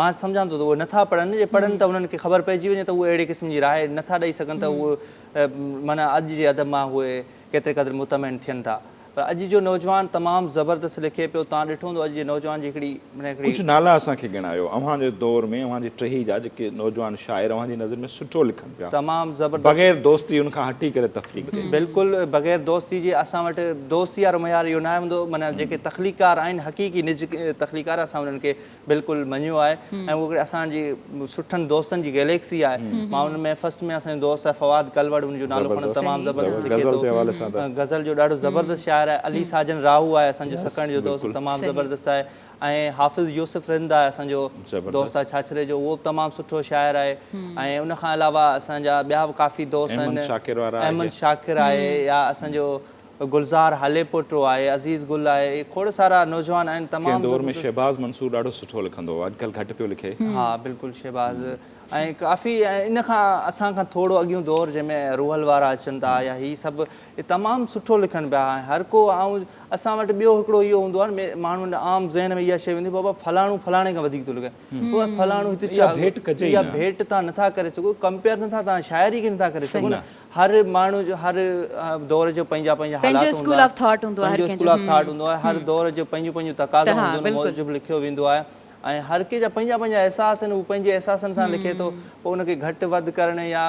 [SPEAKER 6] مان سمجهان ٿو ته اهي نٿا پڙهن جي پڙهن ته انهن کي خبر پئجي وڃي ته اهي اهڙي قسم جي راء نٿا ڏئي سگهن ته اهي معنيٰ اڄ جي ادب مان اهي ڪيتري قدر مطمئن ٿين ٿا پر اڄ جو نوجوان تمام زبردست لکي پيو توهان ڏٺو هوندو اڄ جي نوجوان جي هڪڙي معنيٰ هڪڙي.
[SPEAKER 2] ڪجهه نالا اسان کي ڳڻايو اوهان جي دور ۾ اوهان جي ٽهي جا جيڪي نوجوان شاعر اوهان جي نظر ۾ سٺو لکن پيا
[SPEAKER 6] تمام زبردست
[SPEAKER 2] بغير دوستي ان کان هٽي ڪري تفريق تي.
[SPEAKER 6] بلڪل بغير دوستي جي اسان وٽ دوستي وارو معيار اهو ناهي هوندو معنيٰ جيڪي تخليقڪار آهن حقيقي نج تخليقڪار اسان انهن کي بلڪل مڃيو آهي ۽ اهو هڪڙي اسان جي سٺن دوستن جي گيليڪسي آهي مان ان ۾ فرسٽ ۾ اسان جو دوست آهي فواد ڪلوڙ ان جو نالو کڻان تمام زبردست لکي ٿو غزل جو ڏاڍو زبردست شاعر آهي علي ساجن راهو آهي اسان جو سڪرنڊ جو دوست تمام زبردست آهي ۽ حافظ يوسف رند آهي اسان جو دوست آهي ڇاڇري جو اهو به تمام سٺو شاعر آهي ۽ ان کان علاوه اسان جا ٻيا به ڪافي دوست آهن احمد شاڪر آهي يا اسان جو گلزار هاليپوٽو آهي، عزيز گل آهي، اهي کوڙ سارا نوجوان آهن تمام
[SPEAKER 2] ڪنهن دور ۾ شهباز منصور ڏاڍو سٺو لکندو هو اڄڪلهه گهٽ پيو لکي.
[SPEAKER 6] ها بلڪل شهباز ۽ ڪافي ۽ ان کان اسان کان ٿورو اڳيون دور جنهن ۾ روحل وارا اچن ٿا يا هي سڀ اهي تمام سٺو لکن پيا ۽ هر ڪو آئون اسان وٽ ٻيو هڪڙو اهو هوندو آهي نه ماڻهن عام ذهن ۾ اها شيء ويندي بابا فلاڻو فلاڻي کان وڌيڪ ٿو لکي بابا فلاڻو هت ڇا اها ڀيٽ توهان نٿا ڪري سگهو ڪمپيئر نٿا توهان شاعري کي نٿا ڪري سگهو نه هر ماڻهو جو هر دور جو پنهنجا پنهنجا حالات هوندا آهن پنهنجو اسڪول آف ٿاٽ هوندو آهي هر دور جو پنهنجون پنهنجون تقاضائون هونديون آهن ان موجب لکيو ويندو آهي ۽ هر ڪنهن جا پنهنجا پنهنجا احساس آهن هو پنهنجي احساسن سان لکي ٿو پوء ان کي گهٽ وڌ ڪرڻ يا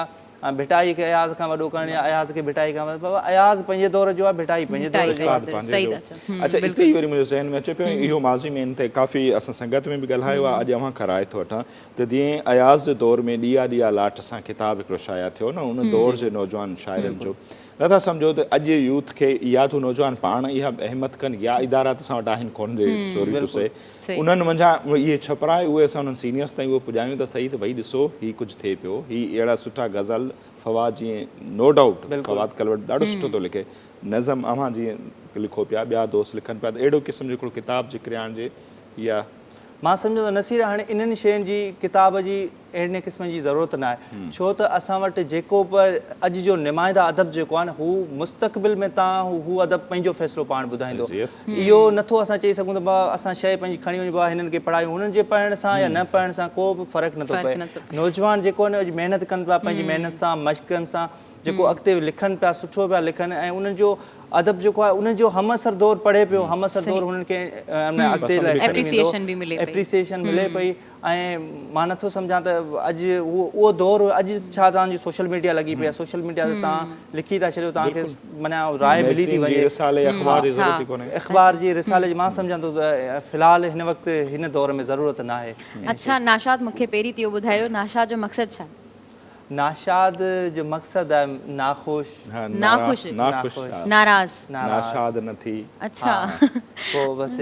[SPEAKER 6] ڀٽائي کي اياز کان وڏو ڪرڻ يا اياز کي ڀٽائي کان وڏو بابا اياز پنهنجي دور جو آهي ڀٽائي پنهنجي دور جو
[SPEAKER 2] آهي. اڇا اتي ئي وري منهنجو ذهن ۾ اچي پيو ۽ اهو ماضي ۾ ان تي ڪافي اسان سنگت ۾ به ڳالهايو آهي اڄ اوهان کان راء ٿو وٺان ته جيئن اياز جي دور ۾ ڏيئا ڏيئا لاٽ سان ڪتاب هڪڙو شايع ٿيو نه ان دور جي نوجوان شاعرن جو نه ٿا سمجهو ته اڄ جي يوٿ کي يا ته نوجوان پاڻ اها همت ڪن يا ادارا ته اسان وٽ آهن ڪونه جي سوري ٽو سي انهن منجهان اهي ڇپرائي اهي اسان انهن سينيئرس تائين اهو پڄايون ته سهي ته ڀئي ڏسو هي ڪجهه ٿئي پيو هي اهڙا سٺا غزل ناول فواد جيئن نو ڊائوٽ فواد ڪلوڙ ڏاڍو سٺو ٿو لکي نظم اوهان جيئن لکو پيا ٻيا دوست لکن پيا ته اهڙو قسم جو هڪڙو ڪتاب جيڪڏهن آڻجي يا.
[SPEAKER 6] مان سمجهان ٿو نصير هاڻي انهن شين جي ڪتاب جي اهڙي قسم جي ضرورت نه آهي ڇو ته اسان وٽ جيڪو به اڄ جو نمائنده ادب جيڪو آهي نه هو مستقبل ۾ تان هو ادب پنهنجو فيصلو پاڻ ٻڌائيندو اهو نٿو اسان چئي سگهون ته بابا اسان شيء پنهنجي کڻي وڃون بابا هنن کي پڙهايون هنن جي پڙهڻ سان يا نه پڙهڻ سان ڪو به فرق نٿو پئي نوجوان جيڪو آهي نه اڄ محنت ڪن پيا پنهنجي محنت سان مشقن سان جيڪو اڳتي لکن پيا سٺو پيا لکن ۽ انهن جو ادب جيڪو آهي انهن جو همعصر دور پڙهي پيو همعصر دور هنن کي اڳتي لاء کڻي ويندو اپريسيئيشن ملي پئي ۽ مان نٿو سمجهان ته اڄ اهو دور اڄ ڇا توهان جي سوشل ميڊيا لڳي پئي آهي سوشل ميڊيا تي توهان لکي ٿا ڇڏيو توهان کي معنيٰ راء ملي ٿي وڃي اخبار جي رسالي جي مان سمجهان ٿو ته في الحال هن وقت هن دور ۾ ضرورت ناهي.
[SPEAKER 1] اڇا ناشاد مون کي پهرين ته اهو ٻڌايو ناشاد جو مقصد ڇا آهي؟
[SPEAKER 6] ناشاد جو مقصد آهي ناخوش.
[SPEAKER 1] ناخوش ناراض.
[SPEAKER 2] ناشاد نه ٿي.
[SPEAKER 1] اڇا.
[SPEAKER 6] پوء بس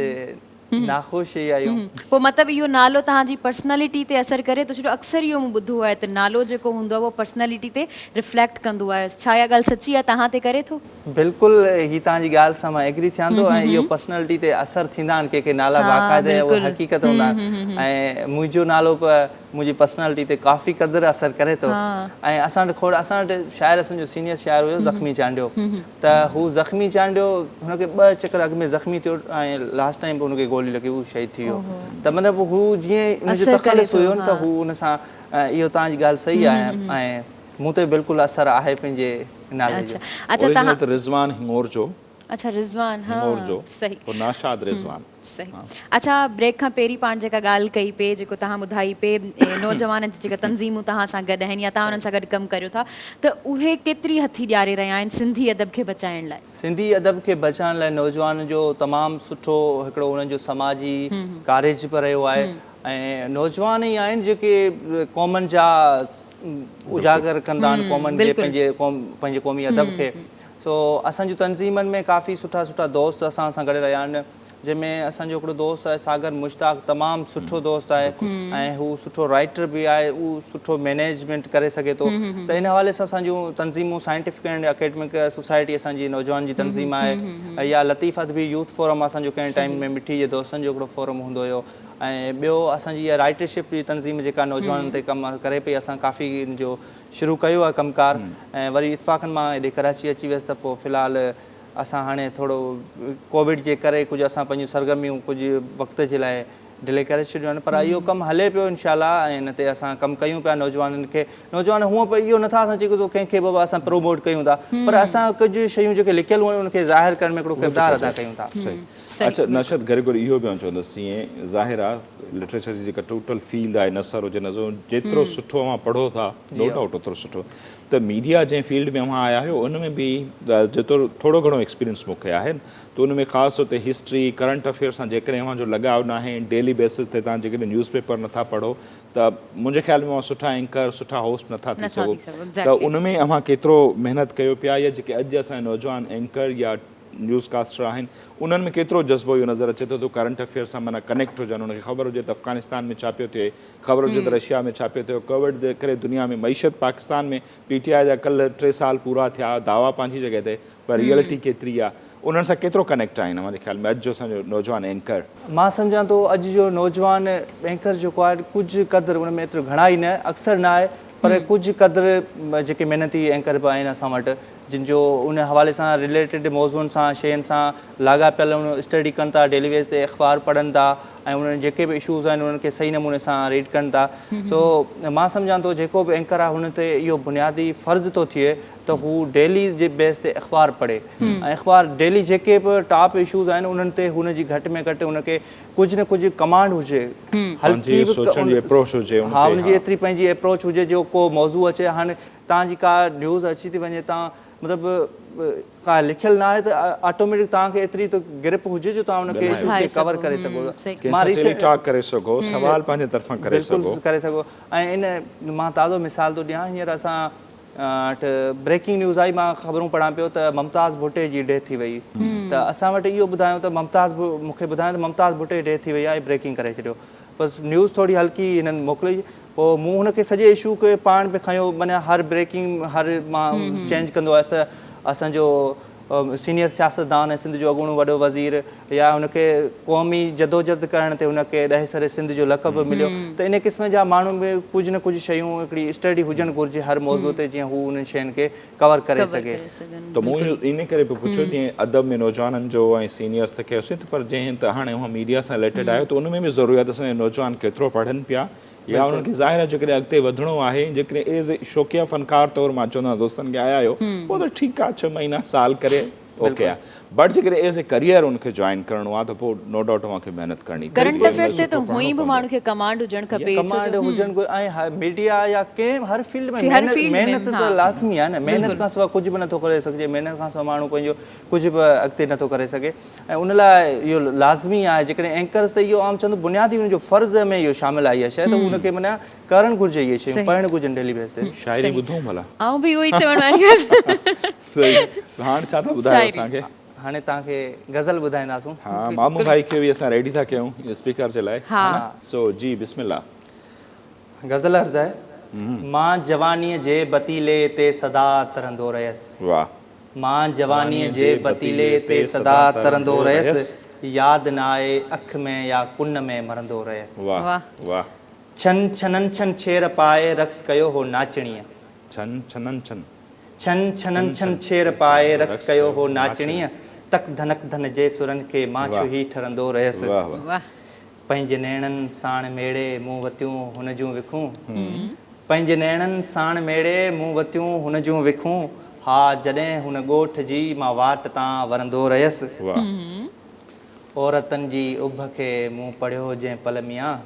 [SPEAKER 6] ناخوش ئي آهيون.
[SPEAKER 1] پوء مطلب اهو نالو توهان جي پرسنالٽي تي اثر ڪري ٿو ڇو جو اڪثر اهو مون ٻڌو آهي ته نالو جيڪو هوندو آهي اهو پرسنالٽي تي رفليڪٽ ڪندو آهي ڇا اها ڳالهه سچي آهي توهان تي ڪري ٿو؟
[SPEAKER 6] بلڪل هي توهان جي ڳالهه سان مان ايگري ٿيان ٿو ۽ اهو پرسنالٽي تي اثر ٿيندا آهن ڪي ڪي نالا باقاعده اهي حقيقت هوندا آهن ۽ منهنجو نالو به منهنجي پرسنالٽي تي ڪافي قدر اثر ڪري ٿو ۽ اسان وٽ کوڙ اسان وٽ شاعر اسان جو سينيئر شاعر هيو زخمي چانڊيو ته هو زخمي چانڊيو هن کي ٻه چڪر اڳ ۾ زخمي ٿيو ۽ لاسٽ ٽائيم به هن کي گولي لڳي هو شهيد ٿي ويو ته مطلب هو جيئن ان جو تخلص هيو نه ته هو ان سان اهو توهان جي ڳالهه صحيح آهي ۽ مون تي بلڪل اثر آهي پنهنجي نالي جو.
[SPEAKER 2] اوريجنل ته رضوان هڱورجو.
[SPEAKER 1] اڇا رضوان ها
[SPEAKER 2] هڱورجو پوء ناشاد رضوان.
[SPEAKER 1] صحيح اڇا بريڪ کان پهرين پاڻ جيڪا ڳالهه ڪئي پئي جيڪو توهان ٻڌائي پئي نوجوانن جي جيڪا تنظيمون توهان سان گڏ آهن يا توهان انهن سان گڏ ڪم ڪريو ٿا ته اهي ڪيتري هٿي ڏياري رهيا آهن سنڌي ادب کي بچائڻ لاء؟
[SPEAKER 6] سنڌي ادب کي بچائڻ لاء نوجوانن جو تمام سٺو هڪڙو انهن جو سماجي ڪارج به رهيو آهي ۽ نوجوان ئي آهن جيڪي قومن جا اجاگر ڪندا آهن قومن جي پنهنجي قوم پنهنجي قومي ادب کي سو اسان جون تنظيمن ۾ ڪافي سٺا سٺا دوست اسان سان گڏ رهيا آهن جنهن ۾ اسان جو هڪڙو دوست آهي ساگر مشتاق تمام سٺو دوست آهي ۽ هو سٺو رائيٽر به آهي هو سٺو مينيجمينٽ ڪري سگهي ٿو ته ان حوالي سان اسان جون تنظيمون سائنٽيفڪ اينڊ اڪيڊمڪ سوسائٽي اسان جي نوجوان جي تنظيم آهي يا لطيف ادبي يوٿ فورم اسان جو ڪنهن ٽائيم ۾ مٺي جي دوستن جو هڪڙو فورم هوندو هيو ۽ ٻيو اسان جي اها رائيٽرشپ جي تنظيم جيڪا نوجوانن تي ڪم ڪري پئي اسان ڪافي ان جو شروع ڪيو آهي ڪم ڪار ۽ وري اتفاقن مان هيڏي ڪراچي اچي ويس ته پوء في الحال اسان هاڻي ٿورو ڪووڊ جي ڪري ڪجهه اسان پنهنجون سرگرميون ڪجهه وقت جي لاء ڊلي ڪري ڇڏيون آهن پر اهو ڪم هلي پيو انشاء الله ۽ ان تي اسان ڪم ڪيون پيا نوجوانن کي نوجوان هونء به اهو نٿا اسان چئي سگهون ڪنهن کي به اسان پروموٽ ڪيون ٿا پر اسان ڪجهه شيون جيڪي لڪيل هيون ان کي ظاهر ڪرڻ ۾ هڪڙو ڪردار ادا ڪيون ٿا.
[SPEAKER 2] صحيح اڇا نشهت گهري گهري اهو به آئون چوندس جيئن ظاهر آ لٽريچر جي جيڪا ٽوٽل فيلڊ آهي نثر هجي نظم جيترو سٺو اوهان پڙهو ٿا نو ڊائوٽ اوترو سٺو ته ميڊيا جنهن فيلڊ ۾ اوهان آيا آهيو ان ۾ به جيترو ٿورو گهڻو ايڪسپيرينس مون کي آهي ته ان ۾ خاص طور تي هسٽري ڪرنٽ افيئر سان جيڪڏهن اوهان جو لڳاء ناهي ڊيلي بيسز تي توهان جيڪڏهن نيوز پيپر نٿا پڙهو ته منهنجي خيال ۾ اوهان سٺا اينڪر سٺا هوسٽ نٿا ٿي سگهو ته ان ۾ اوهان ڪيترو محنت ڪيو پيا يا جيڪي اڄ اسان جا نوجوان اينڪر يا نيوز ڪاسٽر آهن انهن ۾ ڪيترو جذبو اهو نظر اچي ٿو ته ڪرنٽ افيئر سان معنيٰ ڪنيڪٽ هجن انهن کي خبر هجي ته افغانستان ۾ ڇا پيو ٿئي خبر هجي ته رشيا ۾ ڇا پيو ٿئي ڪووڊ جي ڪري دنيا ۾ معيشت پاڪستان ۾ پي ٽي آء جا ڪلهه ٽي سال پورا ٿيا دعويٰ پنهنجي جڳهه تي پر ريئلٽي ڪيتري آهي انهن سان ڪيترو ڪنيڪٽ آهن اوهان جي خيال ۾ اڄ جو اسان جو نوجوان اينڪر.
[SPEAKER 6] مان سمجهان ٿو اڄ جو نوجوان اينڪر جيڪو آهي ڪجهه قدر ان ۾ ايترو گهڻائي نه اڪثر نه آهي پر ڪجهه قدر جيڪي محنتي اينڪر به آهن اسان وٽ جن جو ان حوالي سان رليٽيڊ موضوعن سان شين سان لاڳاپيل ان اسٽڊي ڪن ٿا ڊيلي ويز تي اخبار پڙهن ٿا ۽ انهن جيڪي به اشوز آهن انهن کي صحيح نموني سان ريڊ ڪن ٿا سو مان سمجهان ٿو جيڪو به اينڪر آهي هن تي اهو بنيادي فرض ٿو ٿئي ته هو ڊيلي جي بيس تي اخبار پڙهي ۽ اخبار ڊيلي جيڪي به ٽاپ اشوز آهن انهن تي هن جي گهٽ ۾ گهٽ هن کي ڪجهه نه ڪجهه ڪمانڊ هجي هلڪي به ها ان جي ايتري پنهنجي اپروچ هجي جو ڪو موضوع اچي هاڻي توهان جي ڪا نيوز اچي ٿي وڃي توهان مطلب ڪا لکيل نه آهي ته آٽوميٽڪ توهان کي ايتري ته گرپ هجي جو توهان ان کي اشوز کي ڪور ڪري سگهو
[SPEAKER 2] مان ٽيلي ٽاڪ ڪري سگهو سوال پنهنجي طرفان ڪري سگهو
[SPEAKER 6] بلڪل ڪري سگهو ۽ ان مان تازو مثال ٿو ڏيان هينئر اسان وٽ بريڪنگ نيوز آئي مان خبرون پڙهان پيو ته ممتاز ڀٽي جي ڊيٿ ٿي وئي ته اسان وٽ اهو ٻڌايو ته ممتاز مون کي ٻڌايو ته ممتاز ڀٽي جي ڊيٿ ٿي وئي آهي بريڪنگ ڪري ڇڏيو بس نيوز ٿوري هلڪي هنن موڪلي. پوء مون هن کي سڄي اشو کي پاڻ پي کنيو معنيٰ هر بريڪنگ هر مان چينج ڪندو آيس ته اسان جو سينيئر سياستدان ۽ سنڌ جو اڳوڻو وڏو وزير يا هن کي قومي جدوجھد ڪرڻ تي هن کي ڏهيسر سنڌ جو لقب به مليو ته ان قسم جا ماڻهو به ڪجهه نه ڪجهه شيون هڪڙي اسٽڊي هجڻ گهرجي هر موضوع تي جيئن هو انهن شين کي ڪور ڪري سگهي.
[SPEAKER 2] ته مون اهو ان ڪري پيو پڇيو جيئن ادب ۾ نوجوانن جو ۽ سينيئرس ته ڪيوسين ته پر جنهن ته هاڻي اوهان ميڊيا سان رليٽيڊ آهيو ته ان ۾ به ضروري آهي ته اسان جا نوجوان ڪيترو پڙهن پيا يا انهن کي ظاهر آهي جيڪڏهن اڳتي وڌڻو آهي جيڪڏهن ايز اي شوقيه فنڪار طور مان چوندو آهيان دوستن کي آيا آهيو پوء ته ٺيڪ آهي ڇهه مهينا سال ڪري اوڪي آهي بٽ جيڪڏهن ايز اي ڪريئر ان کي جوائن ڪرڻو آهي ته پوء نو ڊائوٽ اوهان کي محنت ڪرڻي پوندي
[SPEAKER 1] ڪرنٽ افيئرس تي ته هونئن به ماڻهو کي ڪمانڊ هجڻ کپي
[SPEAKER 6] ڪمانڊ هجڻ گهرجي ۽ ميڊيا يا ڪنهن هر فيلڊ ۾ محنت محنت ته لازمي آهي نه محنت کان سواء ڪجهه به نٿو ڪري سگهجي محنت کان سواء ماڻهو پنهنجو ڪجهه به اڳتي نٿو ڪري سگهي ۽ ان لاء اهو لازمي آهي جيڪڏهن اينڪرز ته اهو عام چوندو بنيادي ان جو فرض ۾ اهو شامل آهي اها شيء ته ان کي معنيٰ ڪرڻ گهرجي اهي شيون پڙهڻ گهرجن ڊيلي بيس تي.
[SPEAKER 2] شاعري ٻڌون ڀلا.
[SPEAKER 1] آئون به اهو ئي چوڻ واري هيس.
[SPEAKER 2] صحيح هاڻ ڇا ٿا ٻڌايو اسان کي.
[SPEAKER 6] هاڻي توهان کي غزل ٻڌائينداسون.
[SPEAKER 2] ها مامو ڀائي کي به اسان ريڊي ٿا ڪيون اسپيڪر جي لاء ها نه سو جي بسم الله.
[SPEAKER 6] غزل عرض آهي. مان جوانيء جي بتيلي تي سدا ترندو رهيس.
[SPEAKER 2] واه.
[SPEAKER 6] مان جوانيء جي بتيلي تي سدا ترندو رهيس، ياد نه آئي اک ۾ يا ڪن ۾ مرندو رهيس.
[SPEAKER 2] واه واه.
[SPEAKER 6] ڇن ڇنن ڇن ڇير پائي رقص ڪيو هو ناچڻيء.
[SPEAKER 2] ڇن ڇنن ڇن.
[SPEAKER 6] ڇن ڇنن ڇن ڇير پائي رقص ڪيو هو ناچڻيء، تڪ ڌنڪ ڌن جي سرن کي مان ڇهي ٺرندو رهيس.
[SPEAKER 2] واه.
[SPEAKER 6] پنهنجي نيڻن ساڻ ميڙي مون وتيون هن جون وکون. پنهنجي نيڻن ساڻ ميڙي مون وتيون هن جون وکون. ها جڏهن هن ڳوٺ جي مان واٽ تان ورندو رهيس. عورتن جي اڀ کي مون پڙهيو جنهن پل ميان.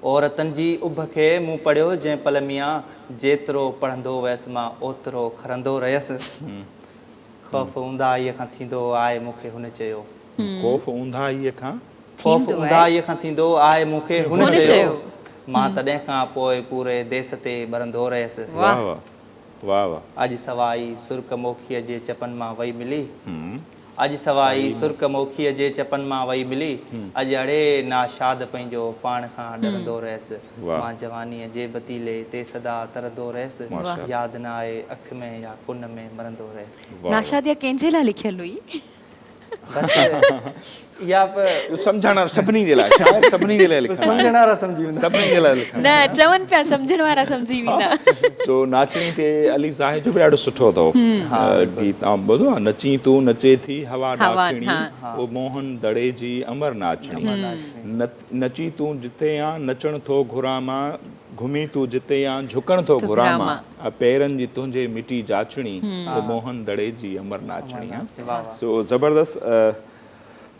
[SPEAKER 6] عورتن جي اڀ کي مون پڙهيو جنهن پل ميان. جيترو پڙهندو ويس مان اوترو کرندو رهيس. خوف اونداهيء کان ٿيندو آهي مون کي هن چيو.
[SPEAKER 2] خوف اونداهيء کان.
[SPEAKER 6] خوف اونداهيء کان ٿيندو آهي مون کي هن چيو. مان تڏهن کان پوء پوري ديس تي ٻرندو رهيس.
[SPEAKER 2] واه واه واه واه.
[SPEAKER 6] اڄ سوائي سرڪ موکيء جي چپن مان وئي ملي. اڄ سوائي سرڪ موکيء جي چپن مان وئي ملي. اڄ اڙي ناشاد پنهنجو پاڻ کان ڏرندو رهيس. مان جوانيء جي بتيلي تي سدا ترندو رهيس. ياد نه آئي اک ۾ يا ڪن ۾ مرندو رهيس.
[SPEAKER 1] ناشاد اها ڪنهن جي لاء لکيل هئي؟
[SPEAKER 6] بس اها به
[SPEAKER 2] سمجهڻ وارا سڀني جي لاء شاعر سڀني جي لاء لکندا آهن.
[SPEAKER 6] سمجهڻ وارا سمجهي ويندا.
[SPEAKER 2] سڀني جي لاء لکندا
[SPEAKER 1] نه چون پيا سمجهڻ وارا سمجهي ويندا.
[SPEAKER 2] سو ناچڻي تي علي زاهد جو به ڏاڍو سٺو اٿو گيت آئون ٻڌو آهي نچين تون نچي ٿي هوا ڏاکڻي او موهن دڙي جي امر ناچڻي نچي تون جتي آن نچڻ ٿو گهران مان گهمي تون جتي آن جهڪڻ ٿو گهران مان. پيرن جي تنهنجي مٽي جاچڻي او موهن دڙي جي امر ناچڻي ها سو زبردست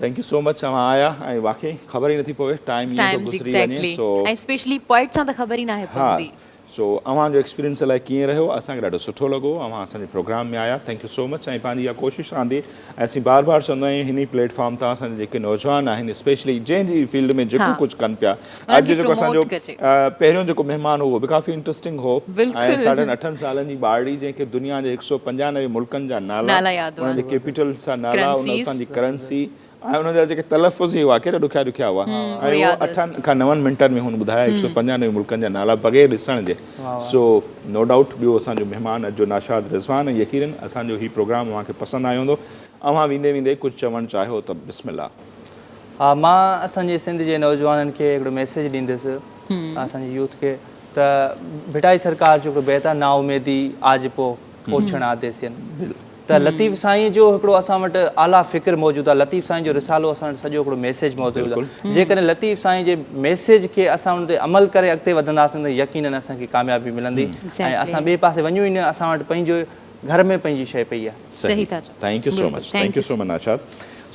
[SPEAKER 2] thank you سو مچ اوهان آيا ۽ واقعي خبر ئي نٿي پوي ٽائيم ائين ٿو گذري وڃي سو
[SPEAKER 1] ۽ اسپيشلي پوئٽ سان ته خبر ئي ناهي پوندي
[SPEAKER 2] سو اوهان جو ايڪسپيرينس الائي ڪيئن رهيو اسان کي ڏاڍو سٺو لڳو اوهان اسان جي پروگرام ۾ آيا thank you سو مچ ۽ پنهنجي اها ڪوشش رهندي ۽ اسين بار بار چوندا آهيون هن ئي پليٽ فارم تان اسان جا جيڪي نوجوان آهن اسپيشلي جنهن جي فيلڊ ۾ جيڪو ڪجهه ڪن پيا اڄ جيڪو اسان جو پهريون جيڪو مهمان هو اهو به ڪافي انٽرسٽنگ هو ۽ ساڍن اٺن سالن جي ٻارڙي جنهن کي دنيا جي هڪ سو پنجانوي ملڪن جا نالا انهن جي ڪيپيٽلز جا نالا اتان جي ڪرنسي ۽ انهن جا جيڪي تلفظ ئي هئا ڪيڏا ڏکيا ڏکيا هئا ۽ اهو اٺن کان نون منٽن ۾ هن ٻڌايا هڪ سو پنجانوي ملڪن جا نالا بغير ڏسڻ جي سو نو ڊائوٽ ٻيو اسان جو مهمان اڄ جو ناشاد رضوان ۽ يقينن اسان جو هي پروگرام اوهان کي پسند آيو هوندو اوهان ويندي ويندي ڪجهه چوڻ چاهيو ته بسم الله.
[SPEAKER 6] ها مان اسان جي سنڌ جي نوجوانن کي هڪڙو ميسيج ڏيندس اسان جي يوٿ کي ته ڀٽائي سرڪار جو هڪڙو بيت آهي نااميدي آجپو اوڇڻ آديسين ته لطيف سائين جو هڪڙو اسان وٽ اعليٰ فڪر موجود آهي لطيف سائين جو رسالو اسان وٽ سڄو هڪڙو ميسيج موجود آهي جيڪڏهن لطيف سائين جي ميسيج کي اسان ان تي عمل ڪري اڳتي وڌنداسين ته يقينن اسان کي ڪاميابي ملندي ۽ اسان ٻئي پاسي وڃون ئي نه اسان وٽ پنهنجو گهر ۾ پنهنجي شيء پئي آهي.
[SPEAKER 1] صحيح ٿا چئو.
[SPEAKER 2] Thank you so much thank you so much Nashad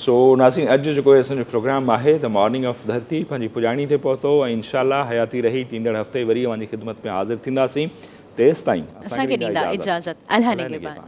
[SPEAKER 2] سو ناظرين اڄ جو جيڪو اسان جو پروگرام آهي The Morning of ڌرتي پنهنجي پڄاڻي تي پهتو ۽ انشاء الله حياتي رهي ته ايندڙ هفتي وري اوهان جي خدمت ۾ حاضر ٿينداسين تيستائين
[SPEAKER 1] اسان کي ڏيندا اجازت الله نگهبان.